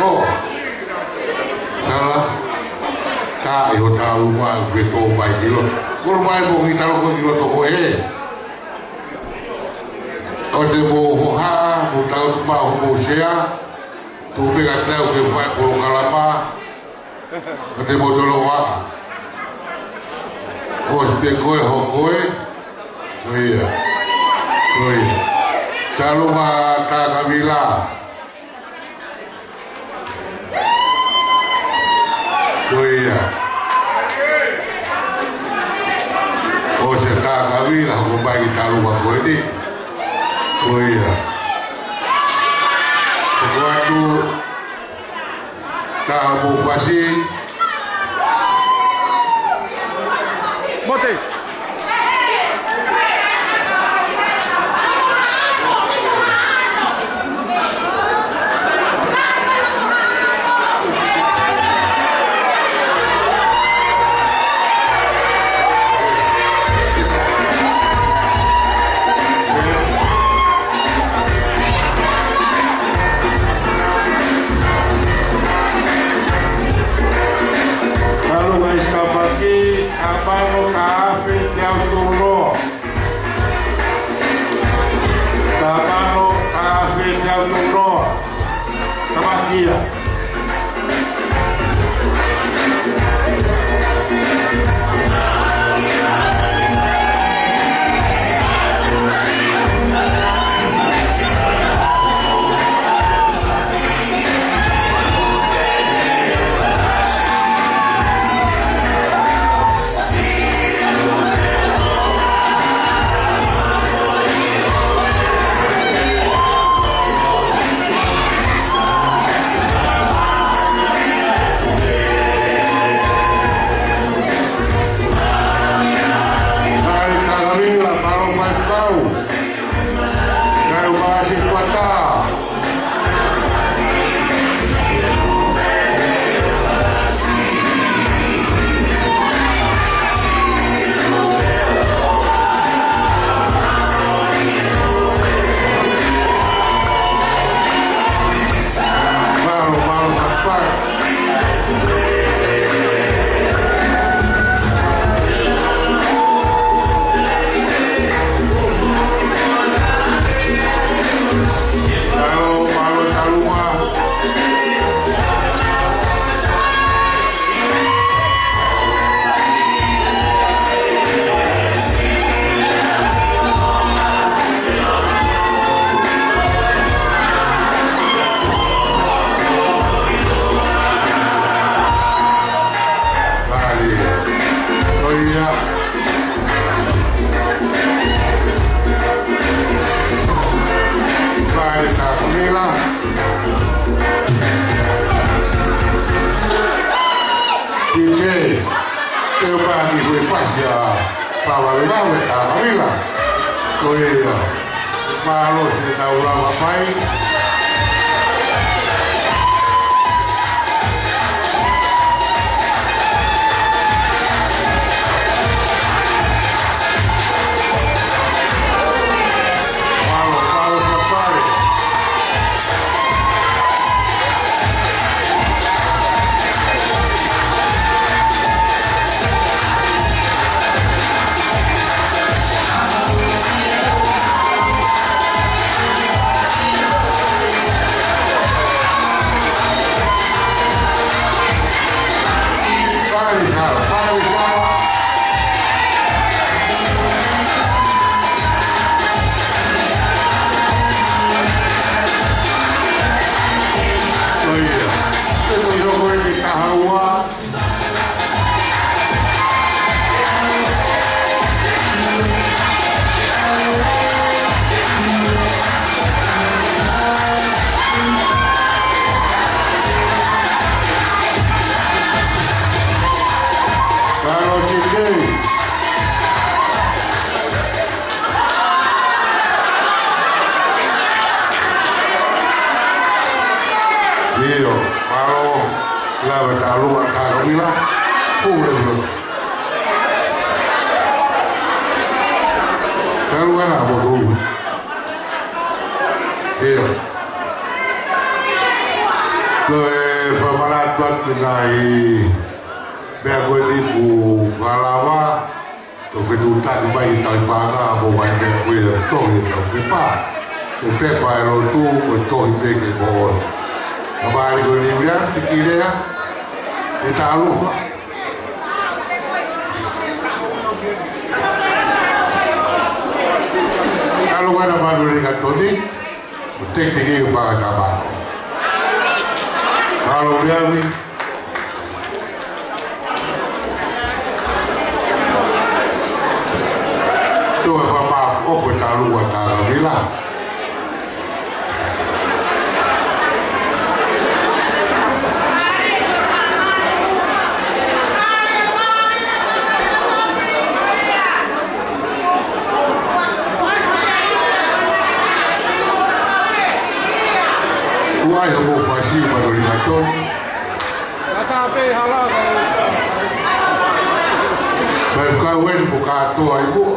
Ko. Sala, ka ʻi ho tālunga ke tō mai ki loto. Ko mai mo ki talo ko ki loto ko ē. ʻOua te mou hohaʻa, mou tau tu mā ho mou sea. Tuʻu pē kiate au ke fai polokalama. Ko te motolo wa. ʻOsi pē ko e hoko ē. Ko ia. Ko ia. Tālunga Takavila. Ko ia. ʻOsi Takavila, hoko mai ki tālunga ko eni. Ko ia. Hoko atu. Ka mou fasi. Mote. Talu mai stamaki, ʻa mano ka afe te au tolo. Ka mano ka afe te au tolo. Stamaki ia. Takamila. Kite, te u paki hui pasia, pava le vave Takamila. Ko ia, mālō siʻetau lava mai. Mālō, mālō, Tapale. Fale sala, fale sala. Ko ia. Te u hoko eni ki he taha ua. Kalo Titei. ʻIo, mālō, lava Takamila, Takamila. Pule, pule. Takamila, mo tu. ʻIo. Ko e fakamanatu atu nai, meʻa ko eni kuo lava, ʻo ke tuʻutaki mai ki he talipaʻanga mo e meʻa ko ia ʻoku tohi ʻi he pepa. Ko e pepa ʻe lotu, ko e tohi pē ke moʻoni. Ka mai ko eni ia, te ki lea, ʻe talu. Kalo kana manu le katoni. Ko e tekiteki ʻo e pāka tapa. Kalo Leavi. Tuʻa fama ʻoku talu ua Takamila. Kuo ʻai hoʻomou fasi, mālō ʻi he tonu. Kata pē hala. Pea kau eni mo kātoa ʻi muʻa.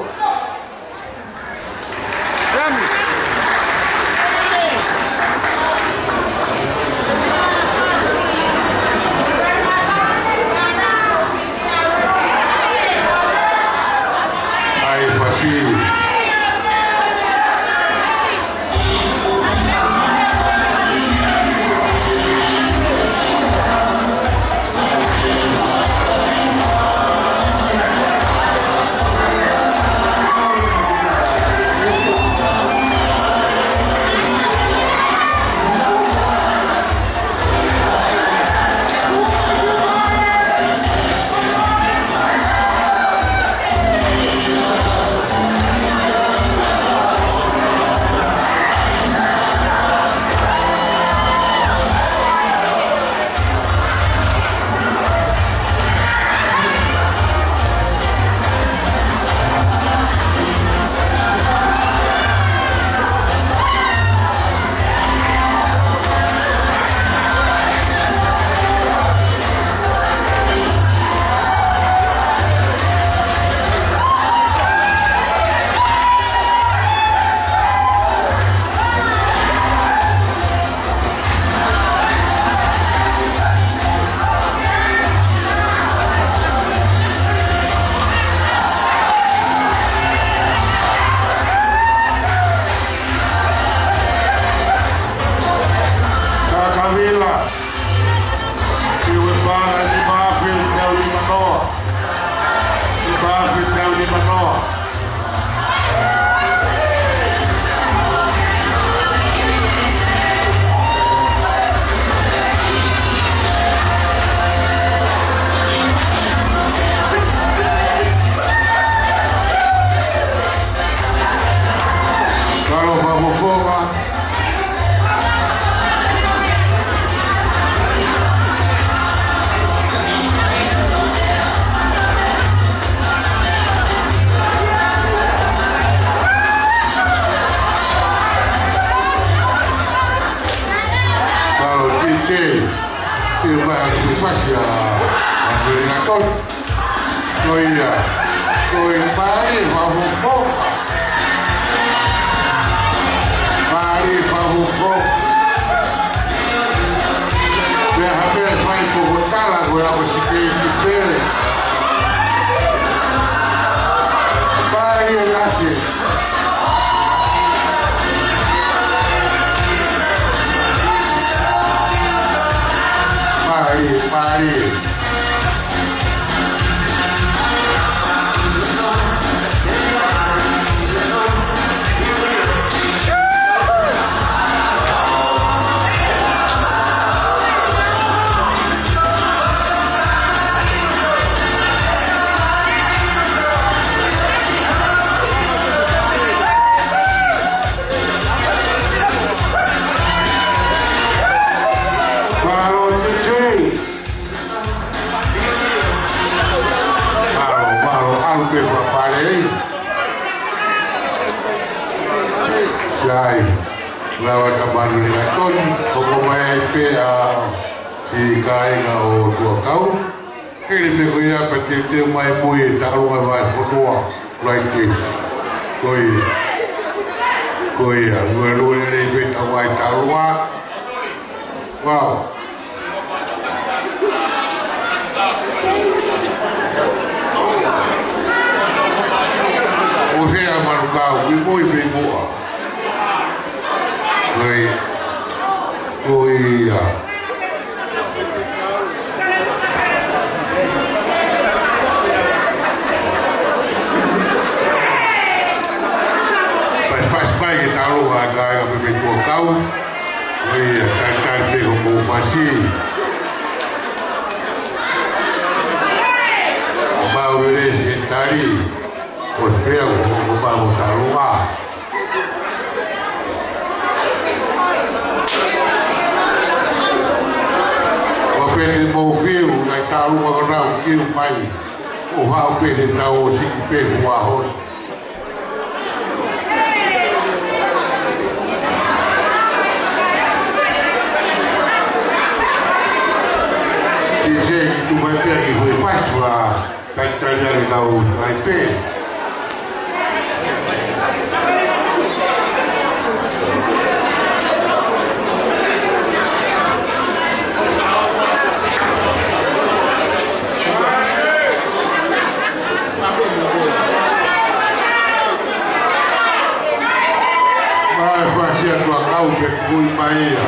ʻAi fasi. Pea ʻi he pasi ʻa, ʻa Melingatoni. Ko ia, ko e pali ʻe fakafoʻou. Pali ʻe fakafoʻou. Pea hapē fai ko ko tala ko ia ko si kei ki pele. Pali ʻe lase. Pali, pali. Mālō Tutu. Mālō, mālō, ʻalu pē fapale. Sai, lava ka Melingatoni, hoko mai pē ʻa si kāinga ʻo Tuʻakau. Hili pē ko ia pea teuteu mai mui e taʻalunga vahefonua, Light Gates. Ko ia, ko ia, lue lue lelei pē taʻalunga e taʻalunga. Wow. ʻOsi ʻa Manukau, ui mui pē muʻa. Ko ia, ko ia. Pasipasi mai ke talo a kai a pē mei Tuʻakau. Ko ia, talitali pē ko mou fasi. Mau lele se tali. Ko te pea ko ko mau talo a. Ko pē te mou fiu, nai talo a ko nau kiu mai. ʻO haʻu pē he tau ʻo siki pē huaho. Ki se ki tu mai pē ki hui pasua, kai tali ai kau ai pē. Mai fasi atu a kau ke kui mai ia.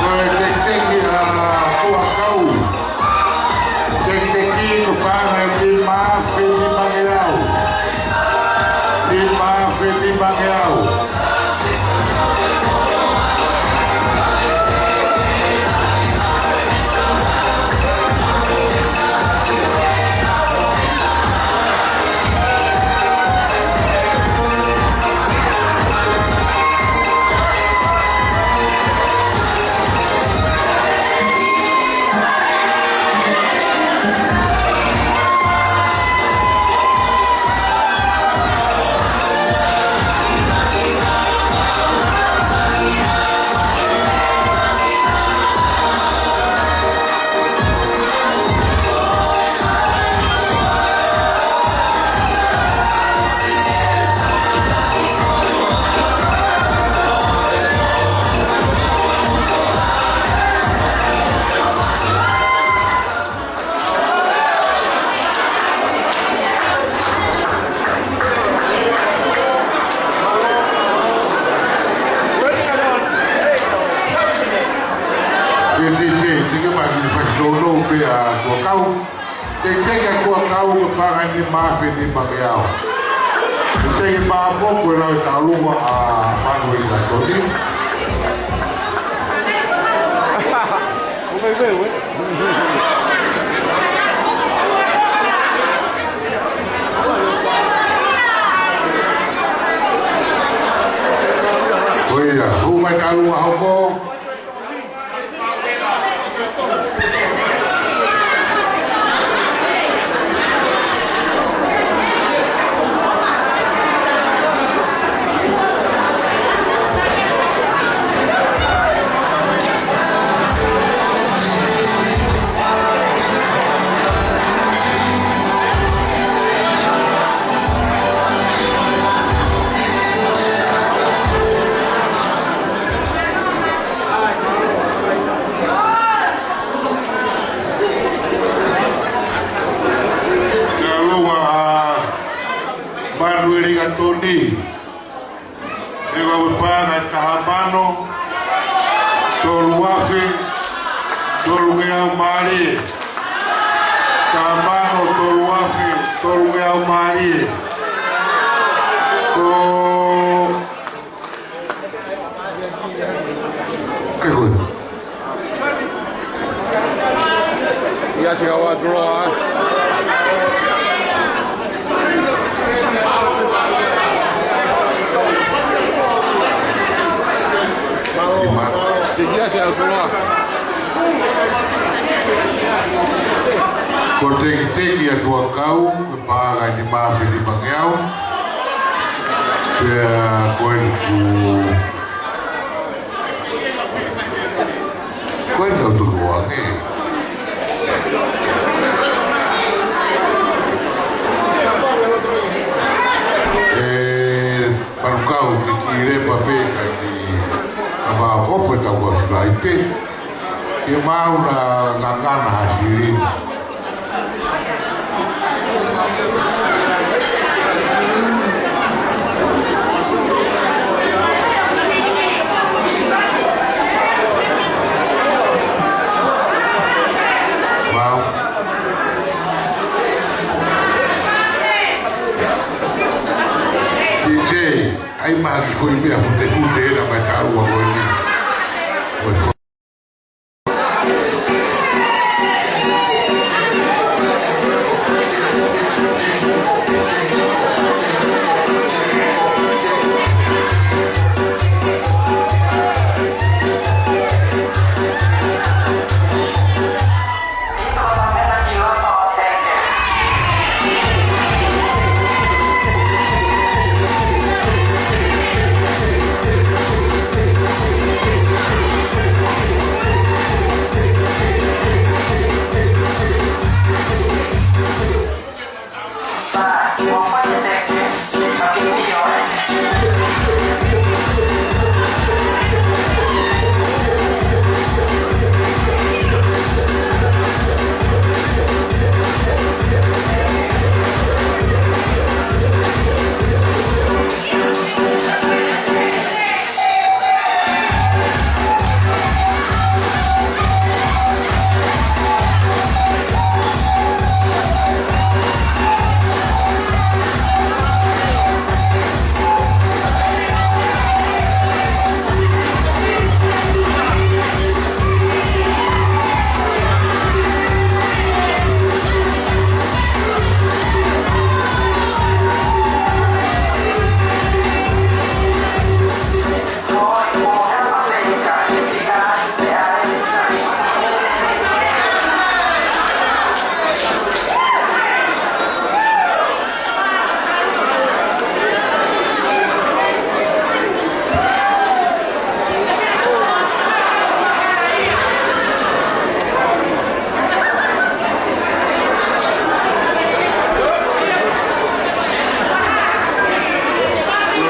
Ko e tekiteki ʻa Tuʻakau. Tekiteki ko e paʻanga ʻe lima afe nimangeau. Lima afe nimangeau. Pea Tuʻakau, te ke ke Tuʻakau ke paʻanga ʻe nima afe nima ngeau. Te ke pā pō ko e lau e taulunga ʻa Manueli Katoni. Ko ia, hū mai taulunga hoko. Taulunga ʻa Manueli Katoni. ʻE ua paʻanga ʻe taha mano, tolu afe, tolu ngeau mālie. Taha mano, tolu afe, tolu ngeau mālie. Ko Ke koe. Ia se kawa draw, ā. Ia se kawa draw. Ko e tekiteki ʻa Tuʻakau, ko e paʻanga ʻe nima afe nima ngeau. Pea ko e ku Ko e tau tuku ange. ʻE, Manukau ke ki lepa pē ka ki a ma pope tau ka filai pē. Ke mau na ngangana ha silini. Mau. T J, ʻai mai ha kiʻi foʻi meʻa futefute ena mai taua ko eni. Ko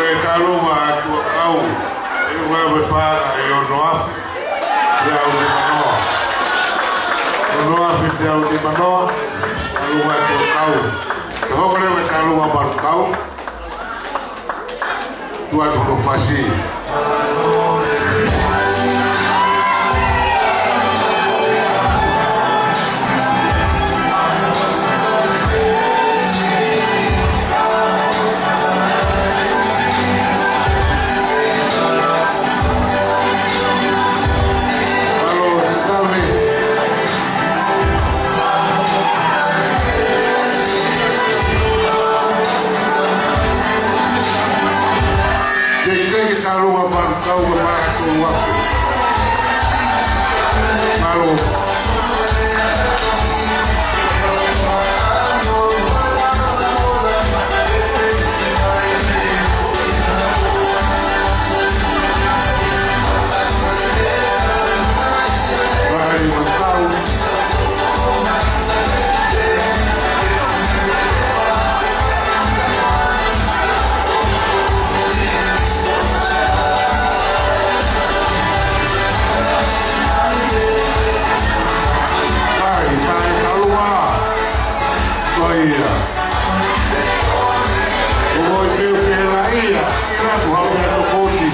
e taulunga ʻa Tuʻakau, ʻe ua paʻanga ʻe ono afe teau nimanoa. Ono afe teau nimanoa, taulunga ʻa Tuʻakau. Te hoko leva e taulunga ʻa Manukau. Tuʻa tuku pasi. Talu a palu kau a mara tolu afe. Mālō. Mālō, mālō. Ai, ai, kalua. Ko ia. Ko ia te u ke la ia. Ina ku hau ia tokoni.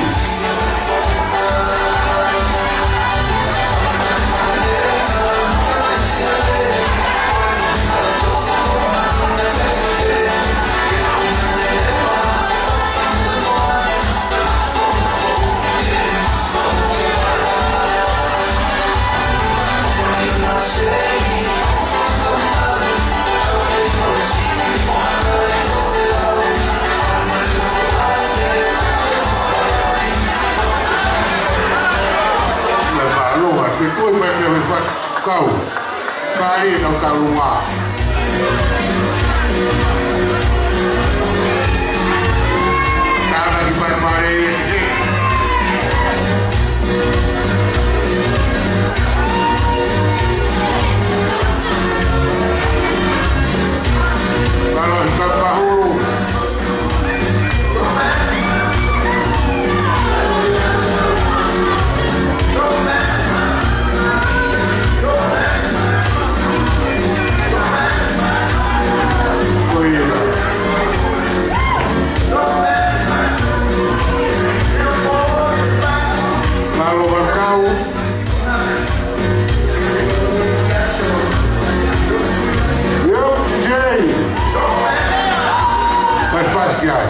Mālō, ke koi mai pē me fai kau. Kali tau tau luma. Tana ki mai mai. Kalau kita tahu Mālō, mālō. Yep, Jay. Mai fasi ki ai.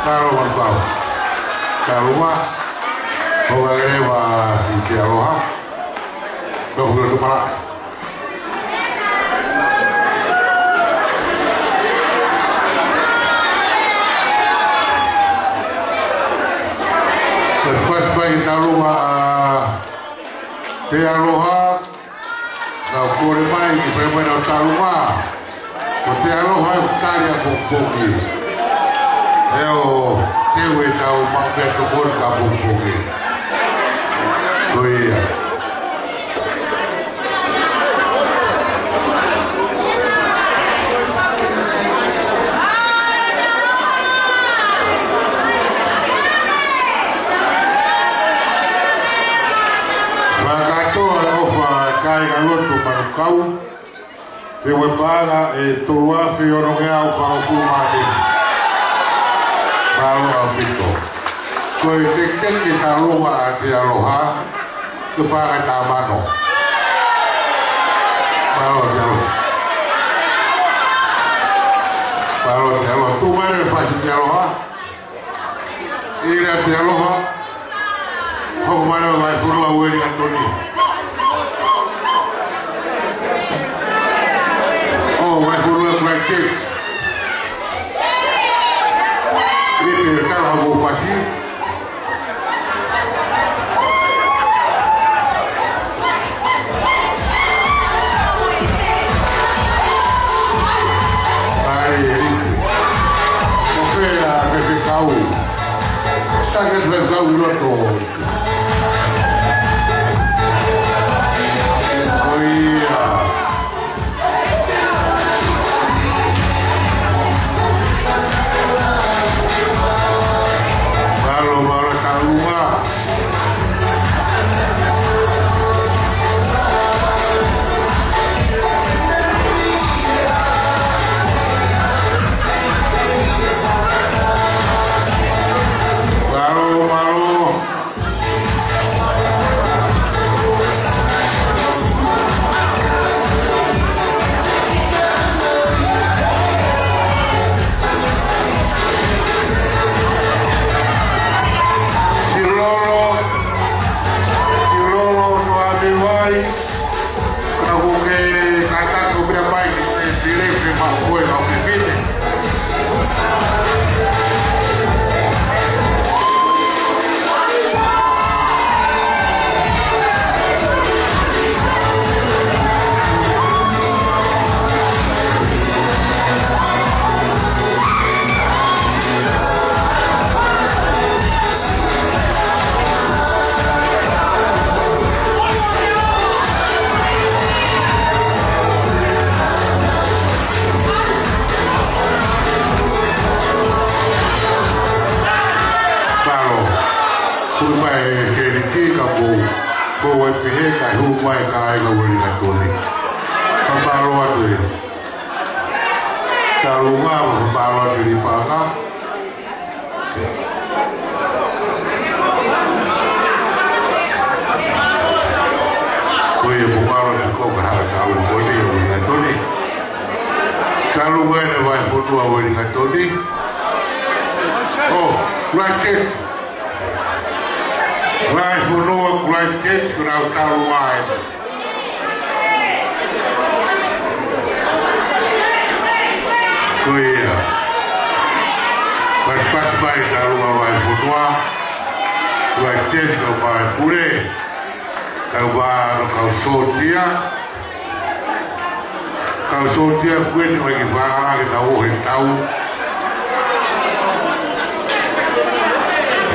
Talo man pau. Talo ma. Hoga leva i te aloha. Tau kula tu mala. Mai fasi mai ki talo ma, a, te aloha. Nau kole mai ki fai mai nau talunga. Ko te aloha e kali a pokipoki. Eo te ue tau maʻu pea tokoni ka pokipoki. Ko ia. Fakatoa e ʻofa e kāinga lotu Manukau. Te ue paʻanga ʻe tolu afe onongeau fāngofulu mā nima. Mālō ʻaupito. Ko e teketeke taulua ʻa te aloha, ko e paʻanga ʻe taha mano. Mālō te aloha. Mālō te aloha. Tuʻu mai e fasi te aloha. ʻIa te aloha. Hoko mai ʻa Vaifulu ʻa Ueli ʻa Toni. ʻO Vaifulu ʻa Christchurch. ʻIa te tala mo fasi. Ai, ʻoku fea ke te kau. Sake te kau loto. Ko ia. Mālō, mālō, taulua. Mālō, mālō. Hū mai e keliki ka mou, mou ʻai pehē kae hū mai kāinga Uelingatoni. Fakamālō atu e Talunga, fakamālō atu e Lipaʻanga. Ko ia, fakamālō atu ko ka hara Talunga ko eni Uelingatoni. Talunga ʻene vahefonua Uelingatoni. ʻO, Christchurch. Vahefonua Christchurch, ko ʻenau Talunga ē. Ko ia. Pasipasi mai Talunga vahefonua Christchurch, kau mai pule. Kau mai ʻo kau sōtia. Kau sōtia ko eni mai ki Tonga ke tau ʻoho he tau.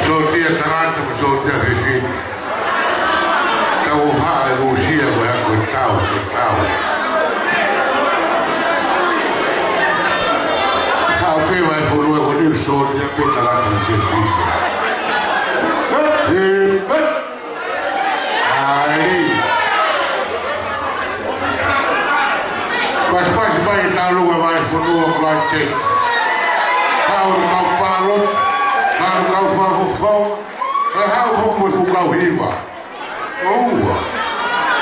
Sōtia tangata mo sōtia fefine. Tau ʻoho he ʻusia ko e ako e tau, e tau. Ka ʻo pē vahefonua ko eni sōtia pē tangata mo fefine. ʻE, ʻe, ʻe. ʻAi. Pasipasi mai Talunga vahefonua Christchurch. Kau kau pāloti, kau kau fakafofonga, kau kau fakafofonga. ʻOua.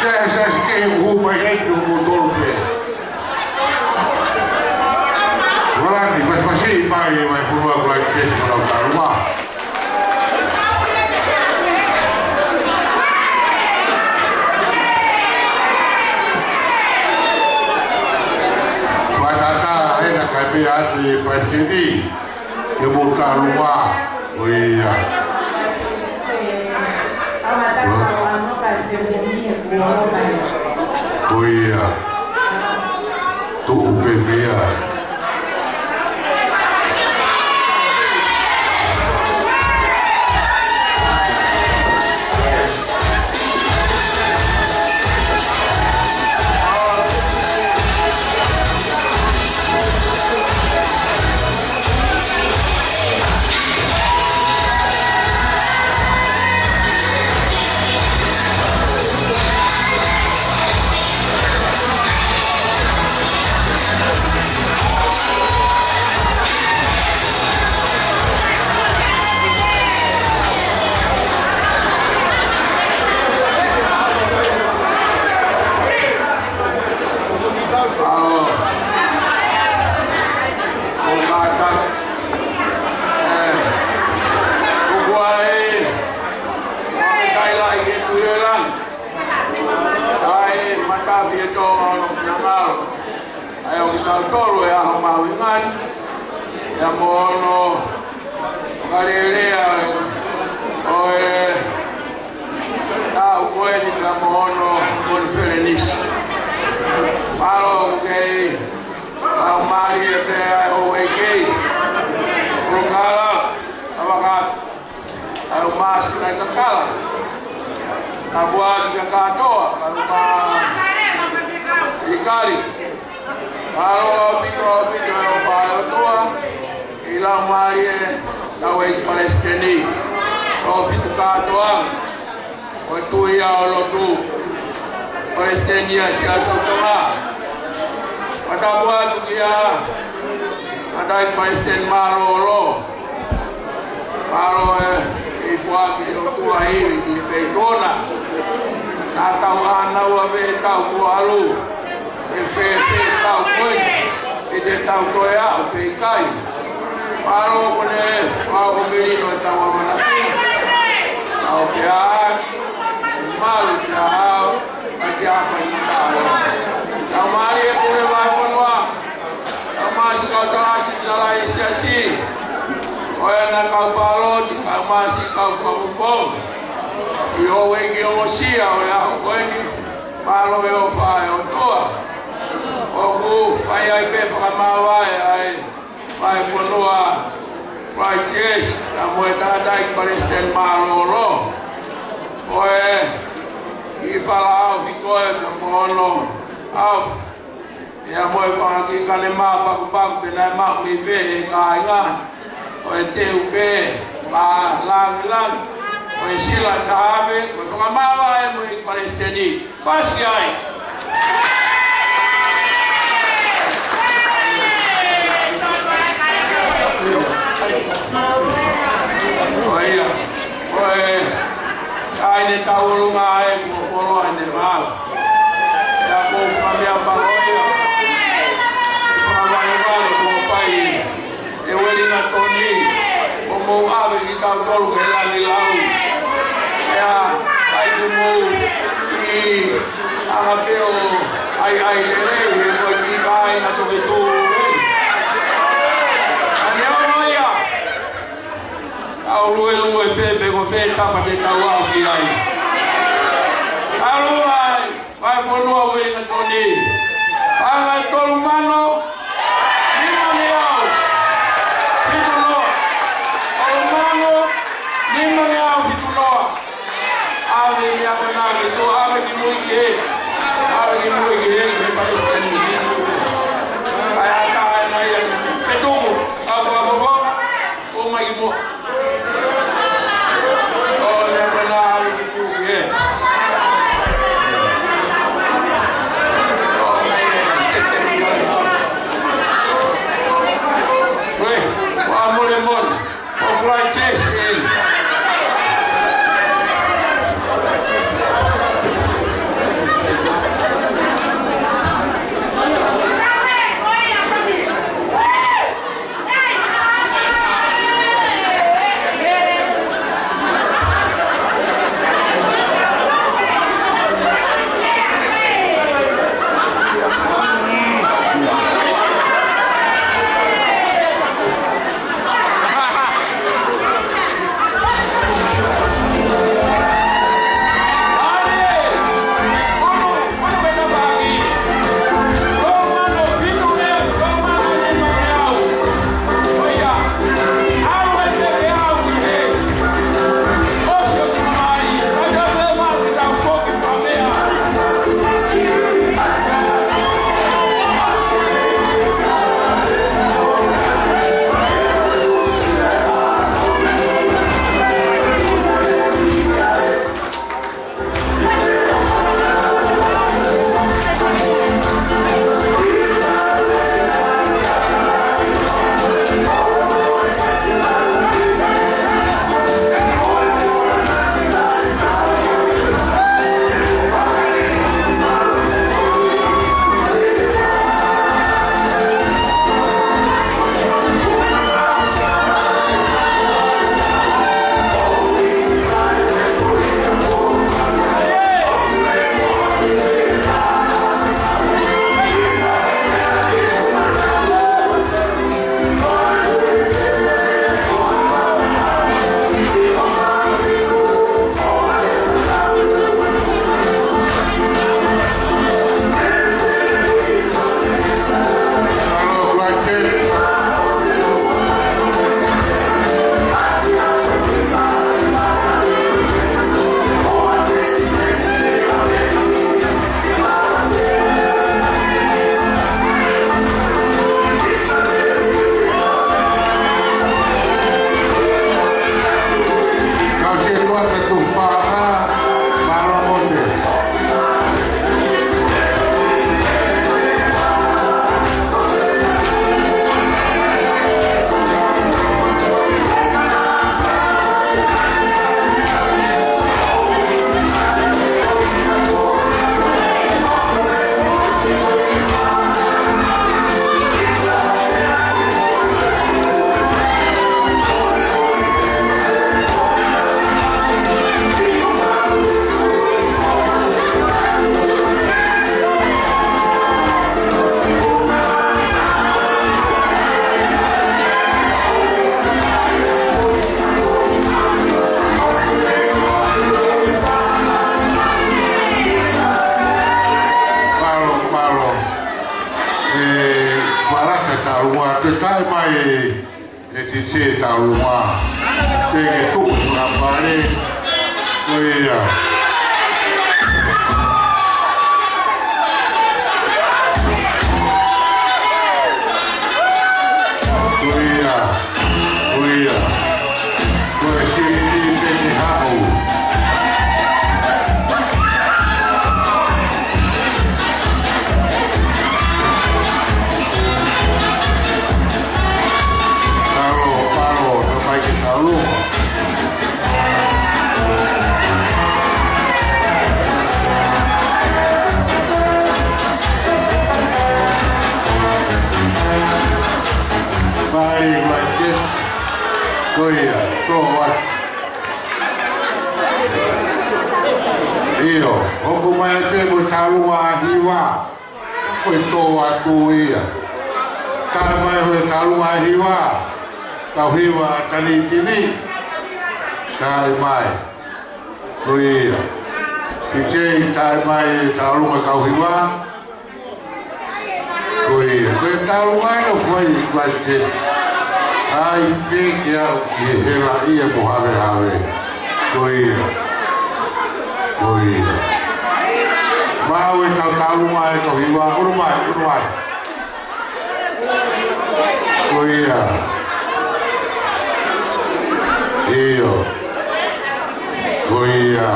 Ke ʻe sasi ke hū mai ʻe tuku tolu pē. Valani, pasipasi mai e vahefonua Christchurch mo ʻenau Talunga. Fakatātā ena kae pehē atu e Palesiteni, ke mou Talunga, ko ia. Ko ia. Tuʻu pē meʻa. ʻAo. ʻO kātaki. ʻE, ʻoku ʻai, ʻoku ʻikai lahi ke tui e langi. ʻAi, matafi e tō ono finangalo. ʻAi, ʻo kitautolu e ʻaho mahuʻinga ni, ʻa ia mo hono fakalelea ʻo e taʻu ko eni pea mo hono konifelenisi. Mālō ʻoku kei ʻaumālie pē ʻa e houʻeiki. Pulukala, ʻavaka, ʻa e ʻumasi nai kakala. Tapu atu kia kātoa, kae ʻumaʻā ʻIkali. Mālō ʻaupito, ʻaupito e ʻofa ʻa e ʻOtua, ʻi he laumālie ʻetau ʻEiki Palesiteni, ʻo fitu kātoa, ʻo e tuʻi ʻo e lotu, Palesiteni ʻa Siaosi ʻo Tonga. Fakatapu atu kia Tangataʻeiki Palesiteni Mālōlō. Mālō e, e foaki ʻe he ʻOtua ʻa e ivi ki he feituʻu na. Naʻa tau ʻānaua pē he taʻu kuo ʻalu. ʻE fēfē e taʻu ko eni, ʻe te tau toe aʻu pe ʻikai. Mālō ko ʻene ʻofa ʻo melino ʻetau ʻamanaki. Tau feʻaʻaki, malu ki he ʻao, ʻa e kiʻi ʻaho ni tau. Tau mālie pule vahefonua. Kau mai siʻi kau tangata siʻi nalai siasi. Ko e na kau pāloti, kau mai siʻi kau fakafofonga. ʻI he houʻeiki ongosia ʻo e ʻaho ko eni, mālō e ʻofa ʻa e ʻOtua. ʻOku fai ai pē fakamāvae ʻa e vahefonua Christchurch, pea mo e Tangataʻeiki Palesiteni Mālōlō. Ko e ʻi fala au fikoe ka mo hono au. ʻA ia mo e fanga kiʻi kane mā pakupaku pē naʻe maʻu mei fē he kāinga. ʻO e teu pē, mā langilangi. ʻO Sila Tahape, ko e fakamaau ē mo e Palesiteni. Pasi ai. ʻIo. ʻAi ne tau ʻolunga ai, mo ʻolunga ne mau. ʻIa ko e meʻa pau ia. Fakamaau mo fai. ʻE Uelingatoni, ʻoku mou ʻave kitautolu ki he langilau. ʻIa, ʻai ke mou ʻi ʻanga pē ʻo ʻaiʻai lelei, he ko e kiʻi kāinga toki tuʻu ē. ʻAne ono ia. Tau luelue pē pe ko fē tapa te tau aʻu ki ai. ʻAlu ai. Fai fonua Uelingatoni. Paʻanga ʻe tolu mano, nima ngeau, fitu noa. Tolu mano, nima ngeau, fitu noa. ʻAve ia ko ena ki tuʻa, ʻave ki mui ki hē. ʻAve ki mui ki hē, ki he Palesiteni. ʻAi ata ena ia, ʻe tuku, ʻave ʻave ʻave. ʻO mai ki muʻa. ʻO lea pē na au ki tuʻu ē. Ue, ua mole mole. ʻO kulai chase ē. Mālō, mālō. ʻE, Malaka, talu ua te tae mai, ʻe te te talu ua. Te ke tuku ka pale. Ko ia. Ko ia. Ko ia. Ko e sili te te haʻu. Mai pē mo e tālunga ʻa Hiva, ko e tō atu ia. Tae mai mo e tālunga ʻa Hiva, kau Hiva Tanitini. Tae mai. Ko ia. Ki kei tae mai e tālunga kau Hiva. Ko ia, ko e tālunga ʻa e fai, fai te. ʻAi pē ke aʻu ki he hela ia mo havehave. Ko ia. Ko ia. Mau e tau tālunga ʻa e kau Hiva, ʻulu mai, ʻulu mai. Ko ia. ʻIo. Ko ia.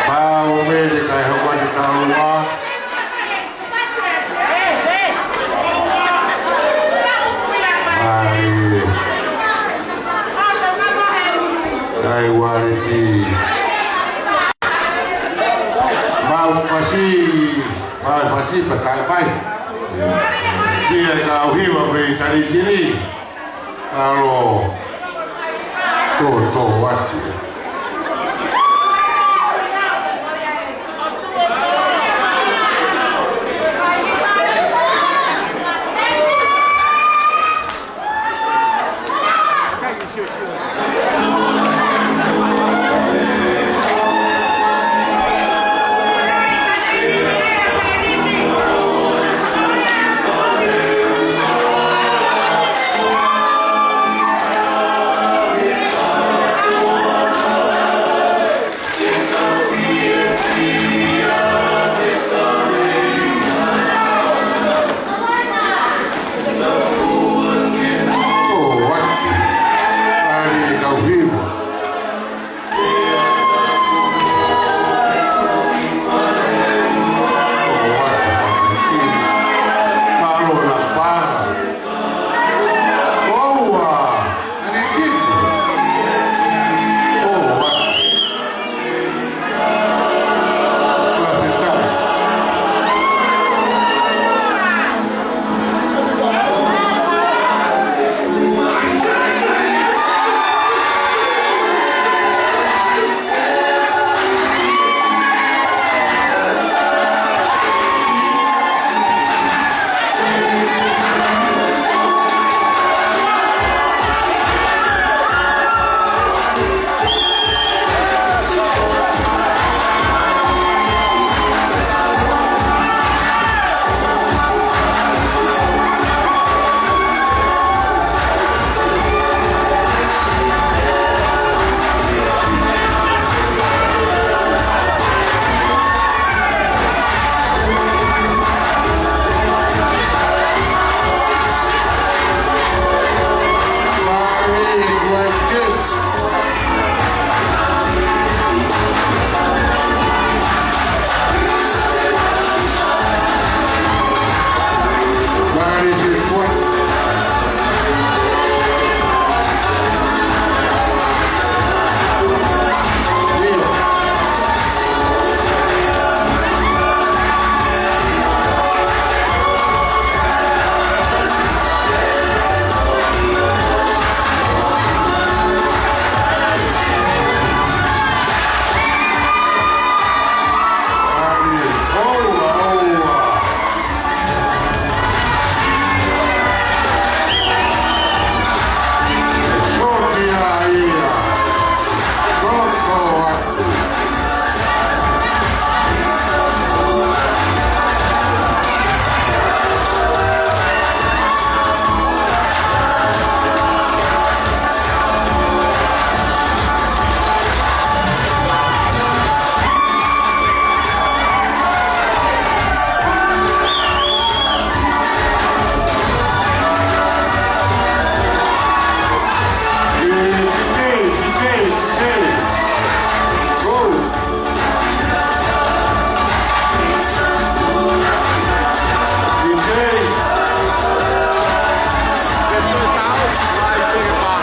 Mau mele kai hoko atu tālunga. Ai. Ai, Ualeti. Mau pasi, mau pasi pakai mai. Kia kau Hiva mei Tanitini. Alo. Tō, tō atu.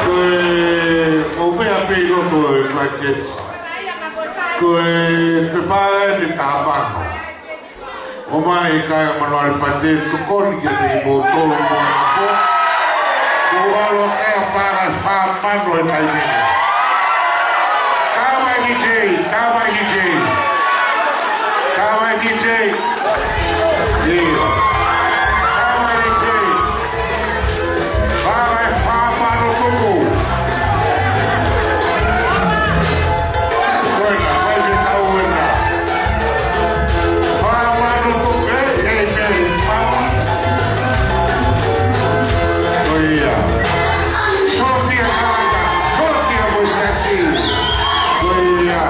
Ko e, ko e meʻa pē ʻi loto e Christchurch. Ko e, ko e pae ni tamano. ʻOmai kai Manuale Pate tokoni kiate kimoutolu mo e ako. Ko alo e pae fā mano he taimi ni. Tau mai ki kei, tau D J. Kau mai D J. ʻIo. Kau mai D J. Kau mai fā mano tuku. Ko ena, ko e meʻa ʻoku ena. Fā mano tuku, ʻe, ʻe, ʻe, mama. Ko ia. Sōtia kākā, sōtia mo e siasi. Ko ia.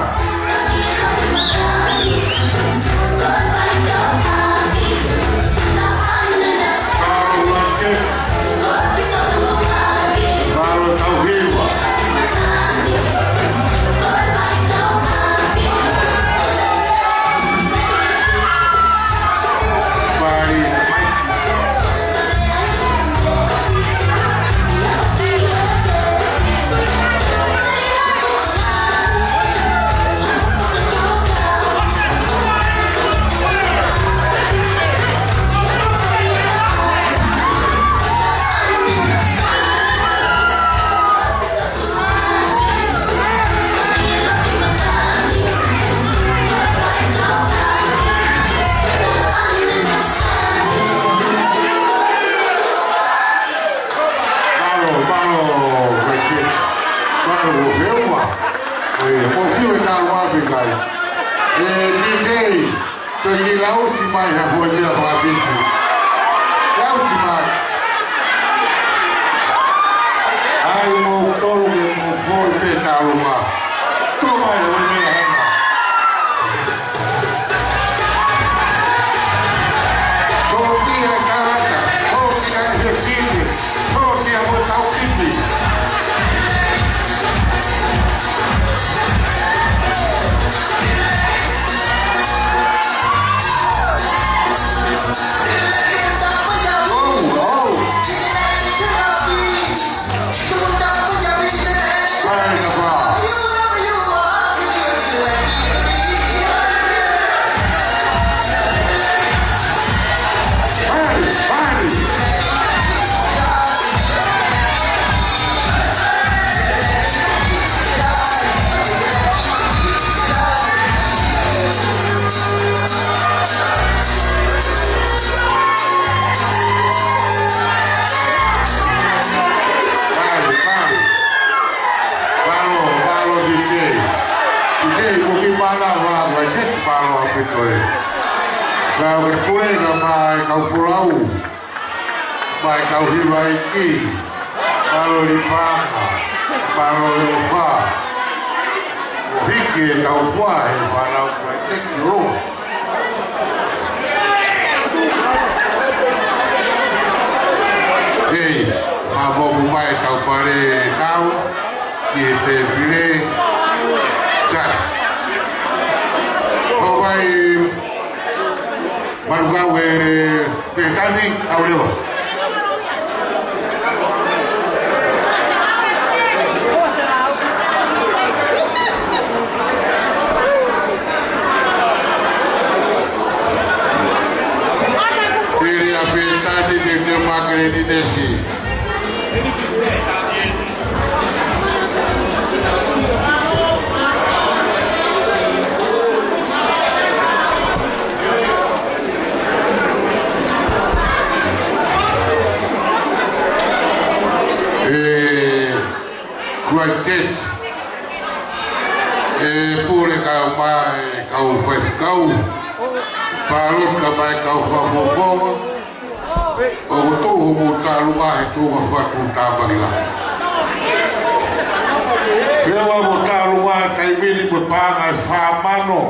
Mālō, mālō, Mike. Mālō, ʻo hewa. ʻOi, mo fiu e tau ʻapi kai. ʻE, D J, toe kiʻi lausi mai ha foʻi meʻa fakapisi. Lausi mai. ʻAi mo tolu ke mo foʻi pē tau ma. Tuʻu mai ha foʻi meʻa hena. Sōtia kākā, sōtia he sini, sōtia mo tau kipi. Oh, oh. Mālō, mālō, D J. D J, ko ki mana wa, wa, ke ki mana wa pe toe. Ka ke pule ka mai kau folau. Mai kau hiva iki. Mālō Lipaka. Mālō Lefa. Hiki e kau fua he fānau mai te ki o. Ei, a moku mai kau pale nau, ki he tēpile, kai. Ko mai, manukau e Pētani, au lewa. Pili a Pētani, te te makele ni nesi. ʻE, kuai te. ʻE, pule kau mai, kau faifekau. Pālota mai kau fakafofonga. ʻOku tuʻu hoʻomou tālunga he tuʻunga fatu tāmaki lahi. Pea ʻoku mou tālunga taimi ni mo e paʻanga ʻe fā mano.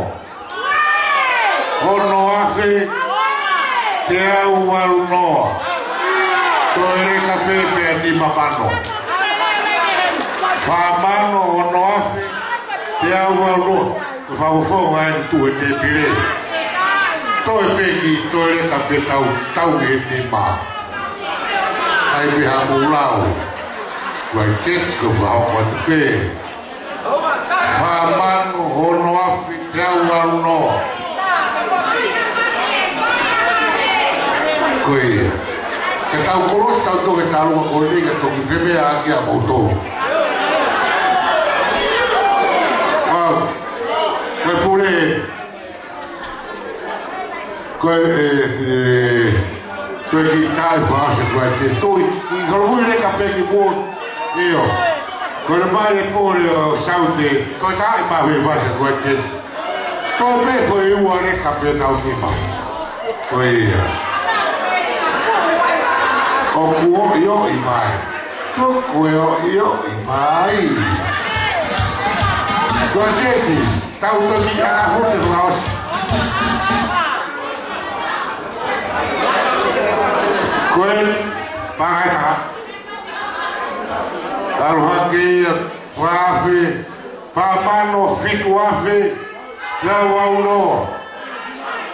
Ono afe, teau valu noa. Toe leka pē pea nima mano. Fā mano, ono afe, teau valu noa. Ko e fakafofonga eni tuʻu he tēpile. Toe peki, toe leka pē tau, tau he nima. ʻAi pē ha mou lau. Kuai te ko e fakahoko atu pē. Fā mano, ono afe, teau valu noa. Ko ia. Ka tau kolosi tau toki tālunga ko eni ka toki femeʻa ʻaki ʻa moutolu. Wow. Ko e Ko e, ē, ē, ko e kiʻi taʻe fakaʻosi ko ē te tui. Ko e ui leka pē ki muʻa. ʻIo. Ko e mai e pole ʻo Saute. Ko e taʻe mahuʻi fakaʻosi ko ē te. Tō pē ko e ua leka pē nau ki mai. Ko ia. ʻOku oʻioʻi mai. Ko e oʻioʻi mai. Ko e teti. Tau toki ana hote fakaʻosi. Ko e pangai taha. Aloha ke ia faafe, fā mano fitu afe, lau au loa.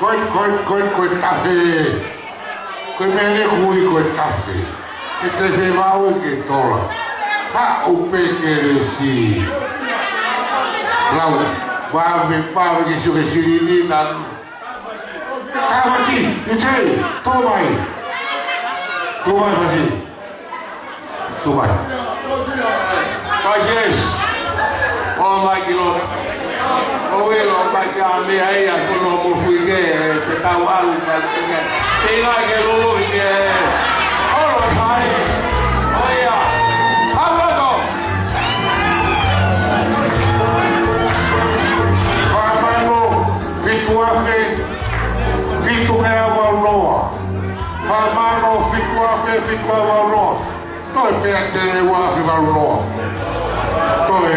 Ko e, ko e, ko e, ko e tafe. Ko e meʻa ne hui ko e tafe. Ke te se vau ke tola. Haʻu pē ke lesi. Lau, vave, vave ke sio ke silini nanu. Tavati, i te, tō mai. Tō mai, Vati. Tō mai. Kai Jes. ʻO mai ki loto. ʻO ilo mai ki a mea ia kono mo fui ke te tau alu mai ki ke. Te ngai ke lolo i ke. ʻOlo mai. ʻO ia. Alu ako. Fā mano fitu afe fitu ngeau valu noa. Fā mano fitu afe fitu ngeau valu noa. Toe pea te ua afe valu noa. Toe.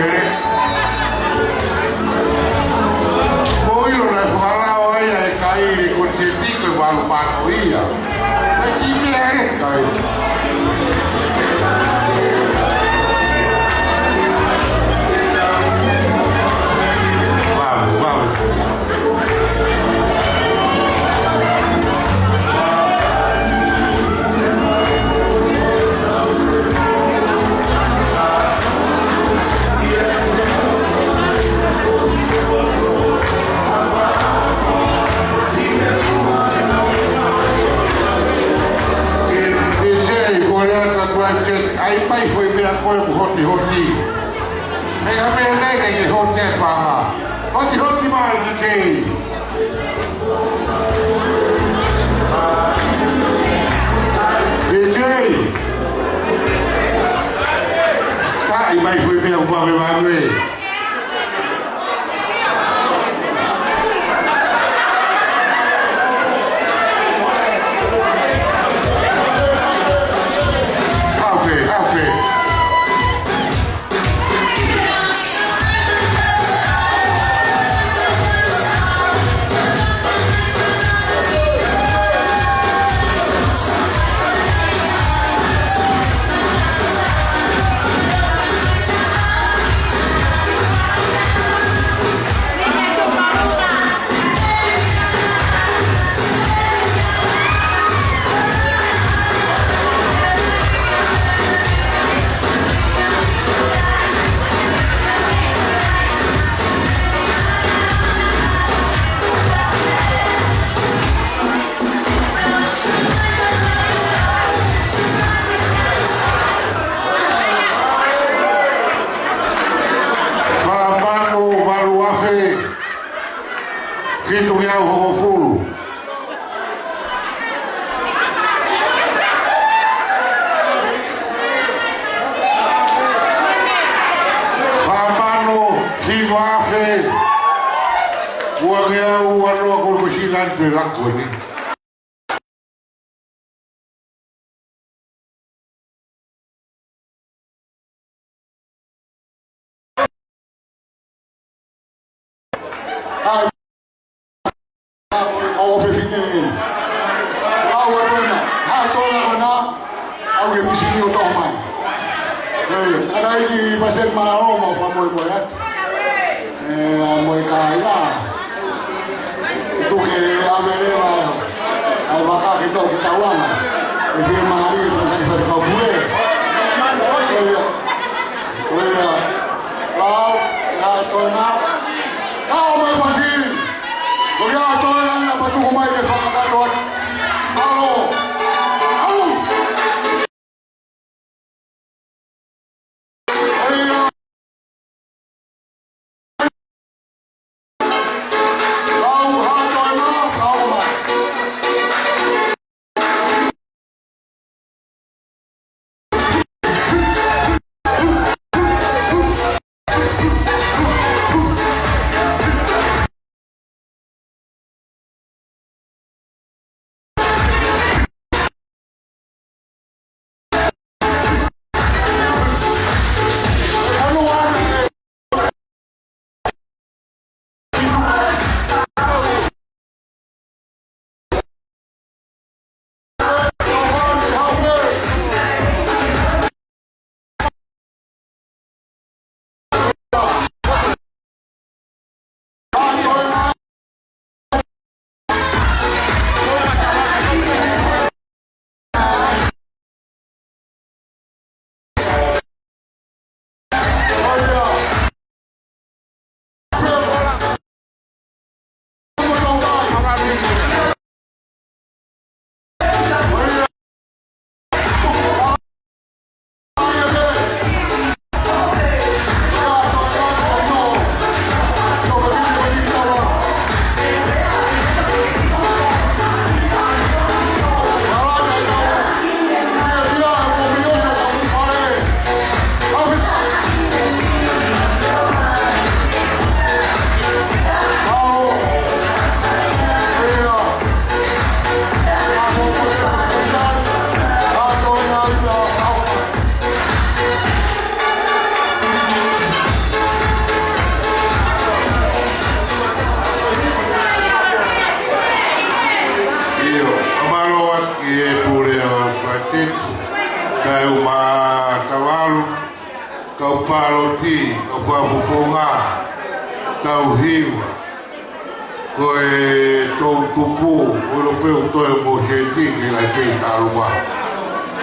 Ko ilo na fakalao ai ai ka ili ko te tiko valu mano ia. Ai ki mea e kai. Vau, vau. Ese, ko e ata ko e te, ai pai foʻi meʻa ko e hoti hoti. Hei, a meʻa nei ke hoti e paha. Hoti hoti mai ki te. Ese. Taʻi mai foʻi meʻa ua me vave. Afe, afe. Fā mano valu afe fitu ngeau hongofulu. Fā mano hiva afe ua ngeau ua noa. Ko e ko Silani pe lako ni. ʻAi, ʻo fefine eni. Au ʻa Tona, ʻa Tona ko ena, au ke misini ʻo toʻo mai. ʻE, ʻa e kiʻi paseki mālō mo fakamolemole atu. ʻE, ʻa mo e kāinga. Tuku ke ʻave leva ʻa e vaka ke toki tauanga. ʻE fiemālie, tau kani fasi kau pule. ʻOia. ʻOia. Lau, ʻa Tona. Kau mai pasi. Ko ia ʻa Tona na patuku mai ke fakakakato atu. Alo. Au. Au, hato ena, au, ha. Kae ʻumaʻā Tavalu, kau Paloti, kau Fakafofonga, kau Hiva, ko e toʻutupu, ʻoku ʻilo pē ʻoku toe mo seti ke la ke talu ma.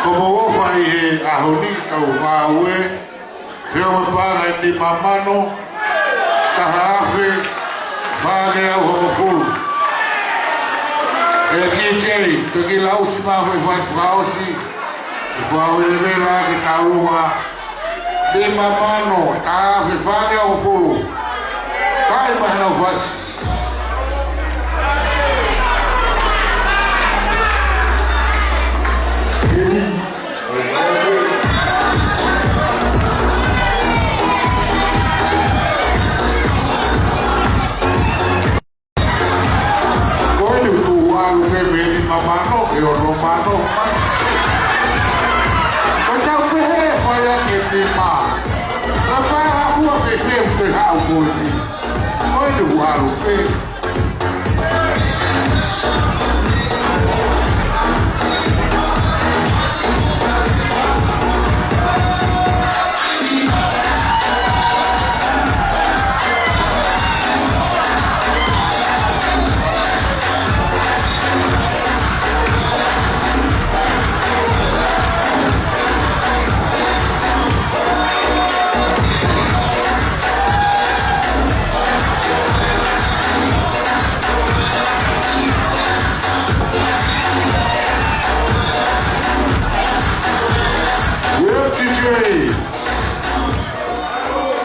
Ko mo ofa ʻi he ʻaho ni tau ngāue, feo me paga ni mamano, taha afe, fāngeau hongofulu. ʻE T J, ke ke lau si ma fai fai fakaʻosi, ʻe fai vela ke talu ma, ni mamano, taha afe, fāngeau hongofulu. Kai ma nau fasi. Ko e tuʻu ʻalu pē mei ni mamano, ʻe ono mano. Ko tau pehē, fai ake si ma. Ka fai a ua pē pē, pē hau ko ni. Ko e tuʻu ʻalu pē. Well, T J.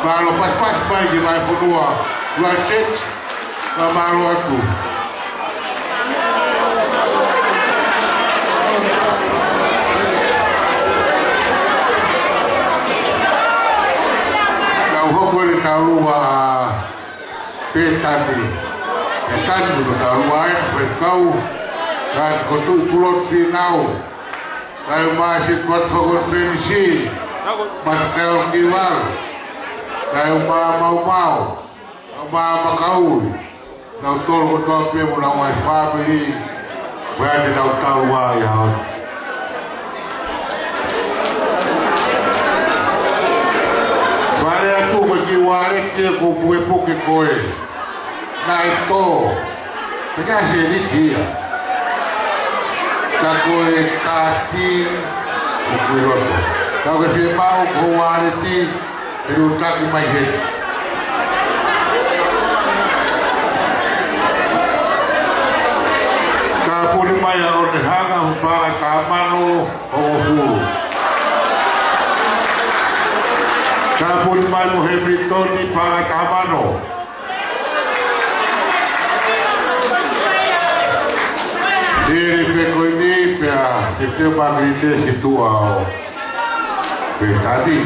Mālō pasipasi mai ki Vahefonua, Luaset, mālō atu. Tau hoko e taulua Pētani. Pētani ko taulua e fekau. Ka ko Tuʻi Pulotu Fīnau. Kae ʻumaʻā Sikuata Fakolotu Fenisi. Matakau Kivalu. Kae ʻumaʻā Maumau. Kae ʻumaʻā Makaui. Kinautolu kotoa pē mo honau ngaahi fāmili. Ko ia te tau taulua ia. Fale atu ko e kiʻi ualeti ʻoku pukepuke ko ē. Naʻe tō. Pea ka se ni kia. Ka ko e kāti ʻoku ʻi loto. Ka ko e fiemaʻu ko e ualeti. Te u taki mai he. Tāpuni mai ʻa ʻOnehanga, paʻanga ʻe taha mano hongofulu. Tāpuni mai mo Hemilitoni, paʻanga ʻe taha mano. Hili pē ko eni pea ke te makilite si tuʻa ʻo Pētani.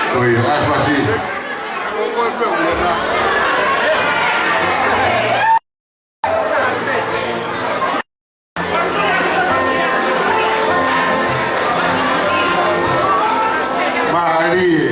Ko ia, ʻai fasi. Mālie.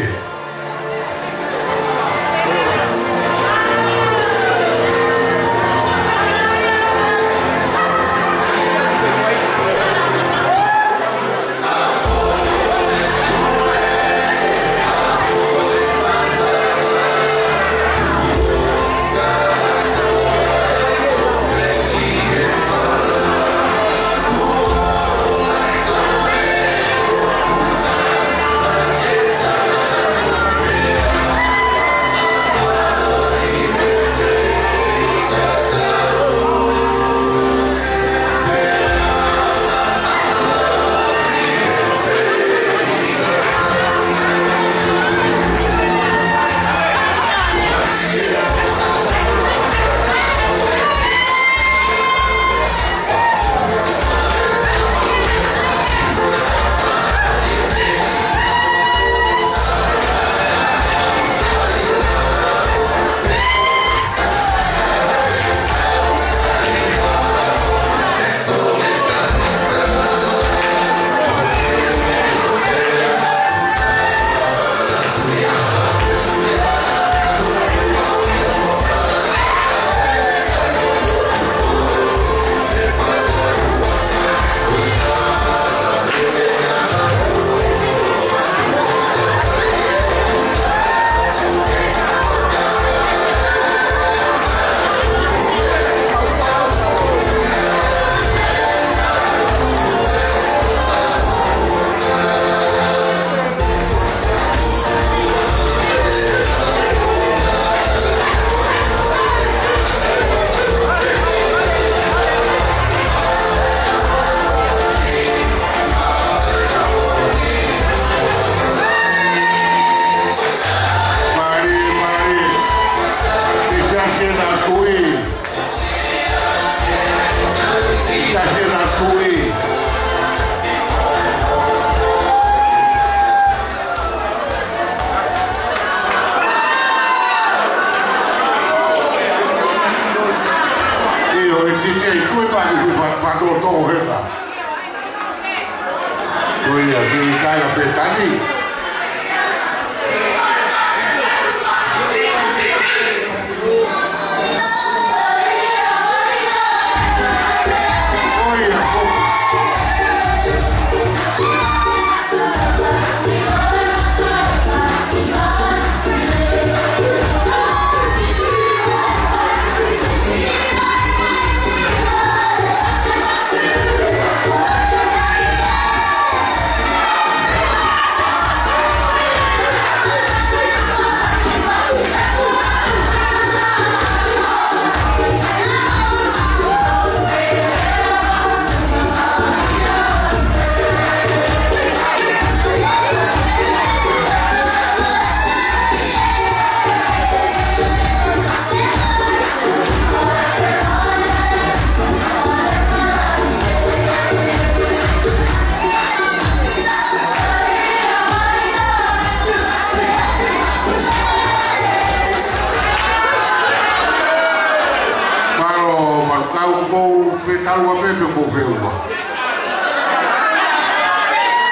Pea tau ua pē pe ko feua.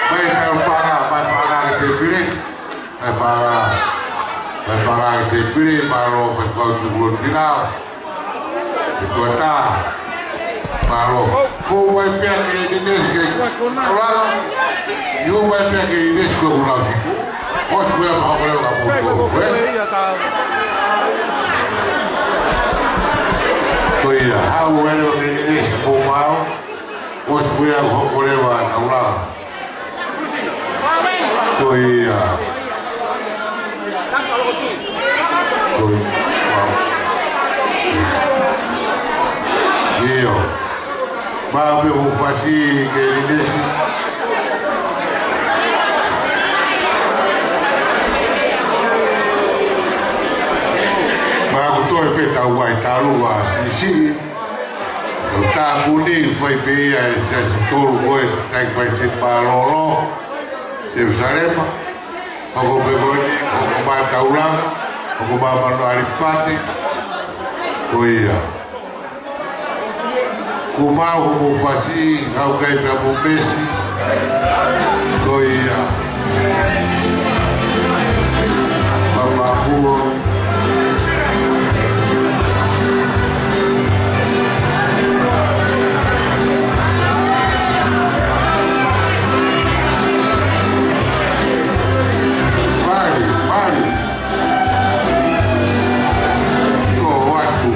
Mai tau paʻanga, mai paʻanga ki he tēpile. Mai paʻanga, mai paʻanga ki he tēpile, mālō, mai pau tu kulo tinao. Ke tuatā. Mālō. Ko mai pea ke ni ne ke. Ora. Io mai pea ke ni ne ke ula. ʻOsi pea pea ko leva ka poto, ē? Ko ia, haʻu ʻo leva ke ni ne ke poto. ʻOsi pea ko leva ka ula. Ko ia. Ko ia. ʻIo. Mau pē ʻo fasi ke ni ne. Mau toe pē tau ai talu ua sisi. ʻO tāpuni fai pē ia ʻe siasi tolu ko ē, tai pai te pālolo. Selusalema. Hoko pē ko eni, hoko mai taulanga, hoko mai mano alipate. Ko ia. Ko mau homo fasi, hau kai pea mo pesi. Ko ia. Papa kuo. Mali, mali. Ko atu.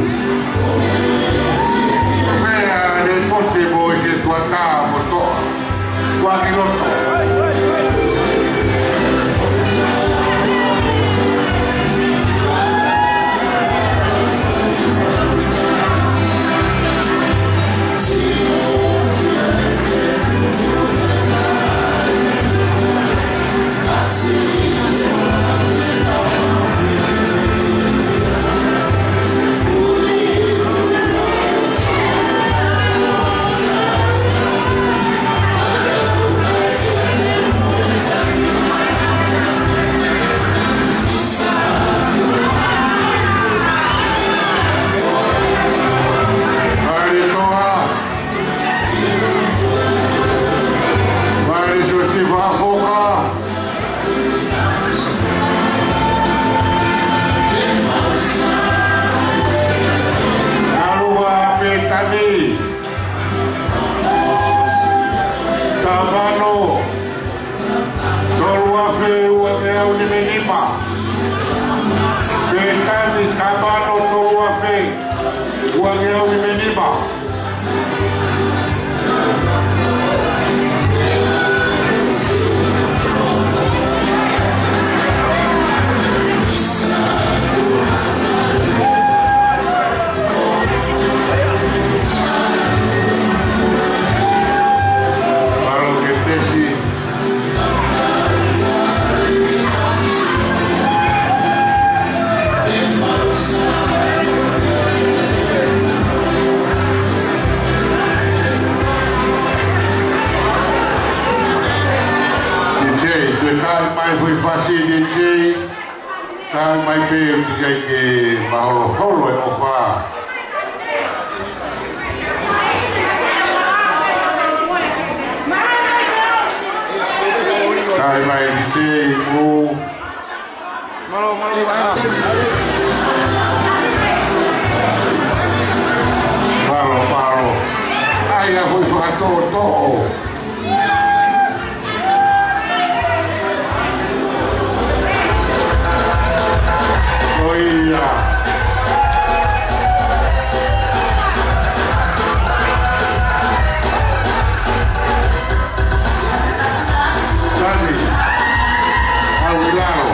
Meʻa ne pote mo e ke tuatā mo toa. Kua ki loto. Mali Siosifa Foka. Kalua Petani. Tamano. Tolu afe uangeau nime nima. Petani Tamano tolu afe uangeau nime nima. Mālō ke pesi. Ni tei, te kai mai hui fasi ni tei. Kai mai pē ki kai ke maholoholo e ʻofa. Kai mai ki te iku. Mālō, mālō, mālō. Mālō, mālō. ʻAi, a hui fakatoʻotoʻo. ʻOia. Tani. Aulao.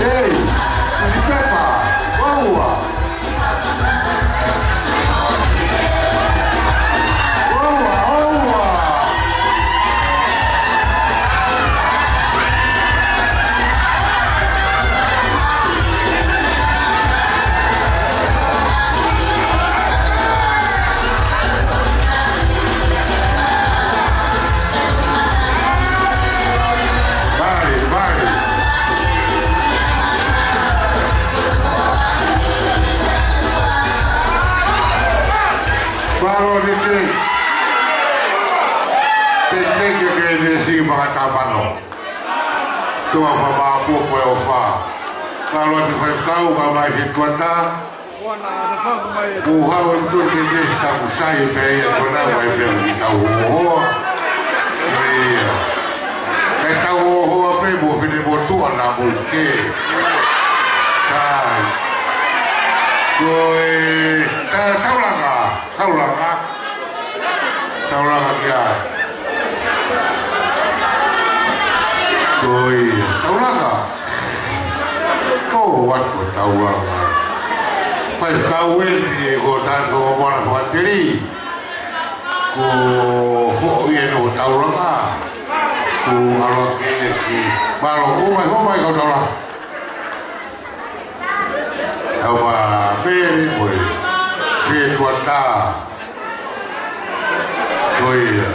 Ei, ni pepa. Teke ke ne si maka tamano. Tua fa ma po po o fa. Kalo ti fai kau ka mai si tua ta. Mo hau e tu ke ne si taku sai pe ia ko na mai pe ki tau ho. Ia. E tau ho pe mo fine mo tu ana mo ke. Sai. Ko e ta taulanga. Taulanga. Taulanga kia. Ko ia. Taulanga. Ko atu taulanga. Fai kau e ni ko tato mwana fakateri. Ko ho ia no taulanga. Ko alo ke ki. Malo o mai ho mai kau taulanga. Awa pele koe. Ke kuata. Ko ia.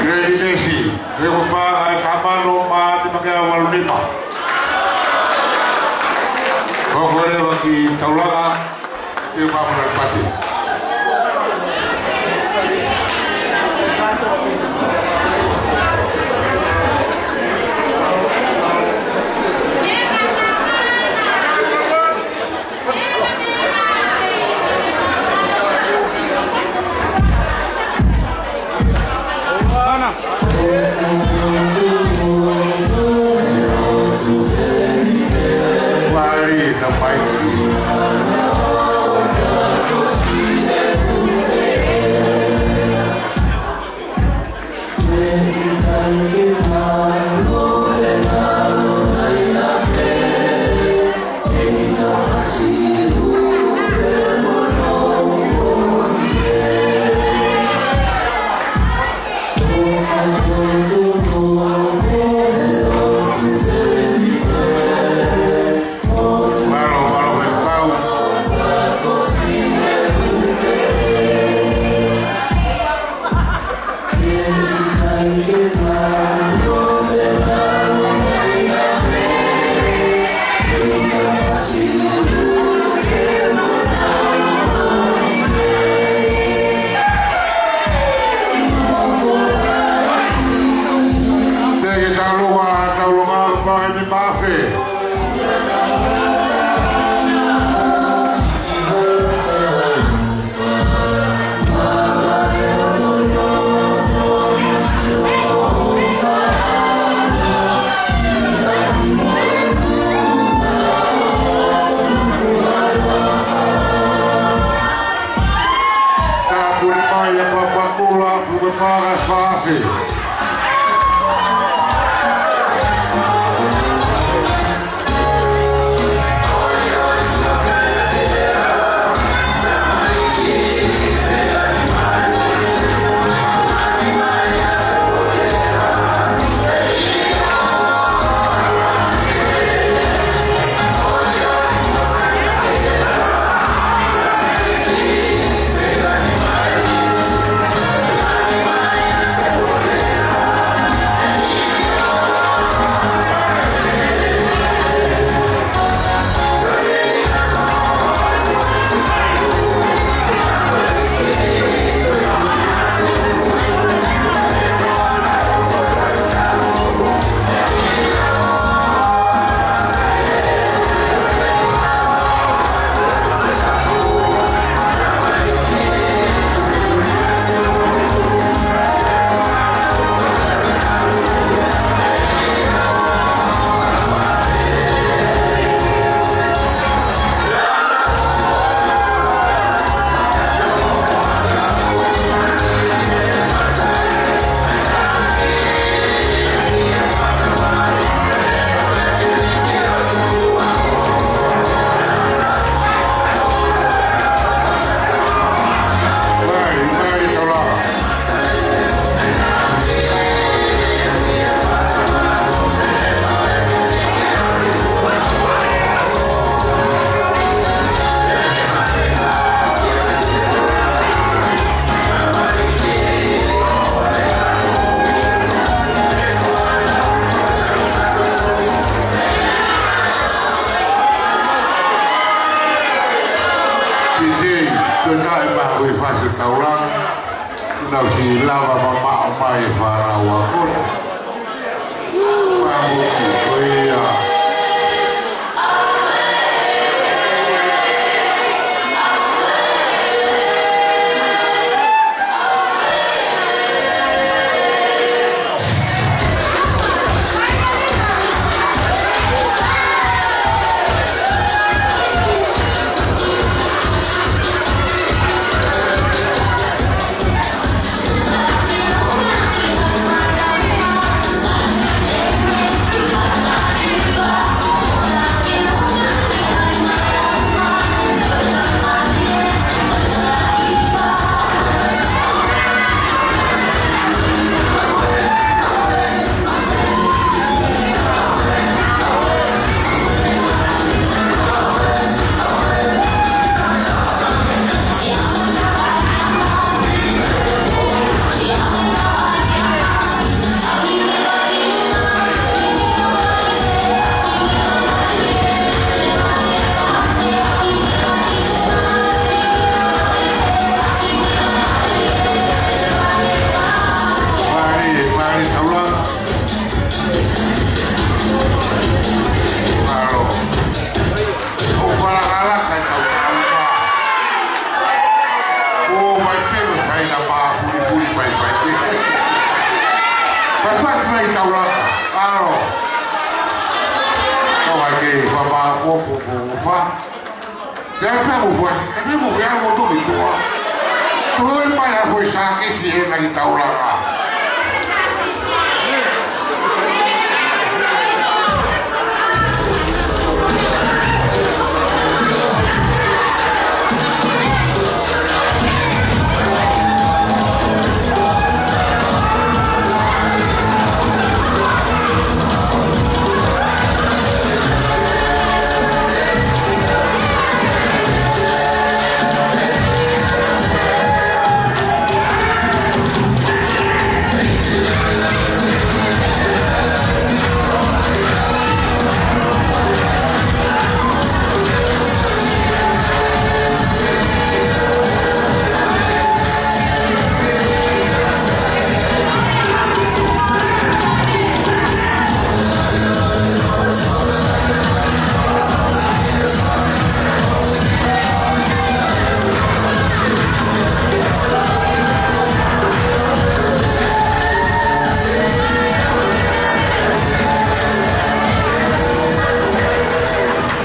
Ke inesi. Ke ko pa ai kamano ma ni ma ke awalu ni ma. Ko ko leva ki taulanga, ke pāpuna pati. Tau si lava mamaʻo mai e fānau ako ni. Mamuki, ko ia. Mali, mali, taulanga. Mālō. ʻOku falakalaka e kau taulanga. ʻO mai pē mo fai la pā puli puli pai pai. Pai pai mai taulanga. Mālō. ʻO mai ke fapā pō pō pō pā. Te ai pea mo fai, te ai pea mo fai mo toki tua. Toloi mai a fai sākesi he ngaahi taulanga.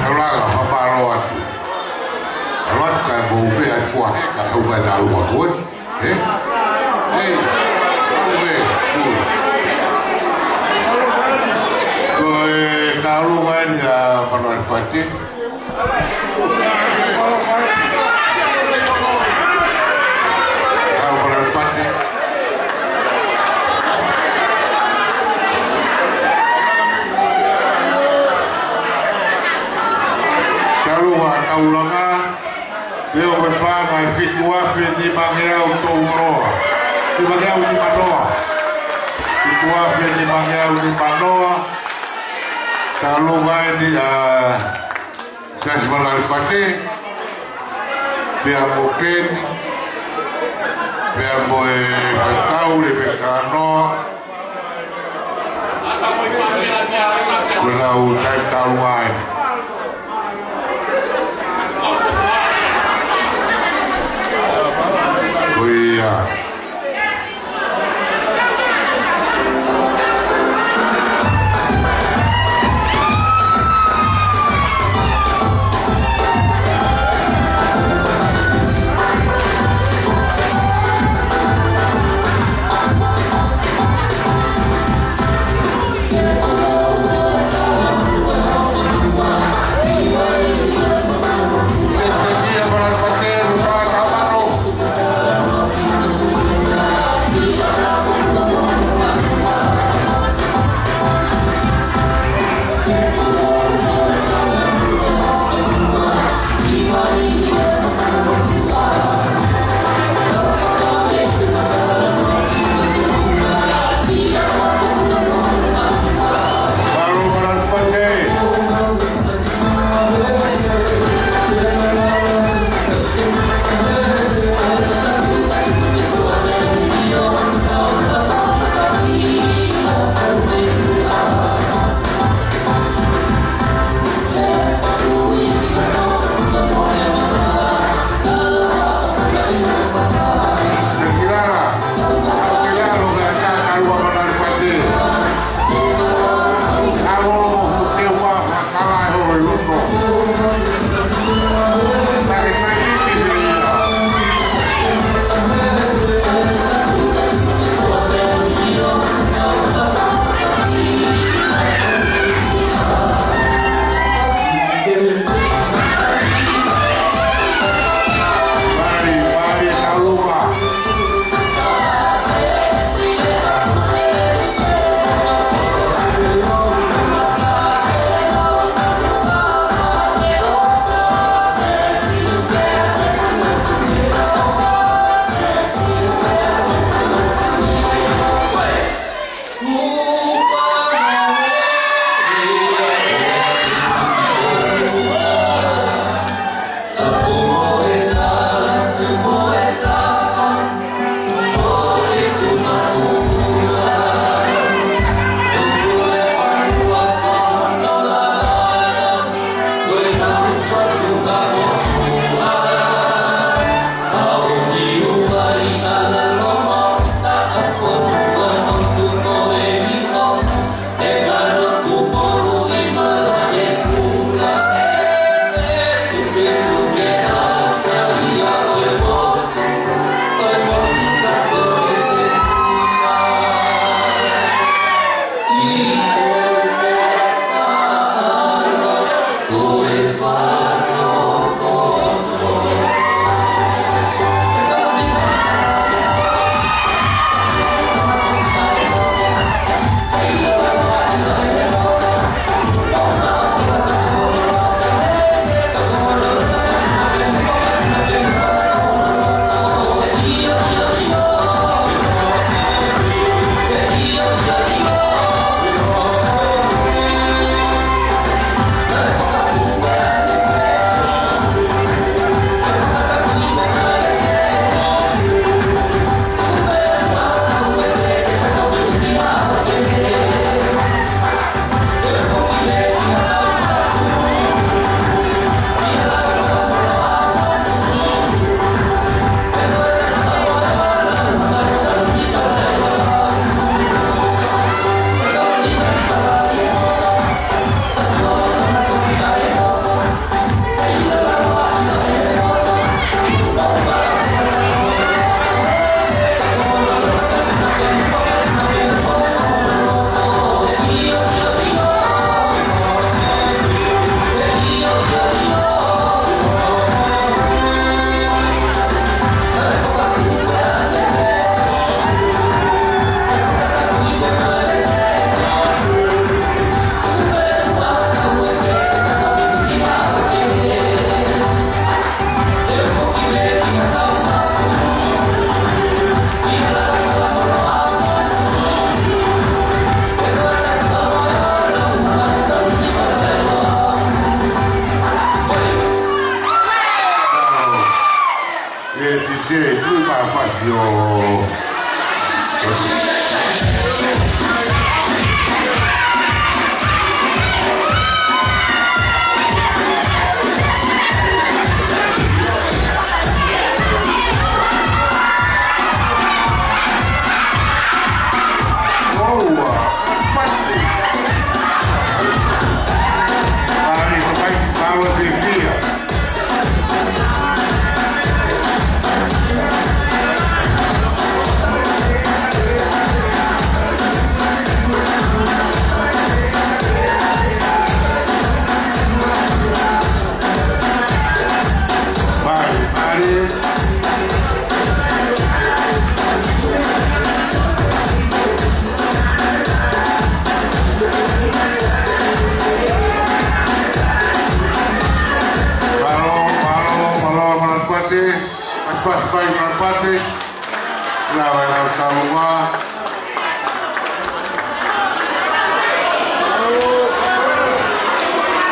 Taulanga, fakamālō atu. Aloha atu ka ko u pea kua he ka tau ka tau a kua. Eh? Eh, au e, u. Ko e taulanga ni a Manuel Pate. Au Manuel Pate. Taulanga, taulanga. Te u me paʻanga e fitu afe nimangeau tolu noa. Nimangeau nimanoa. Fitu afe nimangeau nimanoa. Taulanga eni a Siasi Manuel Pate. Pea mo Peni. Pea mo e Petaule, Pekanoa. Ko ʻenau taʻetaulanga. Ko ia. Fai mapate, lava e kau talavou.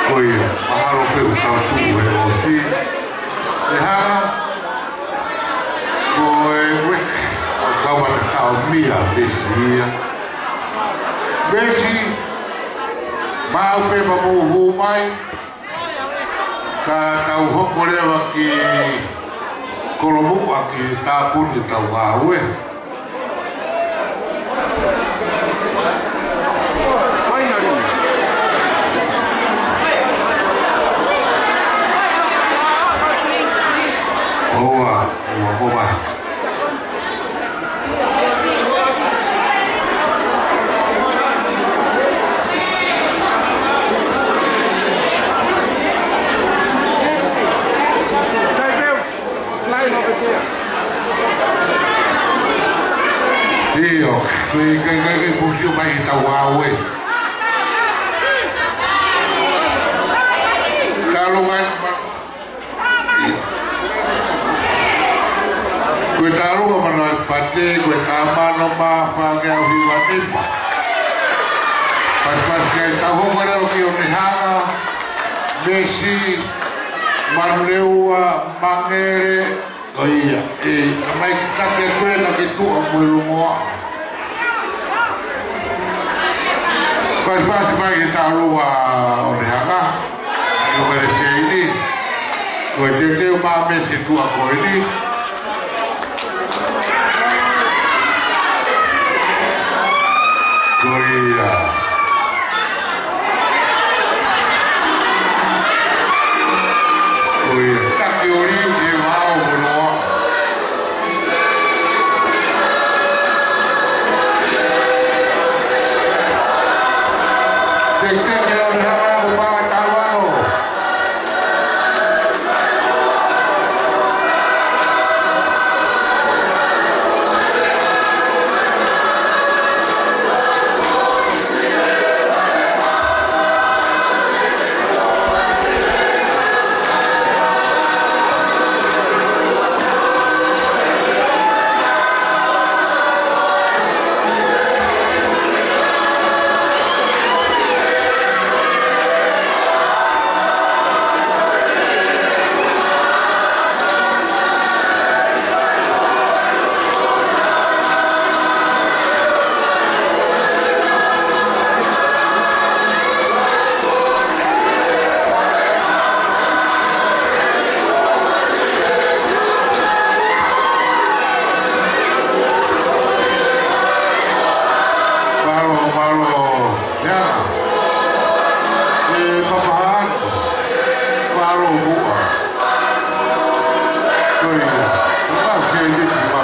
Ko ia, mahalo pē ʻoku tau tuʻu he ʻosi. ʻE hanga, ko e uesia, ʻoku tau mata tau mia, Mesi ia. Mesi, maʻu pē pea mou hū mai. Ka tau hoko leva ki Kolomuʻa ke tāpuni ʻetau ngāue. ʻOua, ʻoua, ʻoua. ʻIo, ko e kai kai kai pusi o mai ki tau au e. Talo ngai ma- Ko e talo ka mana pate, ko e tamano ma fake au hiva nipa. Pas pas kai tau hoko leo ki o Nehanga, Mesi, Manurewa, Mangere, ko ia, e, tamai ki tape ko e na ki tuʻa mo e longoa. Pas pas mai ki talo a o Nehanga. Ko e seini. Ko e teuteu mā Mesi tuʻa ko eni. Ko ia. Ko ia. Taki ori ke vao monoa. Teke teke o le hanga ko pā tauano. Mālō, mālō. Ia. E papahan. Mālō muʻa. Ko ia. Mālō ke liki ma.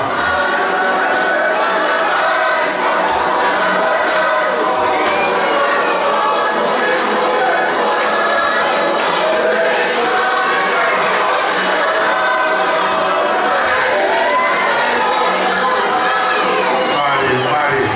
Mālō, mālō.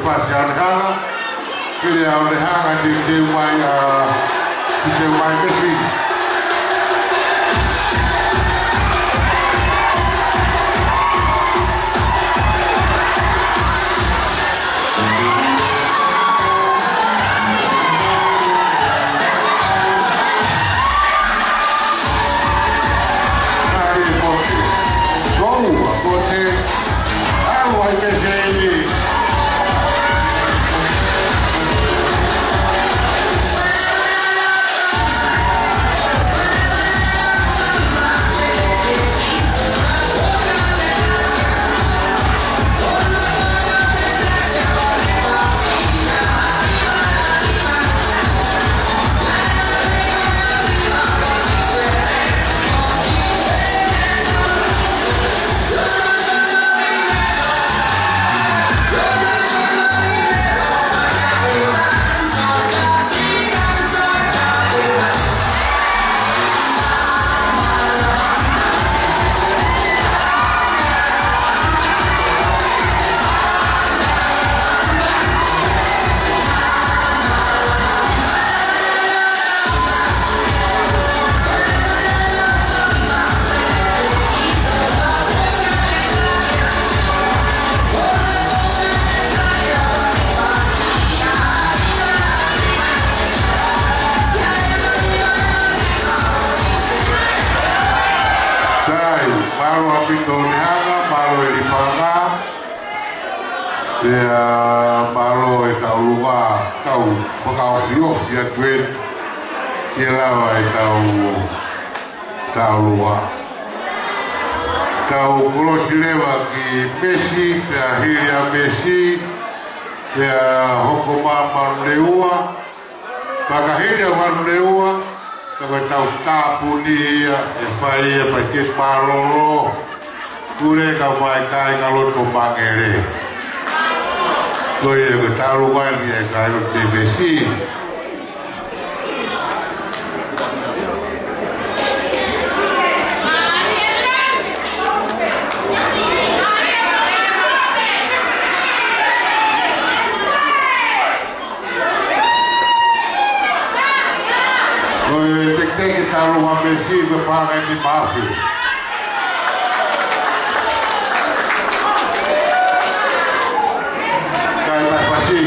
Pasi ʻa Onehunga, pili ʻa Onehunga ke teu mai, ʻa, ke teu mai pesi. Kari poke. Koua, poke. Au ai pesi ni. Sai, mālō ʻaupito Onehunga, mālō ʻElipanga. Pea mālō e taulunga, tau fakaofiofi atu eni ke lava e tau taulunga. Tau kolosi leva ki Mesi, pea hili ʻa Mesi, pea hoko mai Manurewa, pea ka hili ʻa Manurewa, ka ko e tau tāpuni ia, ʻe fai ia pea ke mālōlō, kule ka mai kāinga loto Mangere. Ko ia ko e taulunga ni e kāinga loto Mesi. Ko e teketeke taulunga Mesi ko e paʻanga ʻe nima afe. Kai mai pasi.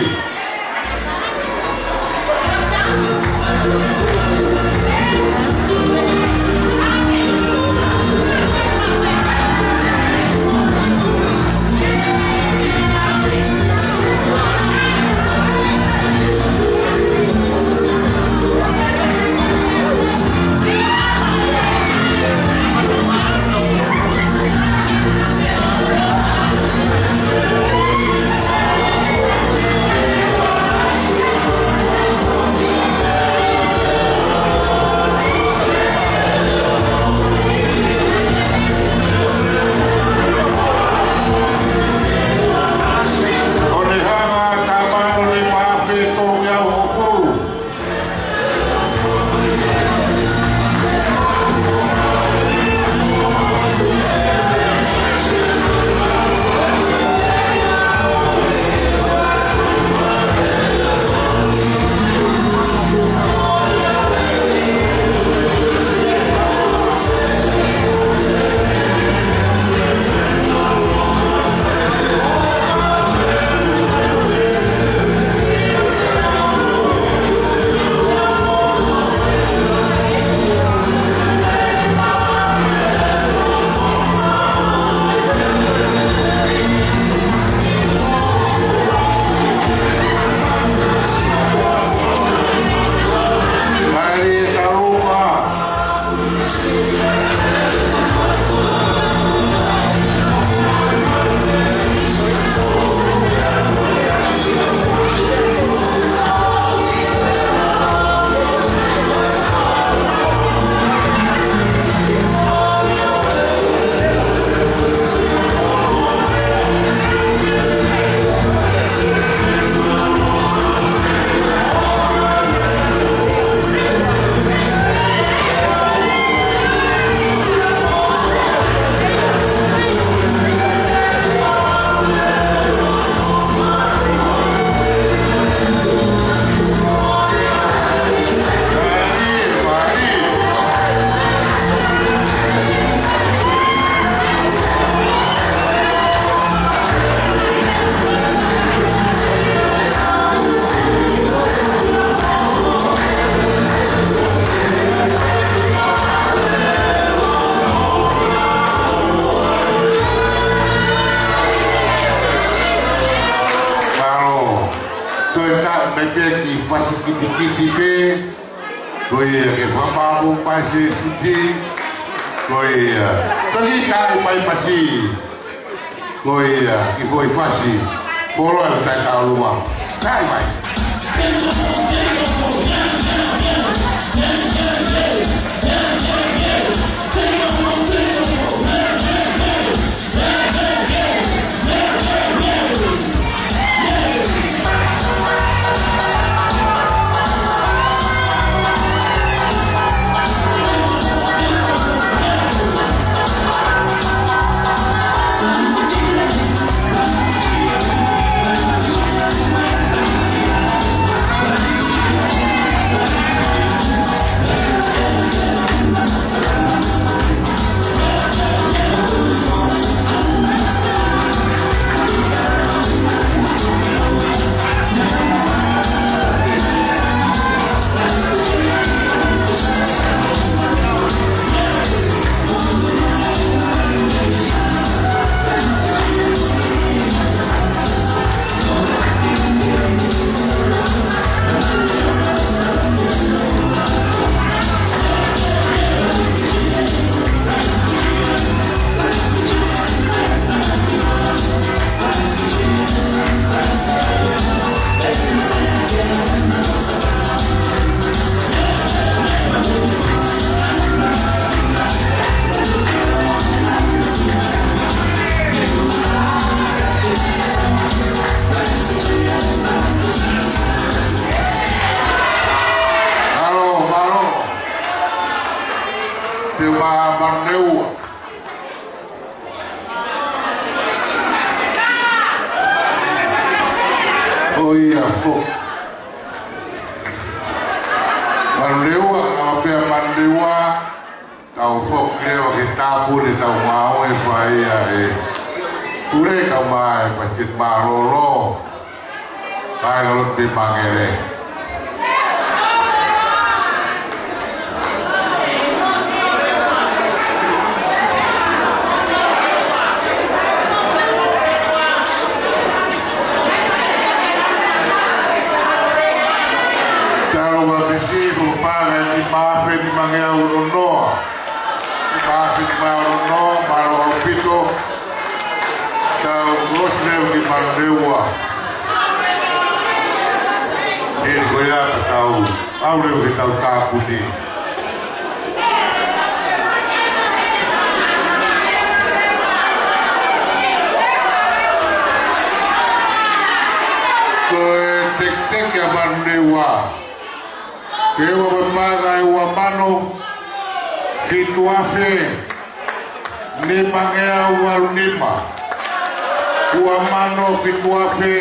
Kiti pē, ko ia ke fakapapau mai se titi, ko ia. Toki kai mai pasi, ko ia, ki foʻi fasi, polo e tai tau lua. Kai mai. Mālō, mālō. Te ma, Manurewa. ʻO ia foki. Manurewa, ʻa pea Manurewa, tau foki leva ki he tāpuni ʻetau ngāue fai ʻe he pule ka mai pa te mālōlō. Kai ngalo te mangele. Talo ma pisi, ko paga ni mafe ni mangea uno noa. Ni mafe ni ma uno noa, mālō ʻaupito. Tau losi leva ki Manurewa. ʻE ko ia ka tau, ʻalu leva ki heʻetau tāpuni. Ko e teketeke ʻa Manurewa. Ke ua mo e paga ʻe ua mano, fitu afe, nimangeau valu nima. Ua mano, fitu afe,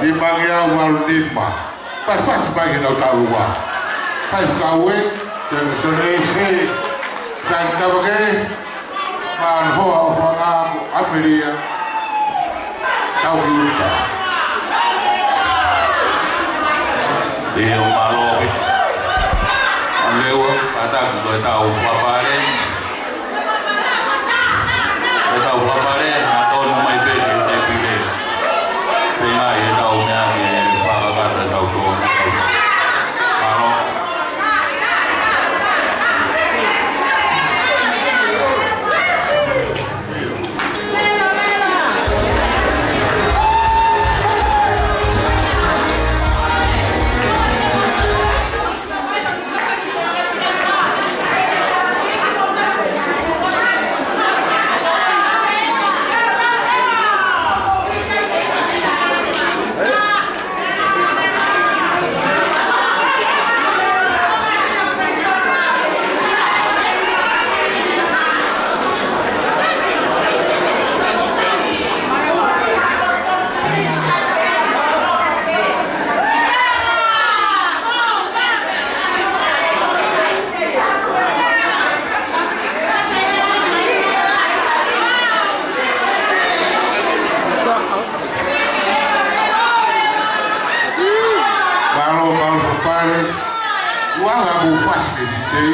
nimangeau valu nima. Pasipasi mai ke tau tau ua. Faifekau ē, te ne sone ese, tau tau ke, Manoa ʻo Fanga ko ʻAmelia. Tau ki uta. ʻIo, mālō ʻaupito. ʻAmelia, kātaki ko ʻetau fakapale. Ko ʻetau fakapale, na tonu mai pē ke te pile. Pea ngai ʻetau meʻa ke fakakata ʻetau tō. Mālō. Mālō, mālō, fakapale. Ua nga mo fasi ke ni tei.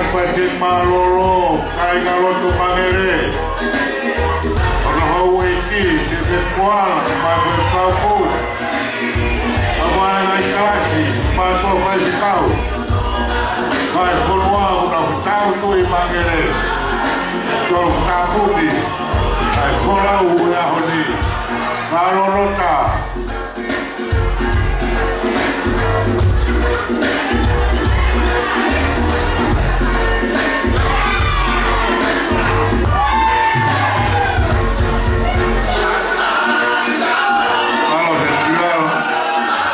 Pati Malolo, kāingalotu Mangere. Hono houʻeiki, Tevita Kuala, Mafe Kaupu. Kau ai ngaahi kalasi, mātuʻa faifekau. Ngaahi fonua ʻoku nau fetaulaki ʻi Mangere. Tolu tāpuni, ngaahi folau ʻo e ʻaho ni. Malolo ta. Mālō e fefine.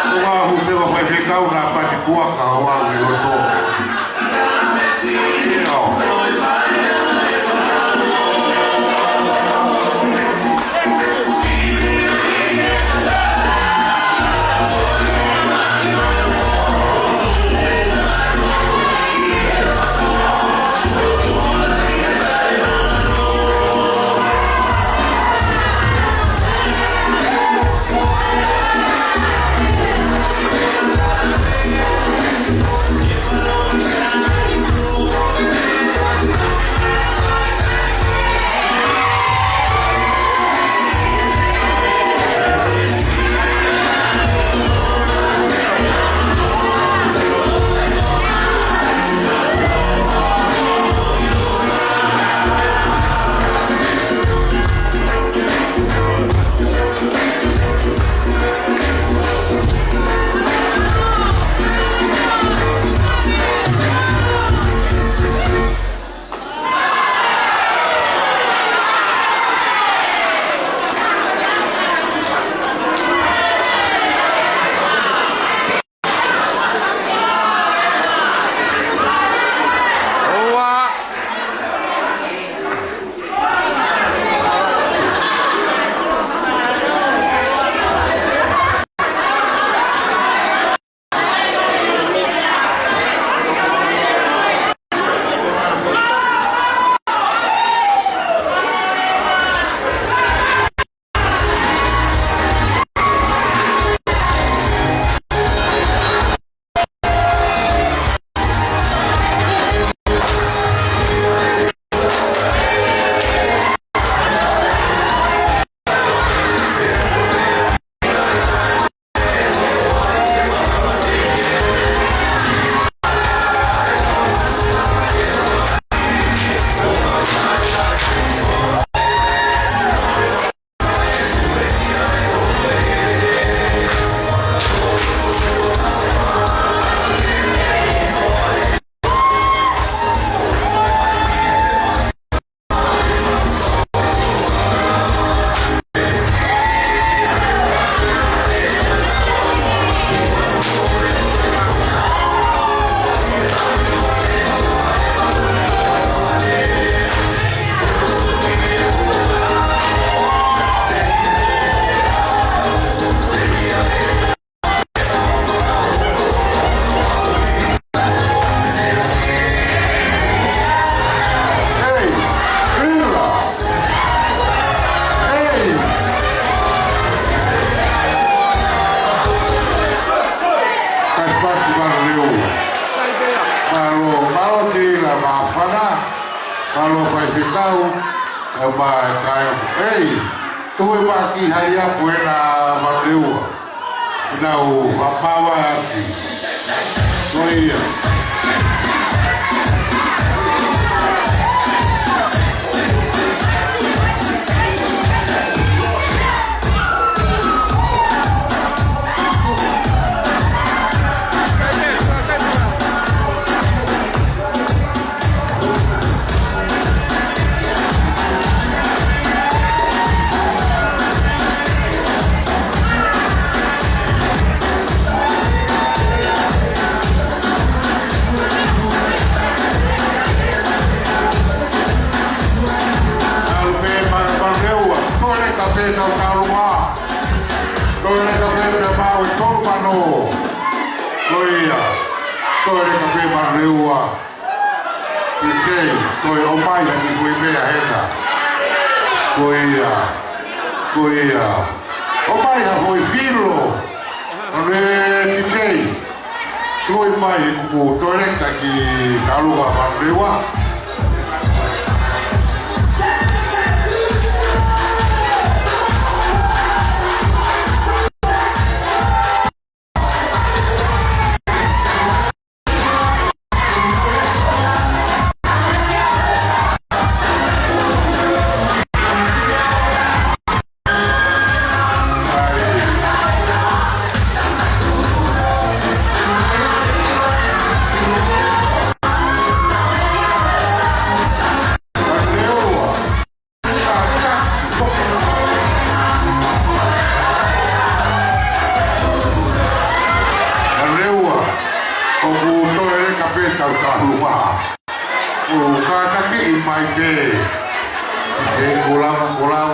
Ko e ʻaho pē ʻoku faifekau naʻa pati puaka ʻo aʻu ki loto. Ei, ʻila. Ei. Kae pasi Manu Liu. Mālō, mālō Tila Mafana. Mālō faifekau. ʻE mai kai. Ei, tuʻu e vaki hai aku ena Manu Liu. Nau hapava ati. Ko ia. Alu pē Manu Liu, toe leka pē tau kalunga. Toe leka pē pea maʻu e tolu mano. Ko ia, toe leka pē Manu Liu. Ikei, toe ʻomai ha kiʻi foʻi meʻa hena. Ko ia, ko ia. ʻOmai ha foʻi filo. ʻOne Ikei. Loi mai ʻeku pō Toeleka ki Kaluha Manurewa. Manurewa, ʻoku Toeleka pē tau Kaluha. ʻOku kātakiʻi mai pē. ʻE kulau, kulau.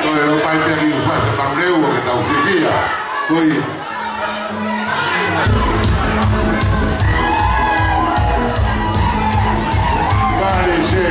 Ko e ʻo pai pē ki ʻUfasa Manurewa ke tau fiefia. Ko ia. Vale, se.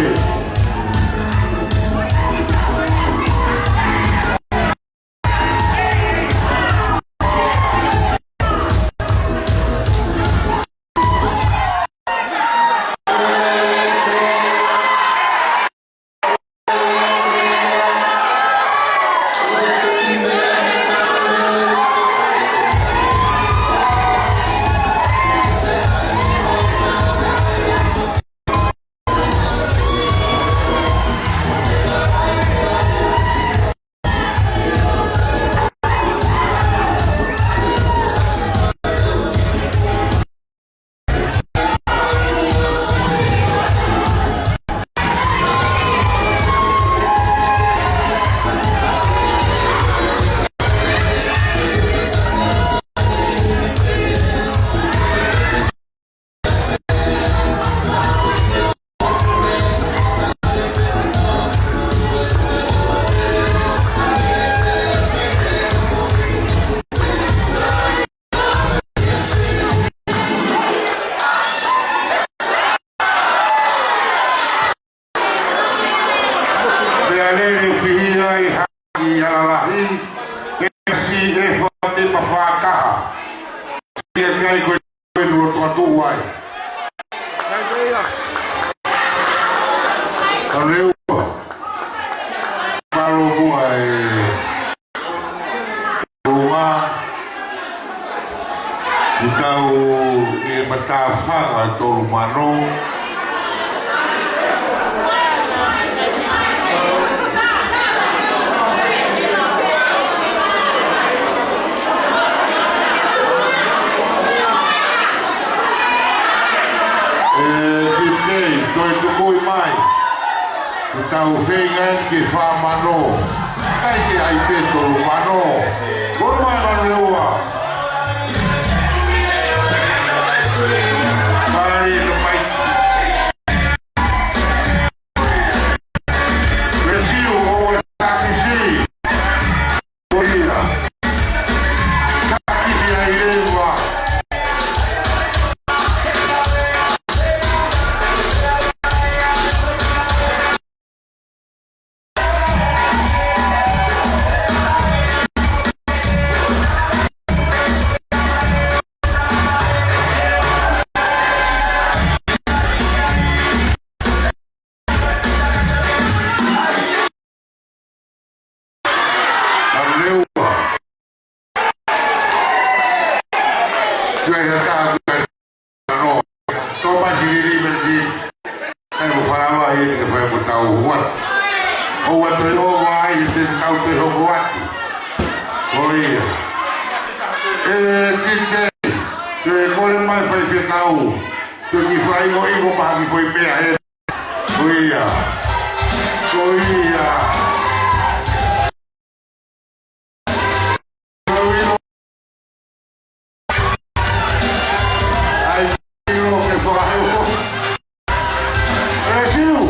Meʻalele pihia i haki alalahi, ʻe si e fati mafataha. Ia kai ko e nua toa tuʻu ai. Ka leu, palo mua e Tolunga, ʻi tau e matāfanga tolu mano. E, T K, toe tukuʻi mai. Ko tau feinga eni ke fā mano. ʻIkai ke ʻai pē tolu mano. Koro mai Manurewa. Pari no mai. Resiu o e takisi. Ko ia. Takisi ai leva. Manurewa. Tuai ha taha, tuai ha taha. Tō pasi lili mesi. Kai mo falawa i ke fai mo tau huat. ʻOua toe ʻova ai te tau te hoko atu. Ko ia. E, T K. Te kole mai fai fekau. Te ki fai mo iko maha ki fai meʻa e. Ko ia. Ko ia. Ko ia. Ai, ilo ke fakaʻo. Resiu.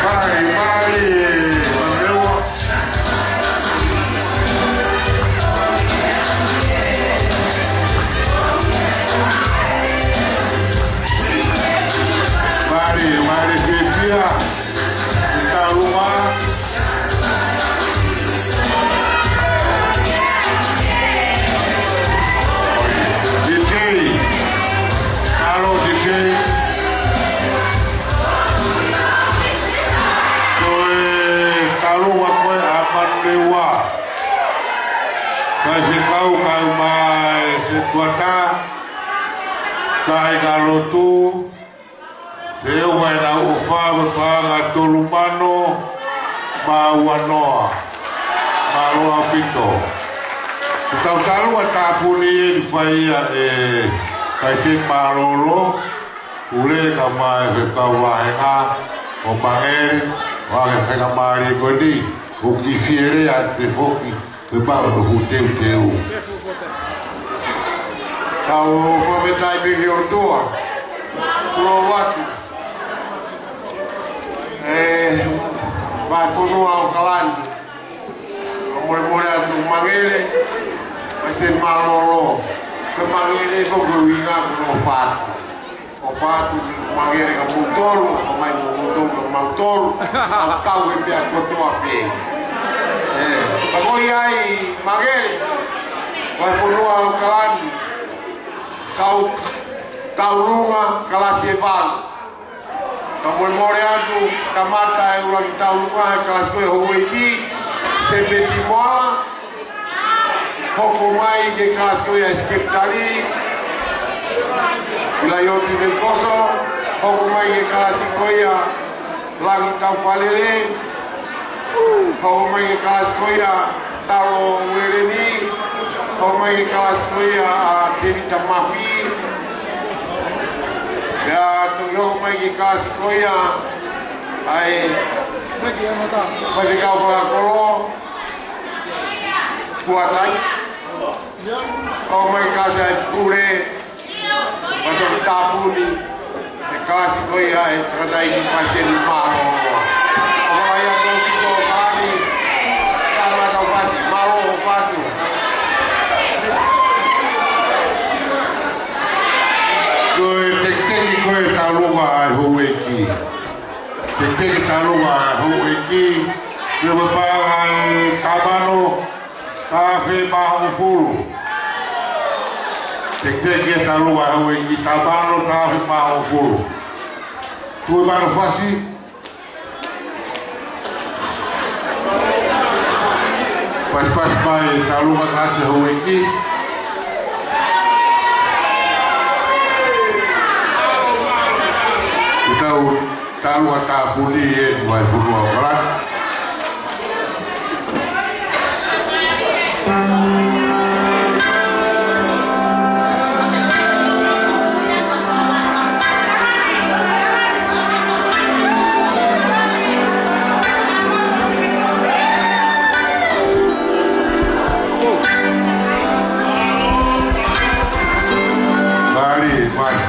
Mai, mai, e, Taulunga. D J. Alo D J. Ko e taulunga ko ē ʻa Manurewa. Kae fekau kae ʻumaʻā e setuata, kāingalotu, feʻunga ʻenau ʻofa mo e paʻanga tolu mano mā ua noa. Mālō ʻaupito. Ko e taulunga tāpuni eni ʻoku fai ia ʻe Kaiteni Mālōlō, Pule kae ʻumaʻā e fekau vāhenga ʻo Mangele, ʻo ʻai e faingamālie ko eni, ʻoku kiʻi fie lea pē foki, pe pau no fu teuteu. Kau fakafetaʻi pē ki he ʻOtua, kulo atu. E, vahefonua ʻAokalani. Kae molemole atu Mangele, Kaiteni Mālōlō. Ko Mangele ko e ʻuhinga ko e ʻofa atu. ʻOfa atu ki Mangele kia moutolu, ʻofa mai mo moutolu kia mautolu, ʻa e kau e meʻa kotoa pē. E, ka ko ia ai Mangele, vahefonua ʻAokalani, kau, taulunga, kalasi ʻe valu. Kae molemole atu, kamata e ʻuluaki taulunga he kalasi ko ia houʻeiki, Sepeti Moala, hoko mai ki he kalasi ko ia ʻa e Sekelitali, ʻIlaioti Vekoso, hoko mai ki he kalasi ko ia Langi Taufalele, hoko mai ki he kalasi ko ia Talo Ueleni, hoko mai ki he kalasi ko ia ʻa Tevita Mafi, pea toki hoko mai ki he kalasi ko ia ʻa e faifekau fakakolo, Kuatai, hoko mai ki he kalasi ʻa e Pule, Mālō tāpuni, e kalasi ko ia ʻa e tangataʻeiki Kaiteni Mālōlō. ʻOfa lahi atu ki he tokoni, ka mālō fasi, mālō ʻofa atu. Ko e tekiteki ko ē taulunga ʻa e houʻeiki. Tekiteki taulunga ʻa e houʻeiki. Ko e paʻanga ʻe taha mano, taha afe mā hongofulu. Tekiteki e taulunga houʻeiki, taha mano, taha afe mā hongofulu. Tuʻu mālō fasi. Pasipasi mai taulunga kalasi houʻeiki. Ko e tau taulunga tāpuni eni ʻa e fonua ʻAokalani. Mālie, mālie.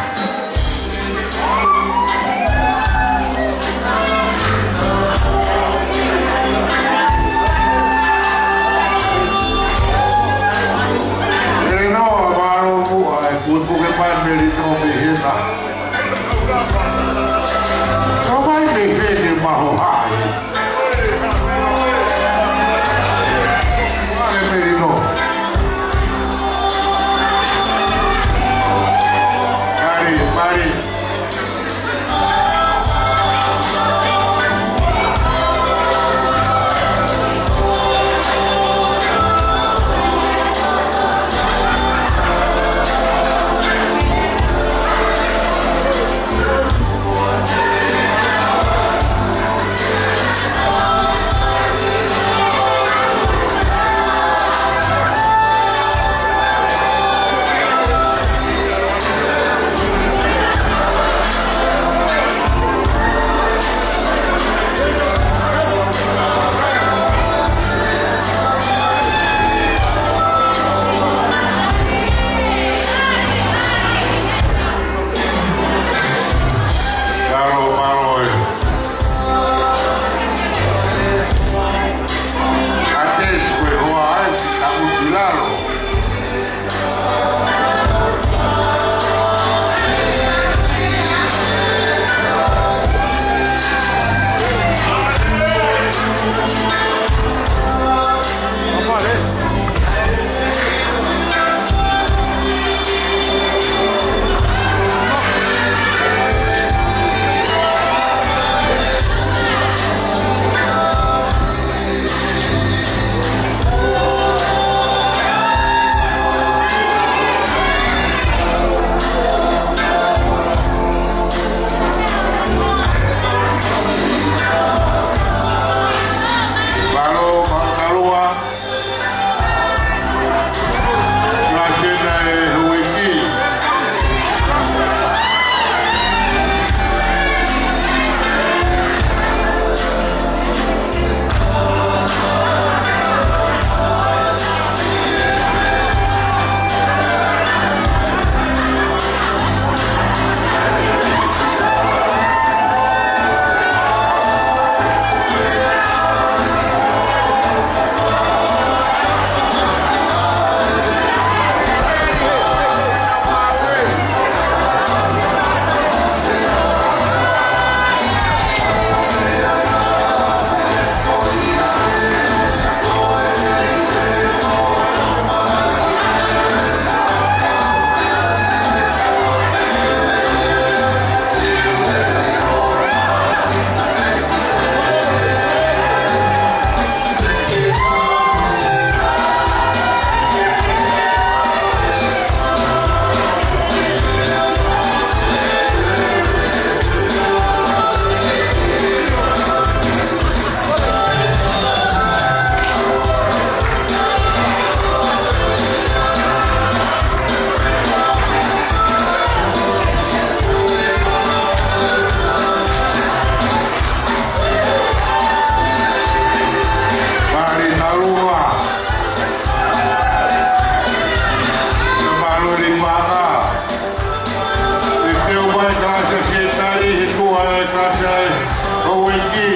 Houʻeiki.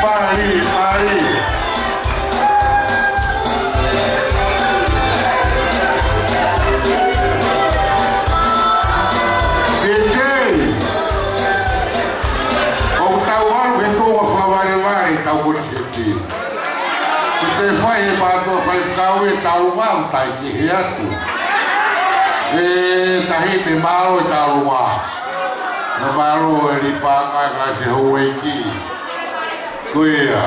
Pali ai. Siti. ʻOku tau ʻalu he tuʻunga fakavalevale ʻetau konisētini. Ko e fai ʻe he mātuʻa faifekau ʻetau mau tai ki he atu. ʻE tahi, mālō e taulua. Naʻa mālō e lipa, ʻa e kalasi houʻeiki. Ko ia.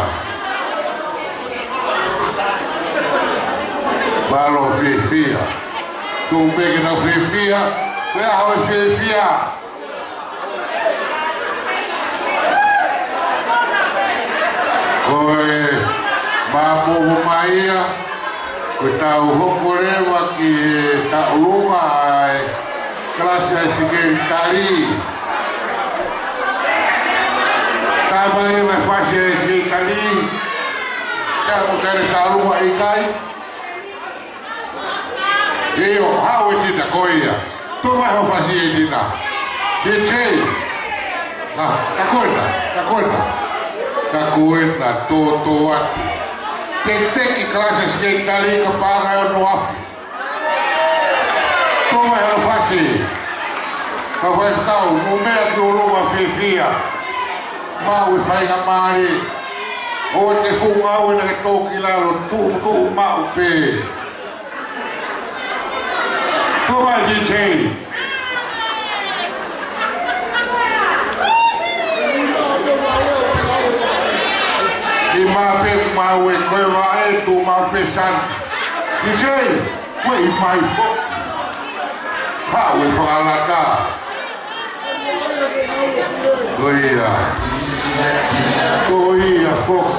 Mālō fiefia. Tuʻu pē ke nau fiefia. Ko e ʻaho ʻo e fiefia. Ko e māpōpō mai ia, ko ʻetau hoko leva ki he taʻolunga ʻa e kalasi ʻa e sekelitali. Talamai ʻe he fasi ʻa e sekelitali, ka ko e kale taʻolunga ʻikai. ʻIo, haʻu e tina ko ia. Tuʻu mai hoʻo fasi ʻe tina. He tei. Ah, ka ko ena, ka ko ena. Ka ko ena, tōtō atu. Tekiteki kalasi sekelitali ka paʻanga ʻe ono afe. Tuʻu mai hoʻo fasi. Ka faifekau, mou meʻa ki ʻolunga fiefia. Maʻu e faingamālie. ʻOua te ke fuʻu ngāue naʻa ke tō ki lalo, tuʻu, tuʻu maʻu pē. Tuʻu mai D J. ʻI mape maue koe vaʻe tu mape san. D J, ko e ʻi mai foki. Haʻu e fakalaka. Ko ia. Ko ia foki.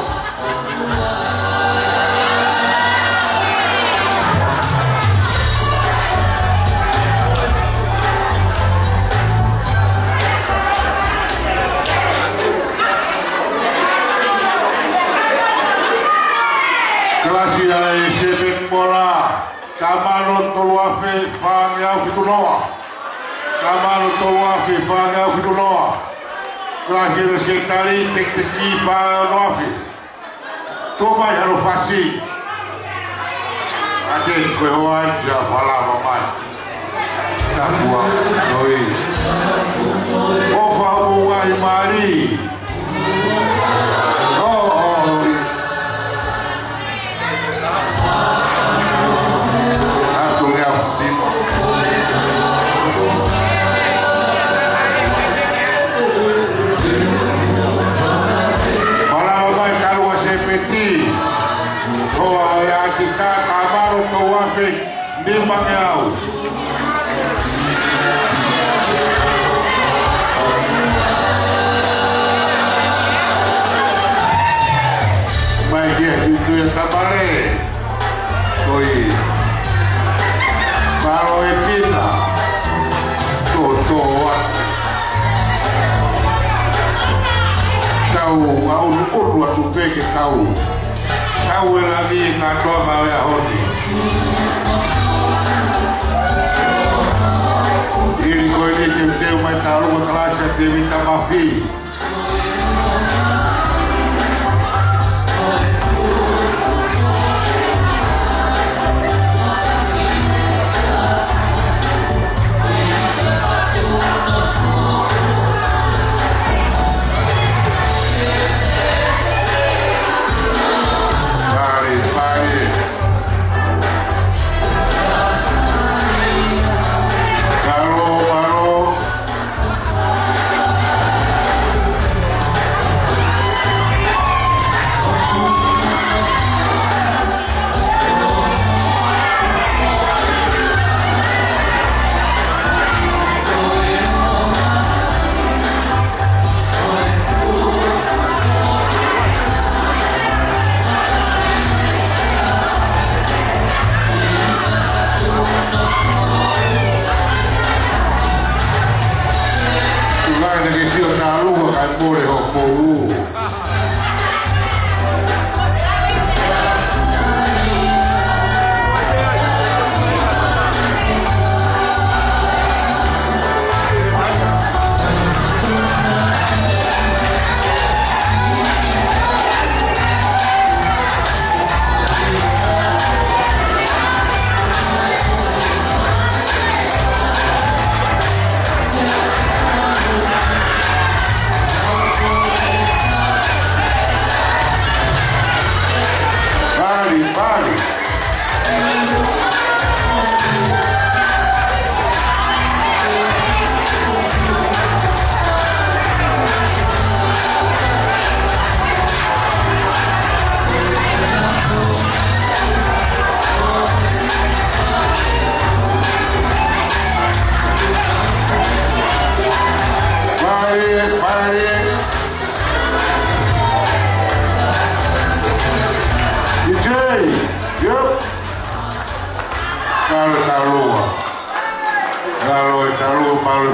Kalasi ʻa e Sepe Mola, taha mano tolu afe fāngeau fitu noa. Taha mano tolu afe fāngeau fitu noa. Kalasi ʻa e sekelitali, tekiteki paʻanga ʻe ono afe. Tuʻu mai hono fasi. ʻAke ko e hoa ia falava mai. Takua, noi. ʻOfa ʻo ngaahi mali. ʻO, ʻo, ʻo. Atu lea. Malava mai talu a sepeti. Ko a ia ki ka ka maro to wafe ni mangeau. Mai kia ki tu e tapare. Ko ia. Palo e pina. Tō, tō atu. Tau a unu unu atu pē ke tau. Tau e langi ka toa ka o e ʻaho ni. Ili ko eni te teu mai talu ka kalasi a Tevita Mafi. Pali, pali. Kalo, kalo.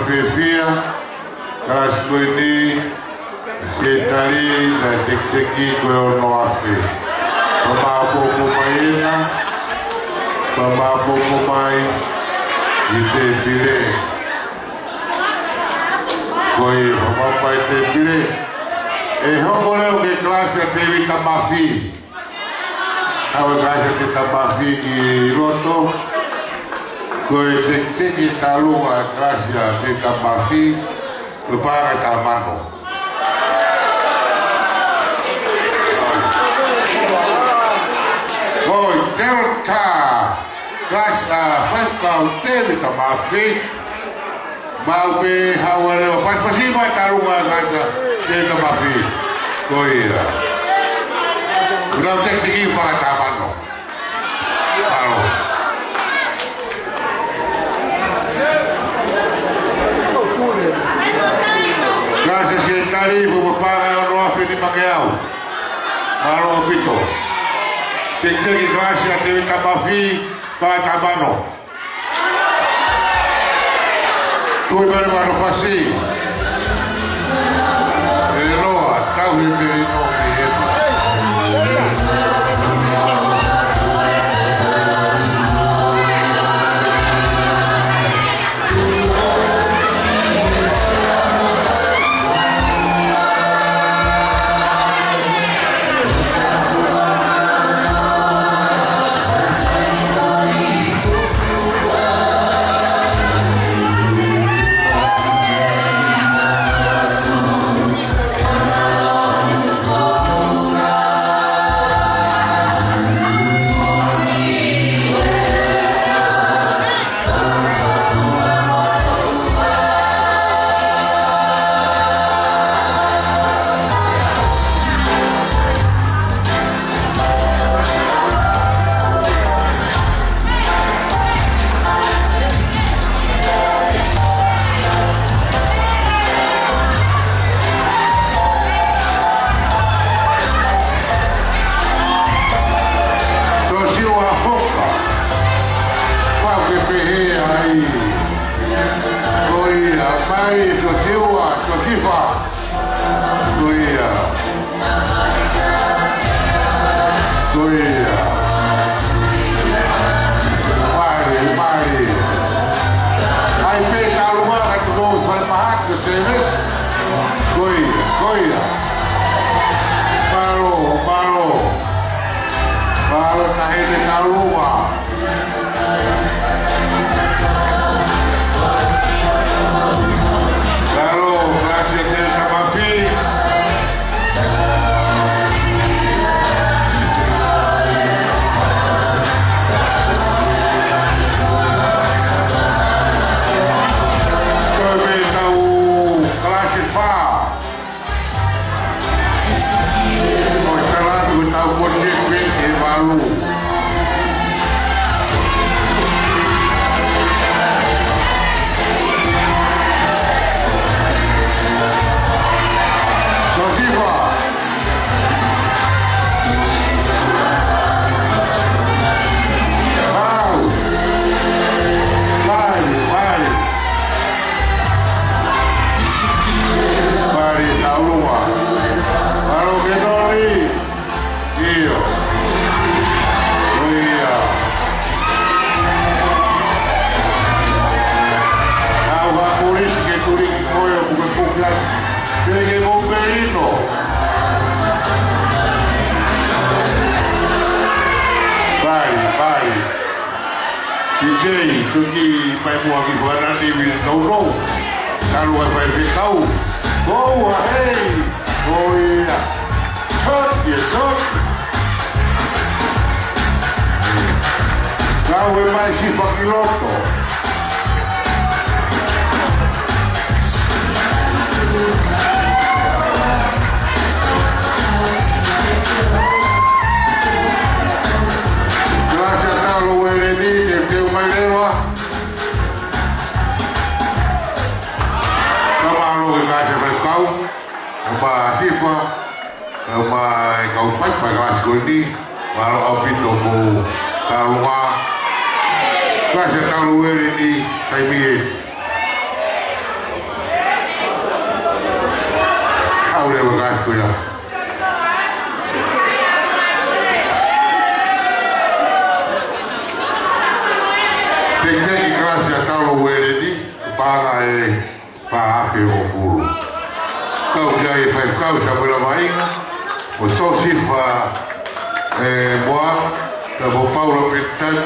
Fiefia, kalasi ko eni, sekelitali, naʻe tekiteki ko e ono afe. Fakamāʻopoʻopo mai ena, fakamāʻopoʻopo mai ʻi he tēpile. Ko e fakamāʻopoʻopo mai tēpile. ʻE hoko leva ki he kalasi ʻa Tēvita Mafi. ʻAve kalasi ʻa Tēvita Mafi ki loto. Ko e tekiteki talu ʻa e kalasi ʻa Tēvita Mafi, ko e paʻanga ʻe taha mano. Ko e Delta, kalasi ʻa Faifekau Tēvita Mafi. Mau pē haʻu leva, pasipasi mai talu ʻa e kalasi ʻa Tēvita Mafi. Ko ia. Nau tekiteki paʻanga ʻe taha mano. Mālō. Kalasi sekelitali, ko e paʻanga ʻe ono afe nimangeau. Mālō ʻaupito. Tekiteki kalasi ʻa Tēvita Mafi, paʻanga ʻe taha mano. Tui mai mano fasi. ʻE noa, tauhi melino ki he Tosiua Foka. Pau ke pehē ai. Ko ia, mai, Tosiua, Tosifa. Ko ia. Ko ia. Mali, mali. ʻAi pē talu ʻa e kato fale pahat ko Seves. Ko ia, ko ia. Mālō, mālō. Mālō taʻahine talu ʻa. Mālō, kalasi ʻa Tēvita Mafi. Ko e meʻa tau kalasi fā. ʻO tala atu ko e tau ko e pē ʻe valu. Tosifa. Pau. Pau, pau. Mali taulua. Mālō ke noli. ʻIo. ʻIo. Kau ha polisi ke tuliki koe ʻo pukepuke atu. Ke ke mou melino. Mali, mali. T J, tuki mai muʻa ki fana ni vili nounou. Talu ai mai fekau. Ko ua hei. Ko ia. Shot, ia shot. Kau e mai Sifa ki loto. Kalasi ʻa Talu Uele ni, teuteu mai leva. Ka mālō e kalasi fekau, ʻa Sifa, ʻa e kau paipai kalasi ko eni, mālō ʻaupito mo Talu ua. Kalasi ʻa Talu Uele ni, taimi ē. Ko e kalasi ko ia. Tekiteki kalasi ʻa Talo Ueleni, paʻanga ʻe fā afe hongofulu. Kau ki ai e faifekau Samuela Vaʻinga, mo Siosifa, ē, Moa, pea mo Paula Penitani,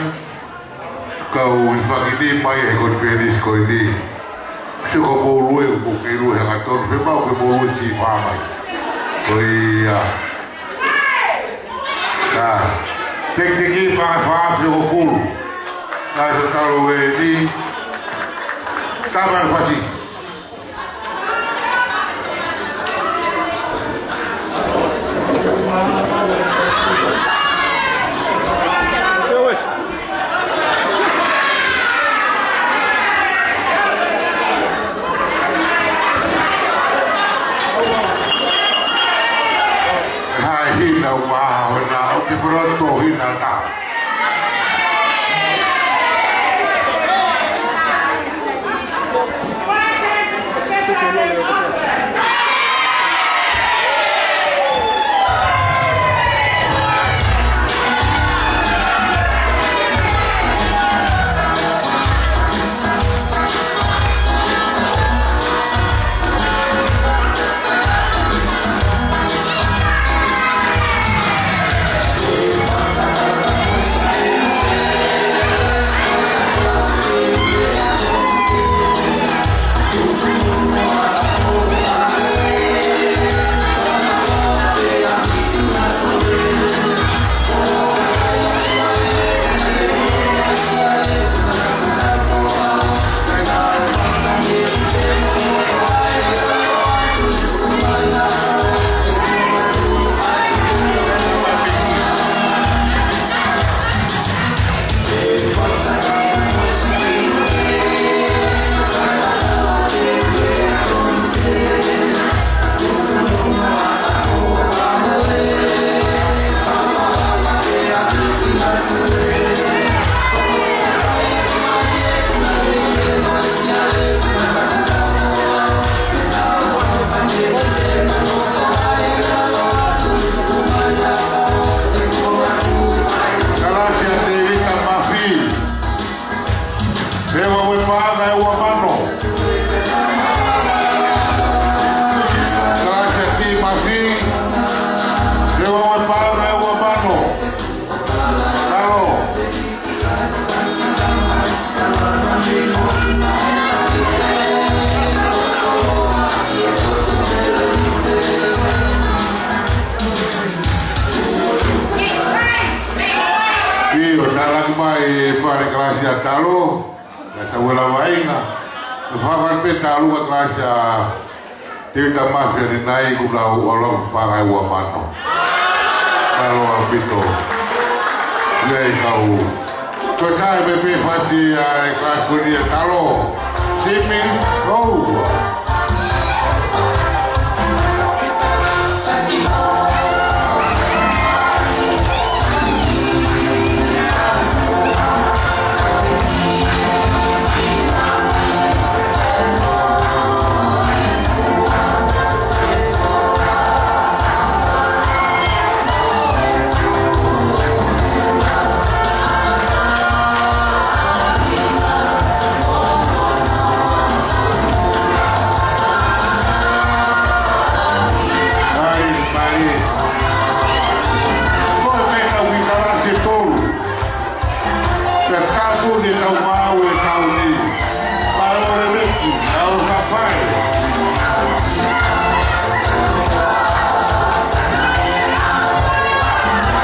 kau ʻi fakini mai he konifelenisi ko eni. Sio ko Moulue, ko Keilue hangatonu, pe mau ko Moulue si fā mai. Ko ia. Ka. Tekiteki paʻanga ʻe fā afe hongofulu. Ka sa Talo Ueleni. Tama na fasi. Hai hina uma hona o te poroto hina ta. Kalasi ʻa Tēvita Mafi. Leva ua paʻanga ʻe ua mano. Kalasi ʻa Tēvita Mafi. Leva ua paʻanga ʻe ua mano. Talo. ʻIo, tālaki mai e fale kalasi ʻa Talo, ʻa Samuela Vaʻinga. Ko e fale pē Talo, kalasi ʻa Tēvita Mafi ʻanenai, kuo nau ʻalu ʻo paʻanga ʻe ua mano. Mālō ʻaupito. ʻIo, ʻe kau. Ko e taha pē pē fasi ʻa e kalasi ko eni ʻa Talo. Simi, oh. Ai, ai. Ko e meʻa ʻoku ʻi kalasi ʻe tolu. Pea tapu ni tau mau e tau ni. Mālō e meki, tau ka pai.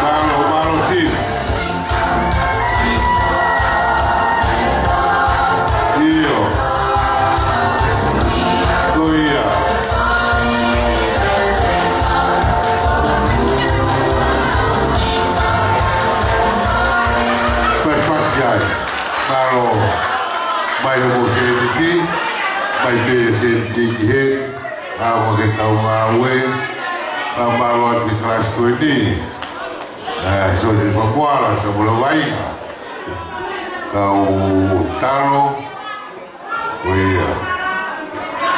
Mālō, mālō Simi. ʻIo. Ko ia. Pasipasi ai. Mālō. Mai homo seniti. Mai pē seniti ki he. ʻA mo ke tau ngāue. Pea mālō atu ki he kalasi ko eni. ʻE, Siosifa Moa, Samuela Vaʻinga. Kau Talo, ko ia.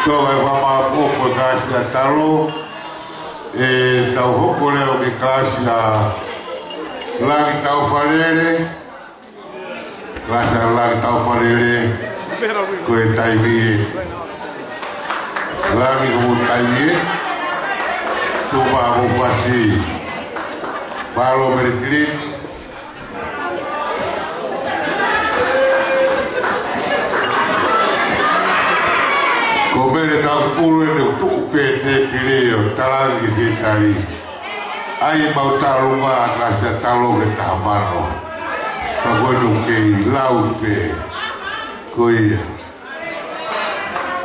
Toka e fakamāʻopoʻopo e kalasi ʻa Talo, ʻE tau hoko leva ki he kalasi ʻa Langi Taufalele. Kalasi ʻa Langi Taufalele, ko e taimi ē. Langi, ko hoʻo taimi ē. Tuʻu mai mo fasi. Palo Mele Tilini. Ko Mele Taufalele ʻoku tuʻu pē he tēpile ʻo talaange ki he tali. ʻAi mau talo ma kalasi ʻa Talo ke taha mano. Ka ko ʻene kei lau pē. Ko ia.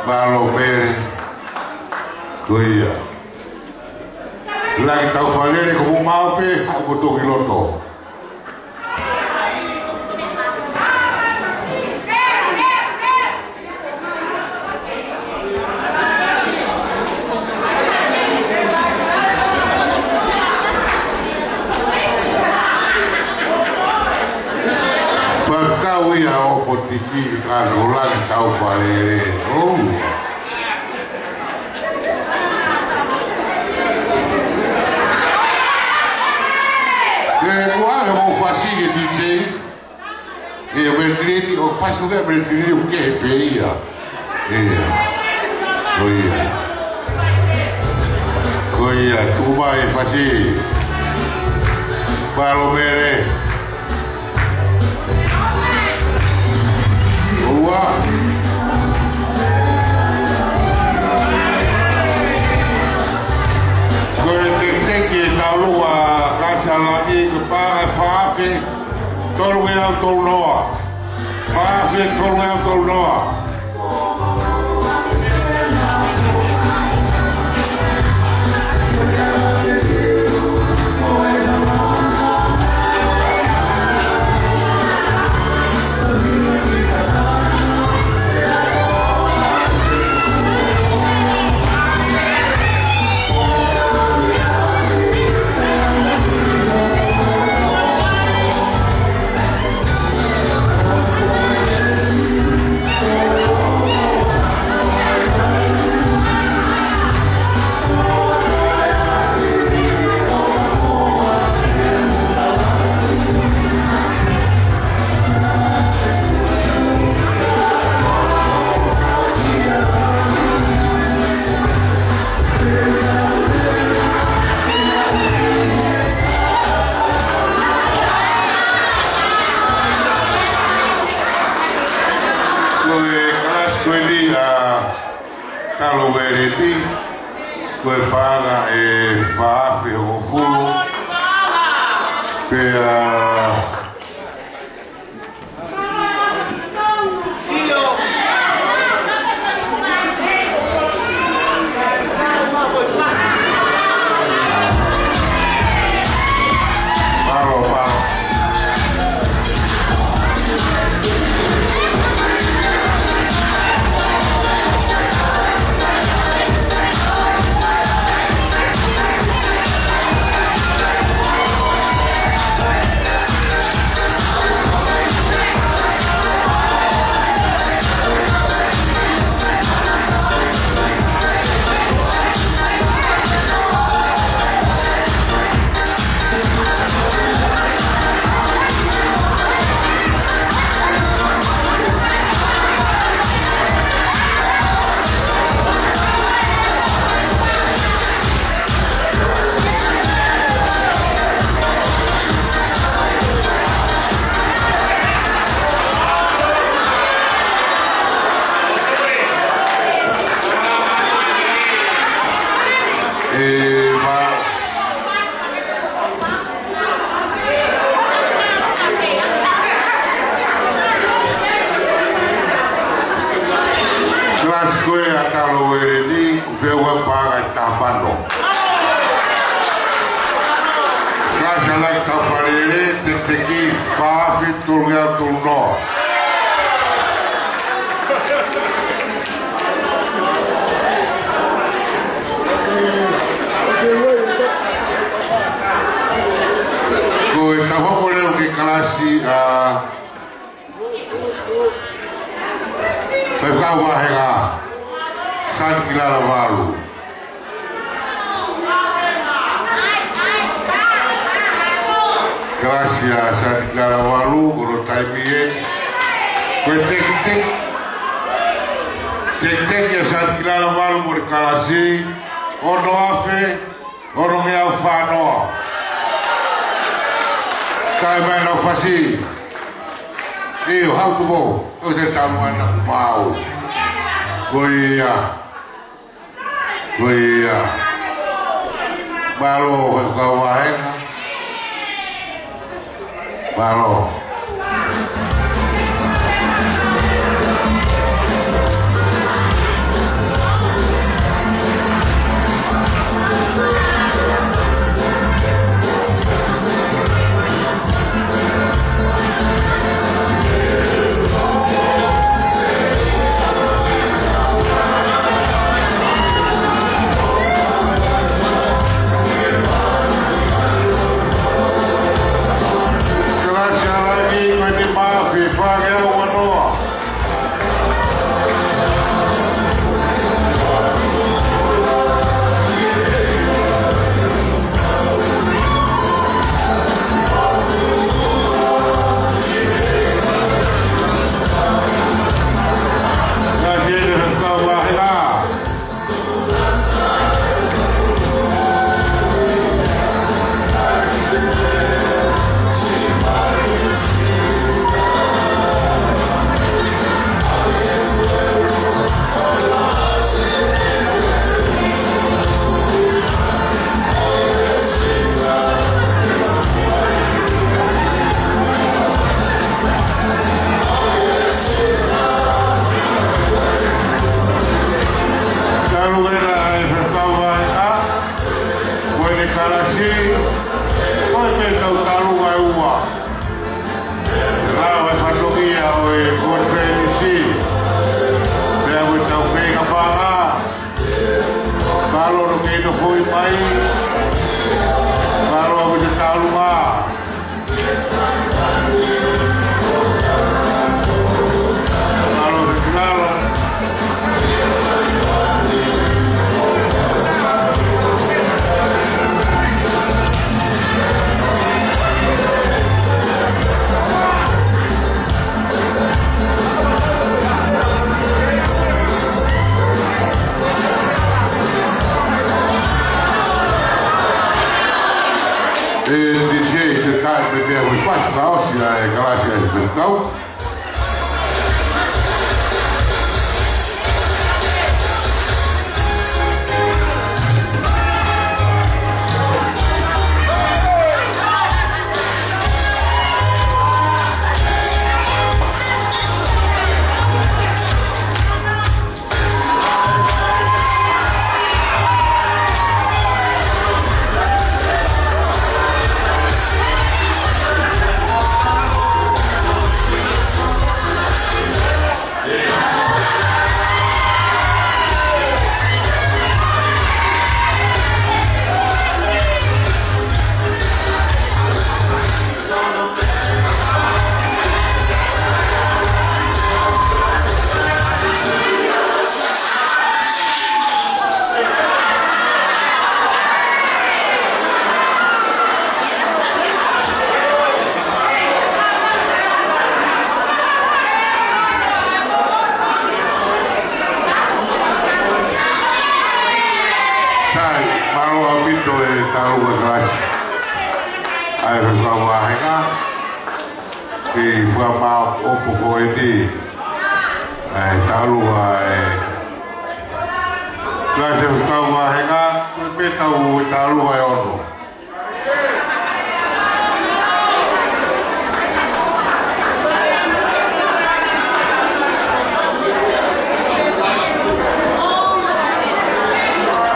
Palo Mele. Ko ia. Langi Taufalele, ko hoʻomou pē, haʻu mo toki loto. Fakakau ia ʻo potiki ka ko Langi Taufalele. ʻOu. Ke kuo ʻalu hoʻomou fasi ki he D J. ʻIo, Mele Tilini, ʻo fasi ʻo Mele Tilini ʻoku kehe pē ia. ʻIo. Ko ia. Ko ia, tuʻu mai fasi. Palo Mele. ʻOua. Ko e teketeki ʻe taulua, kalasi ʻa Langi, ko e paʻanga ʻe fā afe, tolungeau tolunoa. Fā afe, tolungeau tolunoa. Ko e kalasi ko eni ʻa Talo Ueleni, ko e paʻanga ʻe fā afe hongofulu. Pea ʻE ma Kalasi ko ē ʻa Talo Ueleni, ʻoku feʻunga paʻanga ʻe taha mano. Kalasi ʻa Langi Taufalele, teketeki fā afe tolungeau tolunoa. Ko e tau hoko leva ki he kalasi ʻa Faifekau Vāhenga, Sani Kilala Valu. Kalasi ʻa Sāti Kilala Valu, ko hono taimi ē. Ko e tekiteki. Tekiteki ʻa Sāti Kilala Valu mo e kalasi, ono afe, onongeau fā noa. Tae mai ʻenau fasi. ʻIo, hau tuʻu. ʻOku te tau mai na kumau. Ko ia. Ko ia. Mālō, ko e kau vāhenga. Mālō. Kalasi ʻa Langi, ko e nima afe fā ngeau ua noa. Talu ena ʻa e fekau vahenga, ko ʻene kalasi, ko e meʻa tau talu ai ua. Lau e fatongia ʻo e konifelenisi. Pea mo e tau feinga fanga. Mālō hono kei nofo mai. Mālō ʻaupito e taulunga. Mālō e finangalo. ʻE, D J, te kai pe pea hui fasi ka ʻosi ʻa e kalasi ʻa e fekau. Sai, mālō ʻaupito e taulunga kalasi. ʻA e fekau vahenga. Ke fakamaʻopoʻopo ko eni. ʻA e taulunga e. Kalasi e fekau vahenga, ko e meʻa tau e taulunga e ono.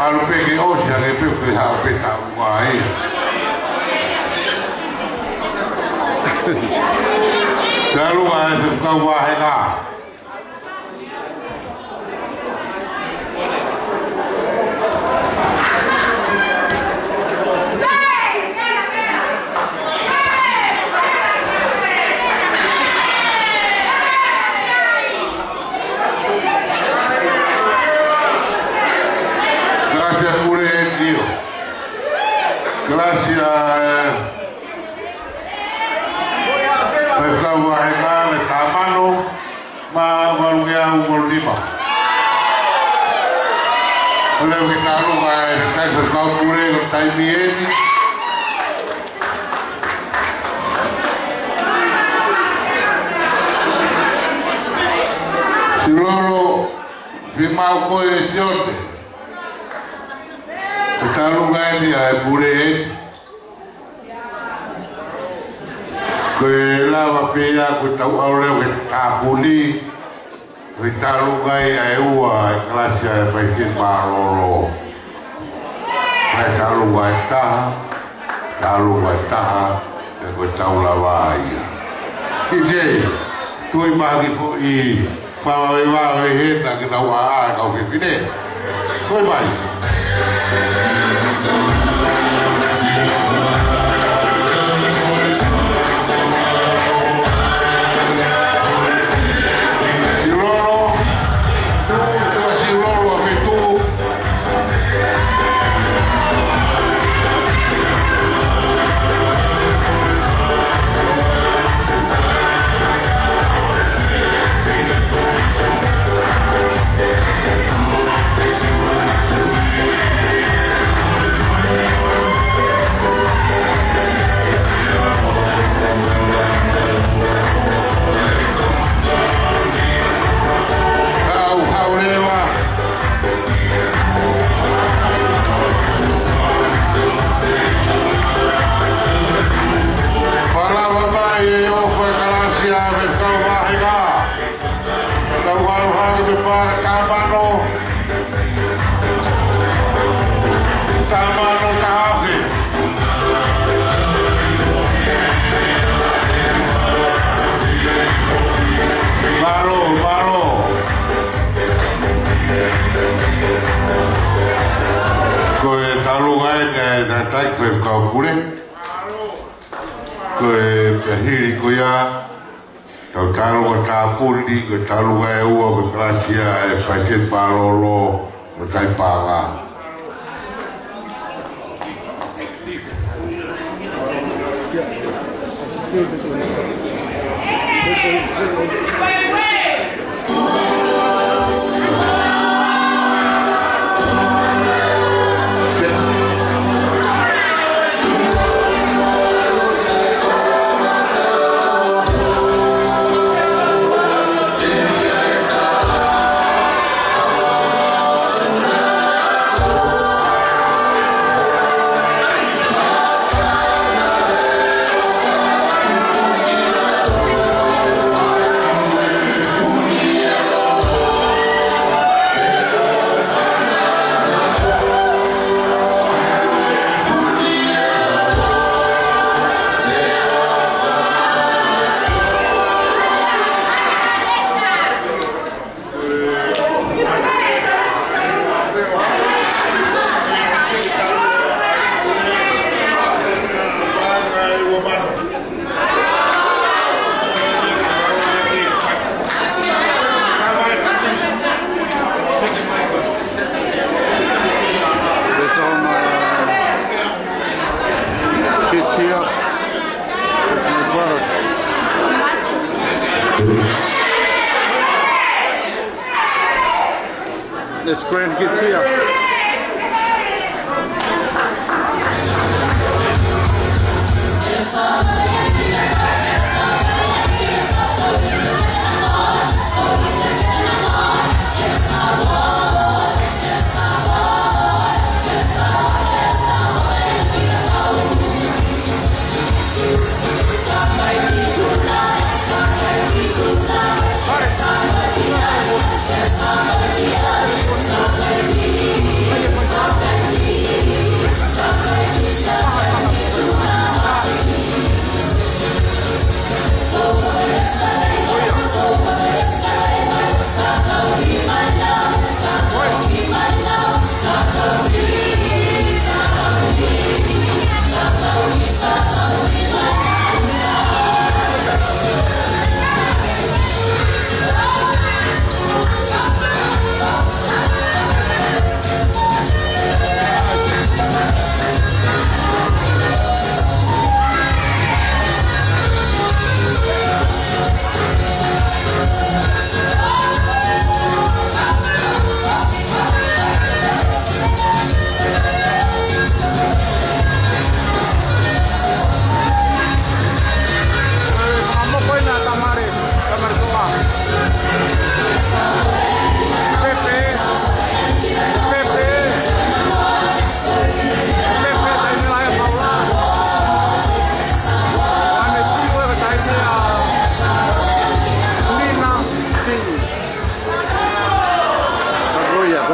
ʻAlu pē ke ʻosi, ʻa e pē ke haʻu pē taulunga ai. Taulunga e fekau vahenga. Kalasi ʻa Kule ʻEnio. Kalasi ʻa, eh, Kau vahenga, Tamano, mā valu ngeau valu nima. Leo ke talu mai, kai ko kau pule ko taimi eni. Silolo, fimau ko e siote. Ko talu mai ni ʻa e pule eni. Ko e lava pē ia ko e tau ʻalu leo ke tāpuni, ko e talu mai ʻa e ua ʻa e kalasi ʻa e Palesiteni Mālōlō. Ko e talu mai taha, talu mai taha, ʻe ko e tau lava ia. Ki te, tui mahaki foʻi, Fāvave vave hena ke tau ʻaʻa e kau fefine. Toe mai. Silolo. Silolo a fitu. Haʻu, haʻu leva. Palava mai e ʻofa kalasi ʻa e kau vahenga. Tau ʻalu hake pē pā Tamano. Tamano taha afe. Mālō, mālō. Ko e talu mai ʻa e tatai ko e kau pule. Ko e pehili ko ia, tau talu ʻa e tāpuni, ko e talu mai e ua, ko e kalasi ʻa e Palesiteni Mālōlō, ko e tai pānga. There's all my, uh, kids here. That's my brother. There's grandkids here.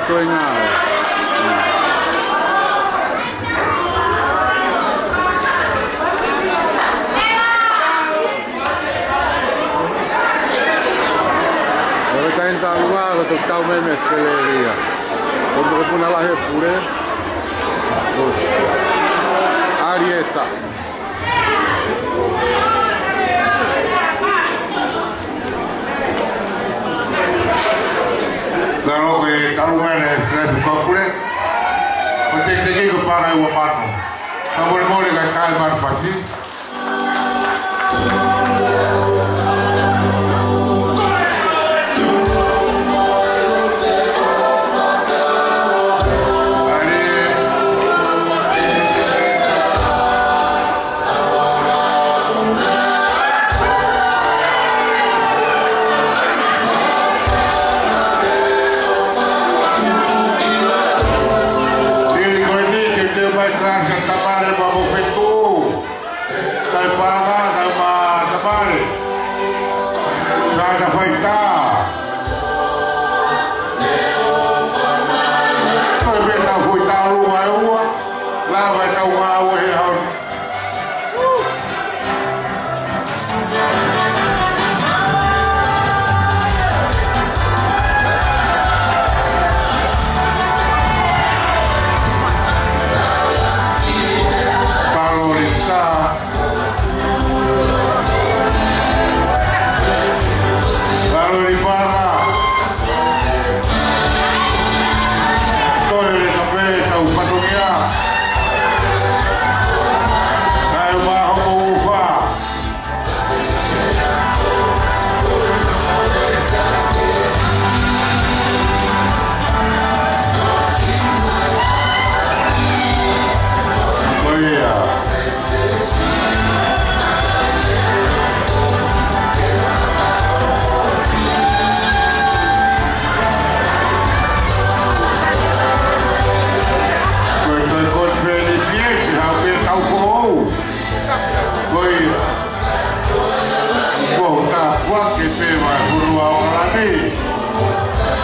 Ko e ngāue. Ko e taimi tālunga, ko e tau mei Australia. Ko e mokopuna lahi e pule. Ko Arieta. Nalo ke talu mai e flepu kapule. Ko e tekiteki ko e paʻanga ʻe ua mano. Ka molemole kae kai manu pasi. Tili ko eni ke teu mai kalasi ʻa Tamale Papofetuʻu. Kai paʻanga, kai ma Tamale. Kai ka faitā. Ko e pē tau foʻi tau lua ʻe ua. Lava e tau ngāue he ʻaho ni. Palolita. Palolipana. Toe le kape tau fatongia. Kae ʻumaʻā homo ufa. Ko ia. Ko e toe konifelenisi ē, ke hau pē tau foʻou. Ko ia. Ko e tāpuaki pē vahefonua ʻAokalani.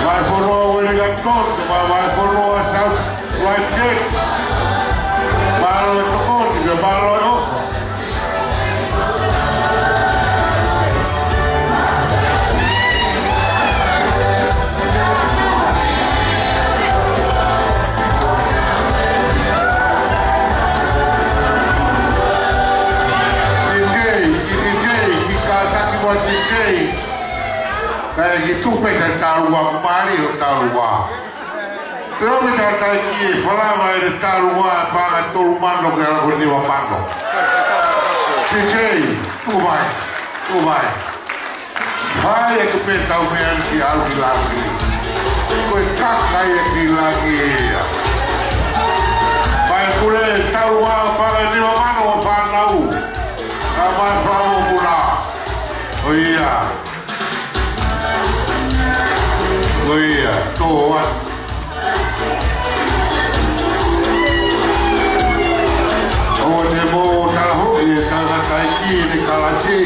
Vahefonua Uelingatoni, vahefonua South White Gate. Mālō e tokoni, pea mālō e ʻofa. T J, ki T J, ki Kātaki mo T J. Kae ki tupe ta tālua, kumali o tālua. Te omi ta tai ki e falava e tālua, paʻanga tolu mano ke ala ko e nima mano. T J, tuku mai, tuku mai. Hai e kupe tau mea ki au ki langi. Ko e kakai e ki langi ia. Mai pule tālua, paʻanga nima mano ʻo fānau. Ka mai fānau muna. ʻO ia. ʻO ia, tō atu. ʻO te mou tala hoʻi e tangataʻeiki ni kalasi,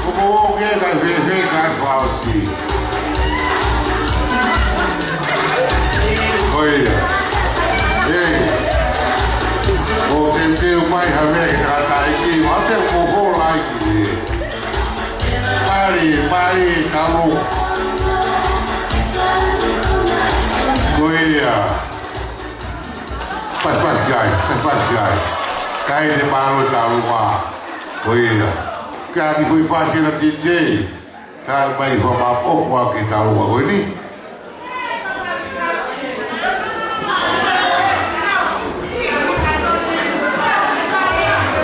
ʻo mou ō ke kai fēfē kai fauti. ʻO ia. ʻE. ʻO te teu mai ha meʻa ki he tangataʻeiki, ma te ko ho laiki. Pali, pali, kamu. Ko ia. Pas, pas, kai, pas, pas, kai. Kai te palo tālua. Ko ia. Ka ki kui pasi na T J. Ka mai fua ma o fua ki tālua ko eni.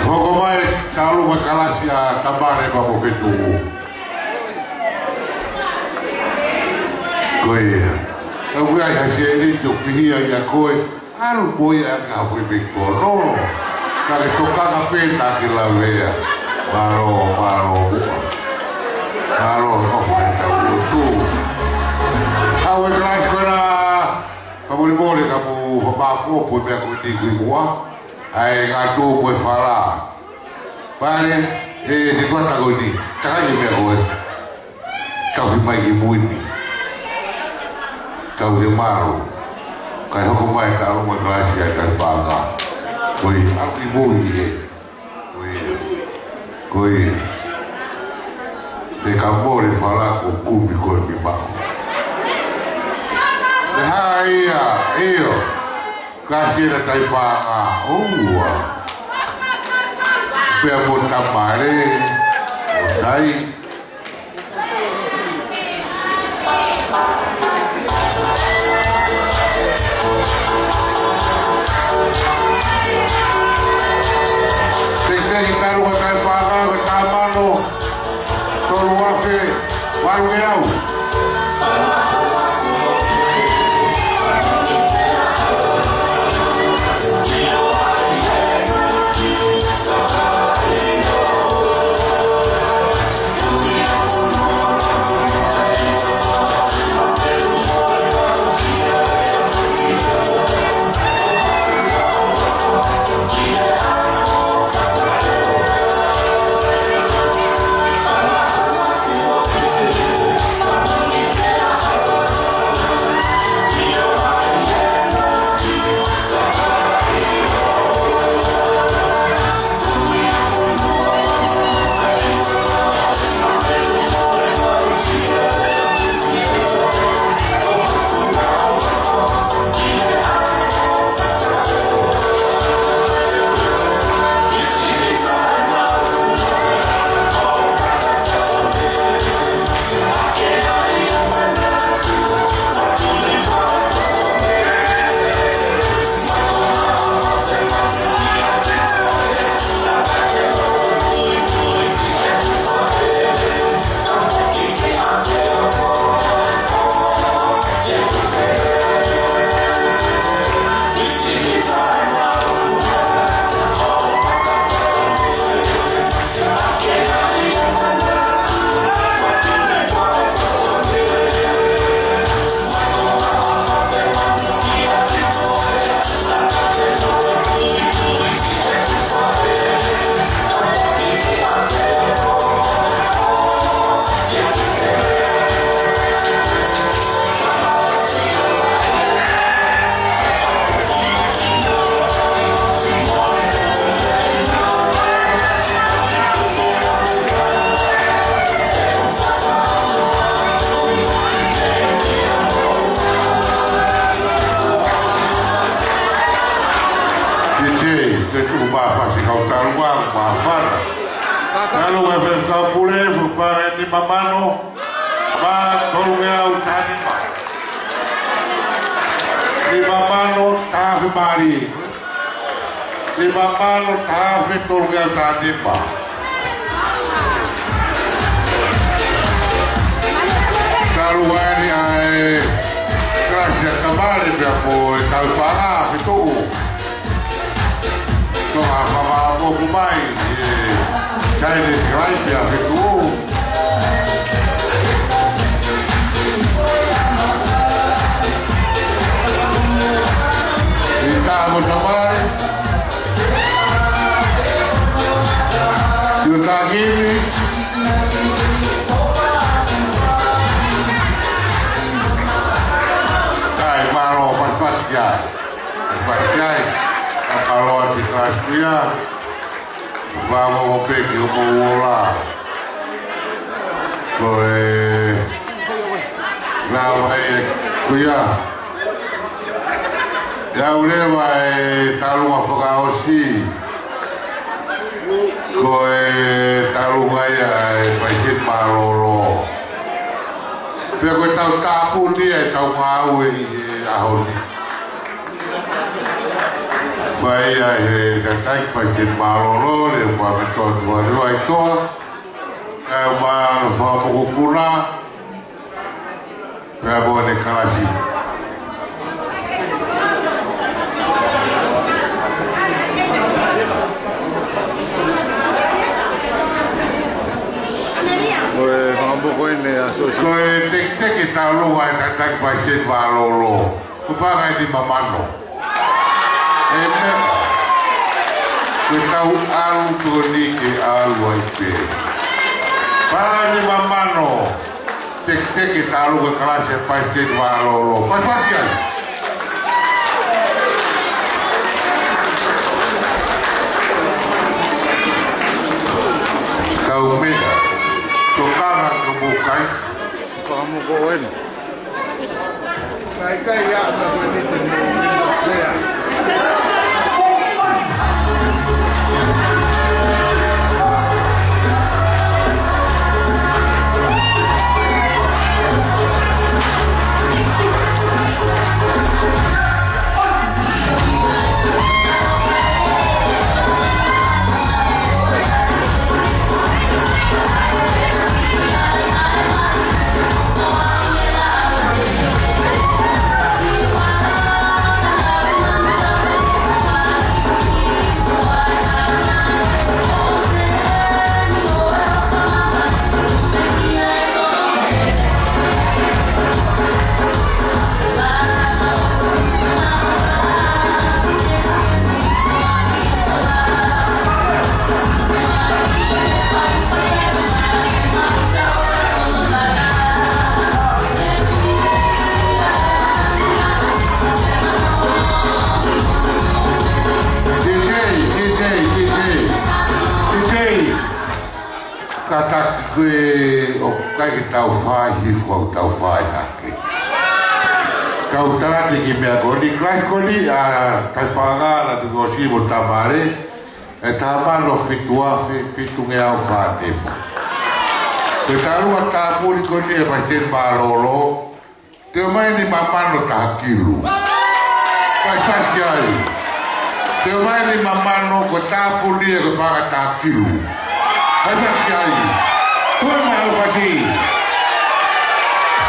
Hoko mai, talu ma kalasi ʻa Tamale Papofetuʻu. Ko ia. Ka ui ai ha sēniti ʻo pihia ia koe, ʻalu ko ia ka fui pik pono. Ka ke tokanga pē na ke lavea. Mālō, mālō muʻa. Mālō, ʻo fai tau lotu. Ka ue kalasi ko ena. Ka molemole ka mou hapa ko pō meʻa ko eni ki muʻa. ʻAi ngā tō ko e fala. Pale, e, te kuata ko eni. Takai e meʻa ko ē. Tau hi mai ki mui ni. Tau te maro. Kae hoko mai e taʻu mo e kalasi ʻa e tauhi paʻanga. Ko ia, ʻalu ki mui ē. Ko ia. Ko ia. Te ka mole fala ko kumi ko e mi mako. Te ha ia, ʻio. Kalasi ʻa e tauhi paʻanga. ʻOua. Pea mo tamale. ʻO tai. Tekiteki talu ka kai pāka ka tamano. Tolu afe, valu ngeau. Iti, te tuku pāpasi kau talu ua, māfana. Talu e fefakapule, fupa e nima mano, mā tolu ngeau taha nima. Nima mano, taha afe mālie. Nima mano, taha afe tolu ngeau taha nima. Talu eni ʻa e kalasi ʻa tamale pea mo e tauhi paʻanga fetuʻu. Ko e hā fama moku mai, ʻe, kai ne kai pea fetuʻu. ʻI tā mo tamale. Iu takimi. Kai mālō, patipati ai. Patipati ai. Ka mālō ʻa e kalasi ia. Vavo pē ki hoʻomou ola. Ko e, na vai e kuia. ʻIa ʻalu leva e taʻalonga fakaʻosi. Ko e taʻalonga ia ʻa e Palesiteni Mālōlō. Pea ko e tau tāpuni ʻa e tau ngāue ʻi he ʻaho ni. Fai ʻe he tangataʻeiki Palesiteni Mālōlō, Leʻopaʻametoa Tuʻanevaʻitoa, kae ʻumaʻā ʻa e fanga mokopuna, pea mo ʻene kalasi. Ko e fanga mokopuna ʻeni ʻa Sōsi. Ko e tekiteki taʻalonga ʻa e tangataʻeiki Palesiteni Mālōlō. Ko e paʻanga ʻe nima mano. ʻĒmeni. Ko e tau ʻalu tokoni ke ʻalu ai pē. Paʻanga ʻe nima mano. Tekiteki taʻalonga e kalasi ʻa e Palesiteni Mālōlō. Patipati ai. Tau meʻa, tokanga ke mou kai. Ka mou ko eni. Kai kai ia, ka ko eni te mou meʻa. Kātaki ko ē ʻoku ʻikai ke tau fai hifo, ʻoku tau fai hake. Kau tangata ki he meʻa ko eni, kai ko eni, ʻa, kai pangana tu ko si mo tamale, ʻe taha mano fitu afe, fitungeau fā temo. Ko e talu ʻa e tāpuni ko eni ʻe Palesiteni Mālōlō, te u ʻomai nima mano taha kilu. Kai fasi ai. Te u ʻomai nima mano ko e tāpuni ʻe ko e paʻanga taha kilu. Kai fasi ai. Tuʻu mai ʻo fasi.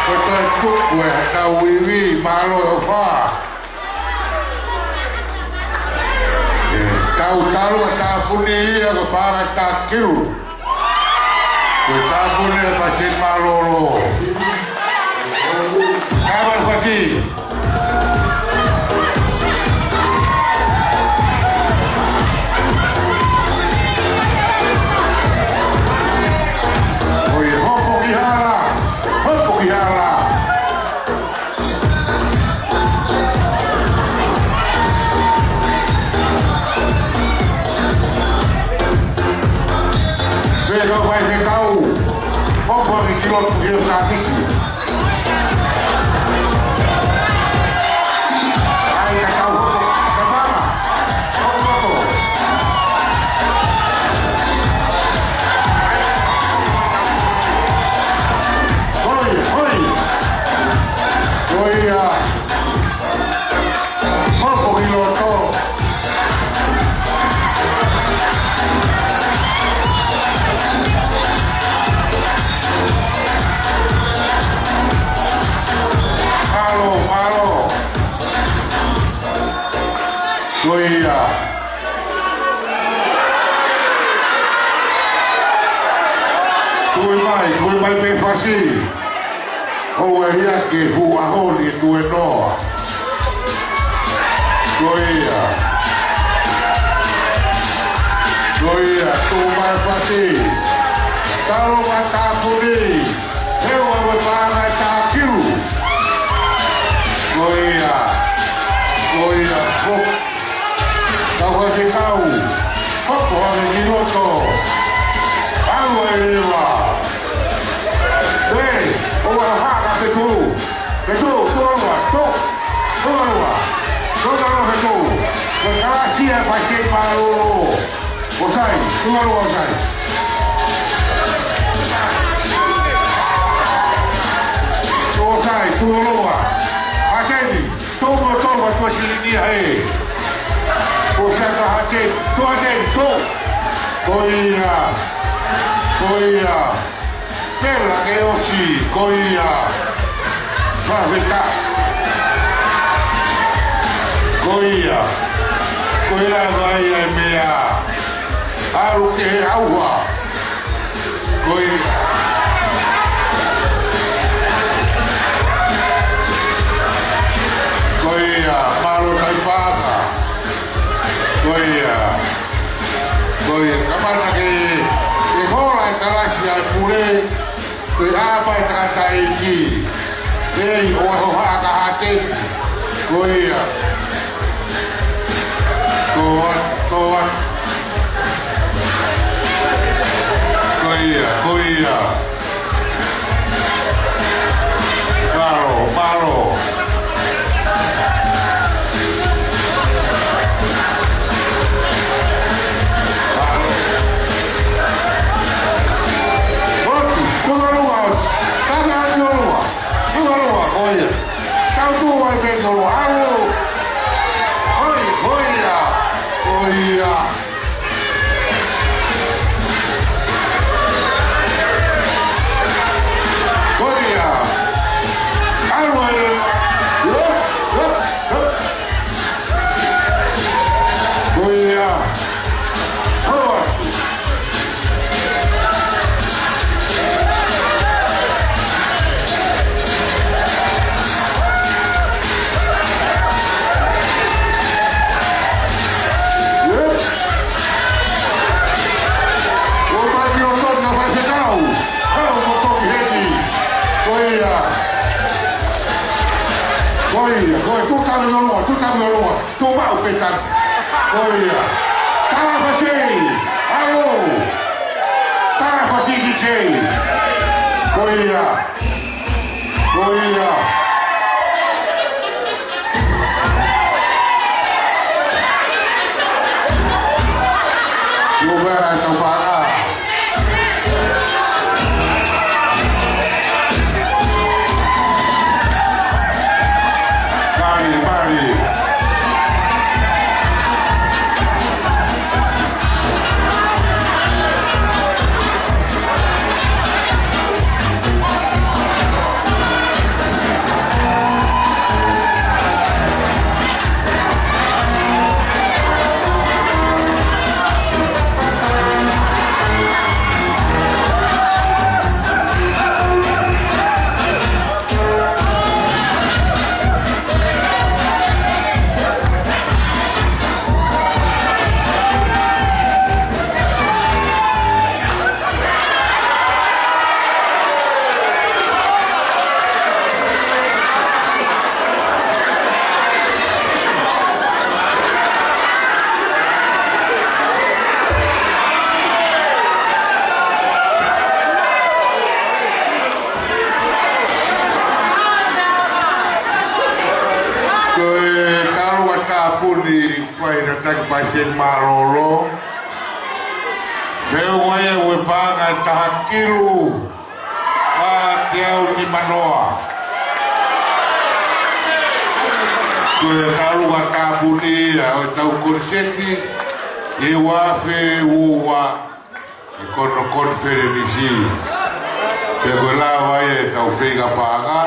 Ko e toe tuku ē ha tau ivi, mālō e ʻofa. ʻE, tau talu ʻa e tāpuni ia ko e paʻanga taha kilu. Ko e tāpuni ʻe Palesiteni Mālōlō. Kāpau fasi. ʻOi, hopo ki hala. Hopo ki hala. Fekau mai fekau. Hopo ki loto ki he sākisi. ʻAi ka tau hopo. Ka panga. Hopo loto. Hoi, hoi. Hoi, ʻa. Hopo ki loto. Mālō, mālō. Ko ia. Tuʻu mai, tuʻu mai pē fasi. ʻOua ia ke fuʻu ʻaho ni tuʻu ʻe noa. Ko ia. Ko ia, tuʻu mai fasi. Talu ʻa e tāpuni. He ʻoku ʻave paʻanga ʻe taha kilu. Ko ia. Ko ia. Ko Kau fasi kau. Hopo hake ki loto. Kau e leva. Ē, ʻoua haka pe tuʻu. Pe tuʻu, tuʻu ʻalu ā, tuʻu. Tuʻu ʻalu ā. Tuʻu ʻalu ā pe tuʻu. Ko e kalasi ʻa e Palesiteni Mālōlō. ʻOku sai, tuʻu ʻalu ā ʻoku sai. ʻOku sai, tuʻu ʻalu ā. Palesiteni. Tō mo tō ma tua silinia he. Ko Siata Hake, tō Hake, tō. Ko ia, ko ia. Pela ke ʻosi, ko ia. Fafeka. Ko ia. Ko ia, ko ia e meʻa. ʻAlu ke he ʻauha. Ko ia. Ko ia, mālō kai pāka. Ko ia. Ko ia, kamata ke, ke hola e kalasi ʻa e pule, ko e ʻapa e tangataʻeiki. ʻEi, ʻoua hohaʻa ka hake. Ko ia. Ko atu, ko atu. Ko Tau tuʻu ai pē tolo ʻalu. Hoi, hoi ia. Hoi ia. Hoi ia. ʻAlu ai. Hup, hup, hup. Hoi ia. Hoi. Yep. Ko Mati o Tona mai se kau. Kau mo toki heni. Ko ia. Ko ia. Ko ia. Tuʻu talu ʻi loa. Tuʻu talu ʻi loa. Tuʻu maʻu pē talu. Ko ia. Tāfasi. ʻAlu. Tāfasi ki te. Ko ia. Ko ia. Ko ia, tau paʻanga. Mali, mali. Ko e talu ʻa tāpuni fai na taki mai se mālōlō. Feu ai e ue paʻanga ʻe taha kilu ʻa teau nimanoa. Ko e talu ʻa tāpuni ʻa e tau koniseti ʻi he ua afe ua ua. ʻI ko no konifelenisi. Pea ko e lava ia e tau feinga paʻanga.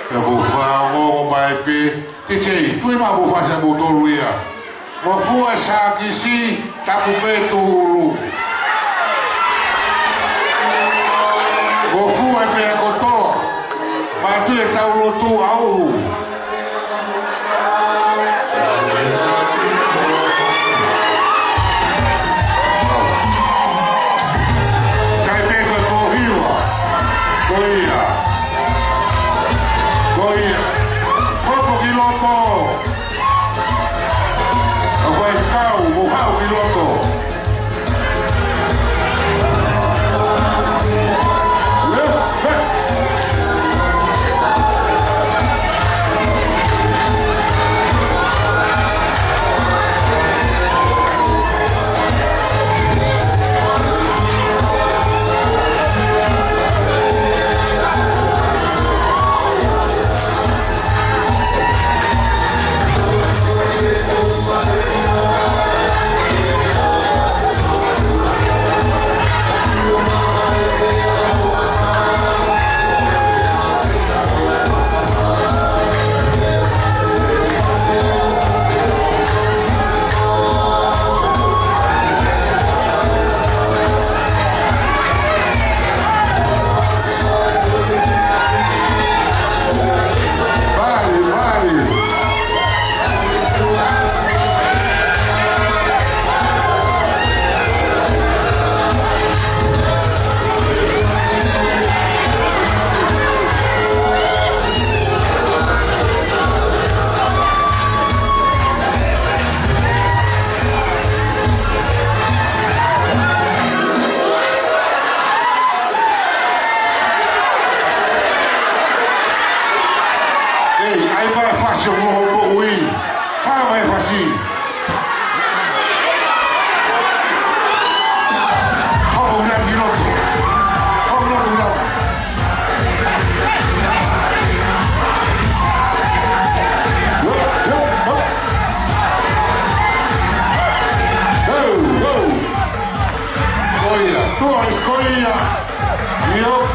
Pea mo fanongo mai pē. Te tei, tui ma mo fasa mo tolu ia. Mo fua e sākisi, tapu pē tūʻulu. Mo fua e meʻa kotoa. Mātuʻa e tau lotu au. Kai pē ko e pōhiva. Ko ia. Ko ia. Hopo ki loto. ʻA ko e kau, mo haʻu ki loto.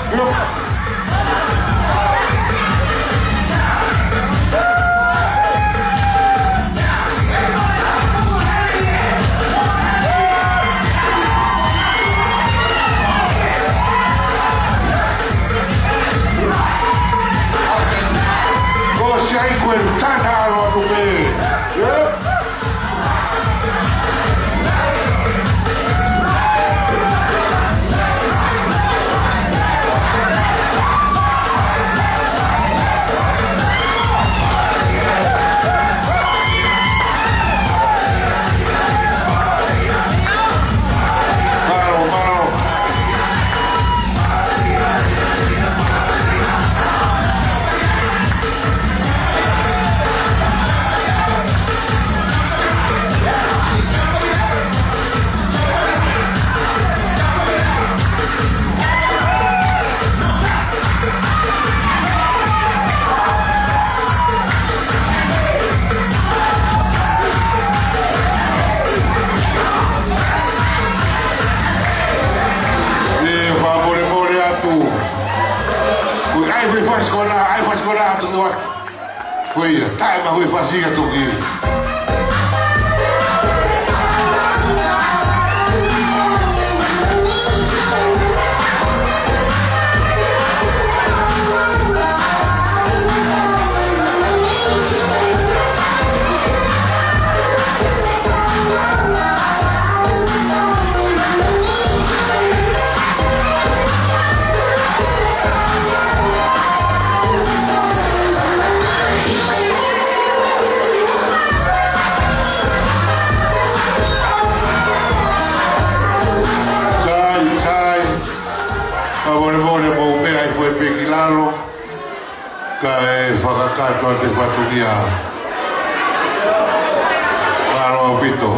Ko e sai ko e tana alo atu pē. Yep. Mālō, mālō. ʻE, fakamolemole atu. Ko e ʻai hui fasi ko ena, ʻai fasi ko ena atu ua. Ko ia, taʻemahuʻi fasi ia toki. Sai, sai. Fakamolemole mou meʻa hifo pē ki lalo. Kae fakakakato atu e fatongia. Mālō ʻaupito.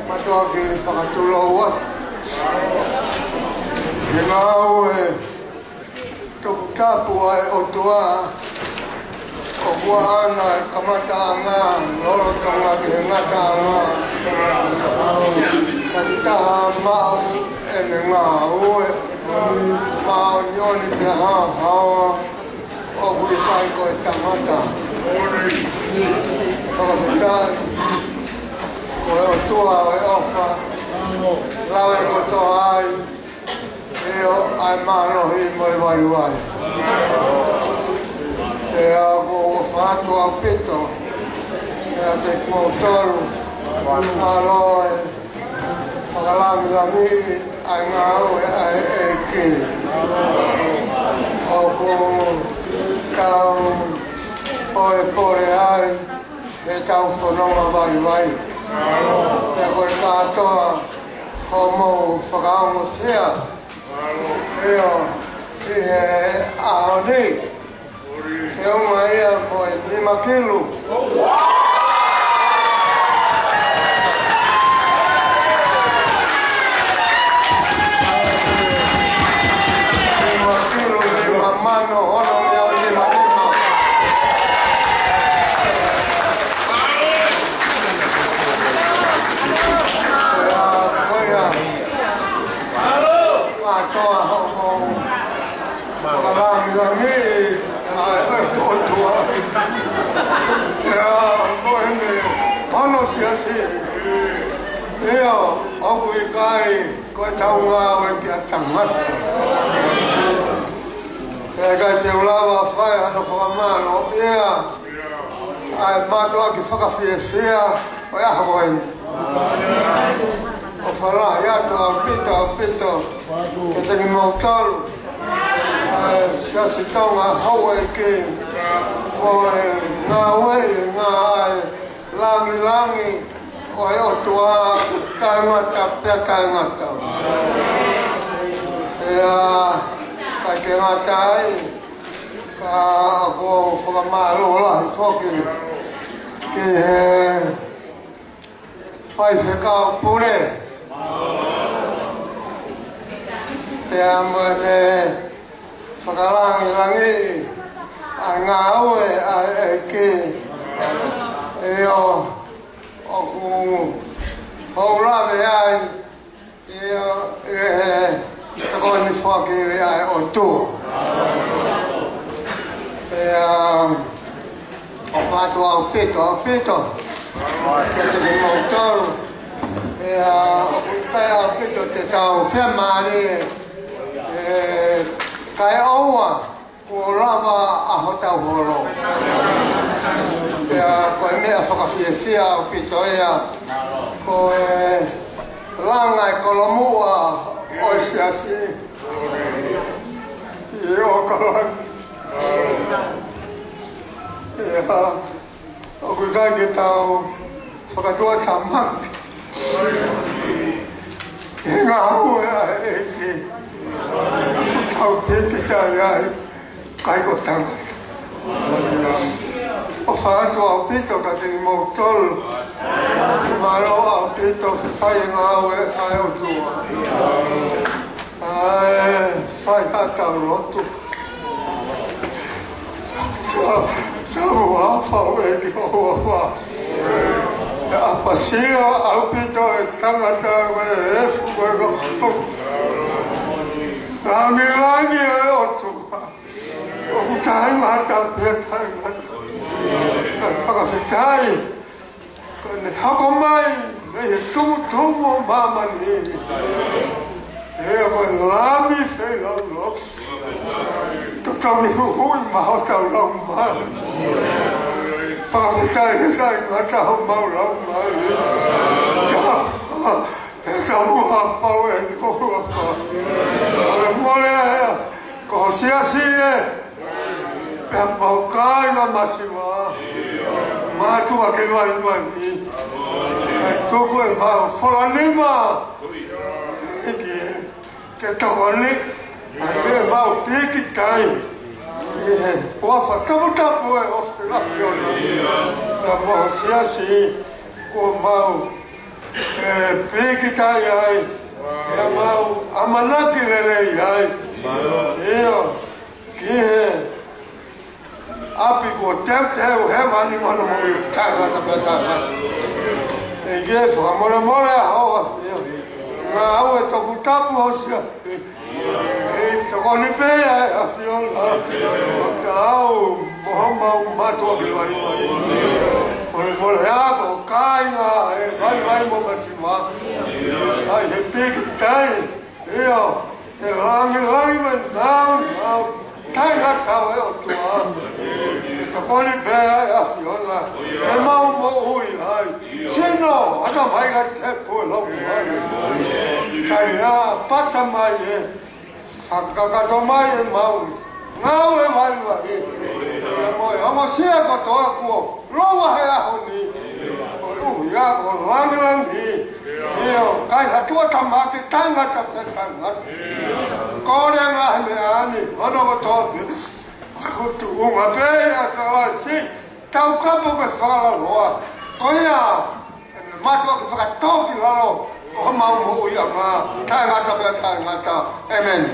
Mātuʻaki fakatulou atu. He ngāue toputapu ʻa e ʻOtua, ʻoku ʻaʻana e kamataʻanga, lolotonga ki he ngataʻanga. Ka ki taha maʻu ʻene ngāue, māʻoniʻoni pea haohaoa, ʻoku ʻikai ko e tangata. Fakafetaʻi, ko e ʻOtua ʻo e ʻofa, lave kotoa ai, ʻio, ʻa e mālohi mo e vaivai. Pea ʻoku ou ʻofa atu ʻaupito, pea te kimoutolu, mālō e fakalāngilangiʻi ʻa e ngāue ʻa e ʻEiki. ʻOku tau pōlepole ai, he tau fononga vaivai. Pea ko e kātoa, Ko hoʻomou fakaongosia ʻi he ʻaho ni, ʻe ʻuma ia mo e nima kilu. Nima kilu, nima mano, ono mano, nima nima. ʻIo, ko ia. Kātoa hoʻomou fakalāngilangiʻi ʻa e ʻOtua. ʻIo, mo ʻene hono siasi. ʻIo, ʻoku ʻikai ko ʻetau ngāue kia tangata. ʻE ʻikai te u lava fai hano fakamālō ia ʻa e mātuʻaki fakafiefia ʻo e ʻaho ko eni. ʻOfa lahi atu ʻaupito, ʻaupito kiate kimoutolu, ʻa e Siasi Tonga Houʻeiki, mo e ngāue, ngāue ʻa e lāngilangi ʻo e ʻOtua taʻengata pea taʻengata. ʻIo, ʻikai ke ngata ai, ka ʻoku ou fakamālō lahi foki ki he Faifekau Pule pea mo ʻene fakalāngilangiʻi ʻa e ngāue ʻa e ʻEiki. ʻIo, ʻoku ou lave ai ʻi he, ʻi he tokoni foaki ʻa e ʻOtua. ʻIo, ʻofa atu ʻaupito, ʻaupito kiate kimoutolu. ʻIo, ʻoku ʻikai ʻaupito te tau fiemālie, ʻe, kae ʻoua kuo lava ʻa hotau holo. Pea ko e meʻa fakafiefia ʻaupito ia, ko e langa e kolomuʻa ʻo e siasi ʻi ʻAokalani. ʻIo, ʻoku ʻikai ke tau fakatuʻatamaki he ngāue ʻa e ʻEiki. Tau pīkitai ai, ʻikai ko tangata. ʻOfa atu ʻaupito kiate kimoutolu. Mālō ʻaupito fai ngāue ʻa e ʻOtua. ʻAi, fai haʻatau lotu. Tau, tau ʻofa ʻEiki ʻoku ʻofa. ʻApasia ʻaupito e tangata ko e efu ko e kapu. Lāngilangi e ʻOtua. ʻOku taʻengata pea taʻengata. Kae fakafetaʻi ko ʻene hoko mai mei he tumutumu ʻo māmani. ʻIo, ko e Lami feilaulau. Totongi huhuʻi maʻa hotau laumālie. Fakafetaʻi he taʻengata homau laumālie. Ka, he tau hafau e ni ko hua fa. Mole mole ʻa e, ko ho siasi ē. Pea mo e kāinga masiva, mātuʻaki vaivai, kae tuku ʻemau fola nima, ʻEiki, ke tokoni, ʻa ʻemau pīkitai ʻi he huafa toputapu ʻo e ʻAfiona. Pea mo ho siasi, kuo mau ʻe pīkitai ai, ʻemau ʻamanaki lelei ai. ʻIo, ki he ʻapi kuo teuteu he vani mano mo i taʻengata pea taʻengata. ʻEiki, fakamolemole ʻa ho ʻAfio. Ngāue toputapu ho siasi. ʻEiki, tokoni pē ʻa e ʻAfiona. ʻO tau mo homau mātuʻaki vaivai. Molemole ʻa ho kāinga ʻe vaivai mo masiva. ʻAi he pīkitai. ʻIo, ke lāngilangi mo e nāunau taʻengata ʻo e ʻOtua. Ke tokoni pē ʻa e ʻAfiona ke mau moʻui ai. Sino, ʻata mai ka te pō lau mai. Kae ʻapata mai ē, fakakakato mai ʻemau ngāue vaivai. Pea mo e ongosia kotoa kuo lava he ʻaho ni. Ko e ʻuhinga ko e lāngilangi ʻIo, kaihaʻa tuʻa tāmaki taʻengata pea taʻengata. Kole ngaahi meʻa ni, hono kotoa pē. Ko e tuʻunga pē ʻia Kalaisi, taukapo ke fakalaloa. Ko ia, ʻe matu ʻaki fakatōkilalo ʻo homau moʻuiʻanga, taʻengata pea taʻengata. ʻĒmeni.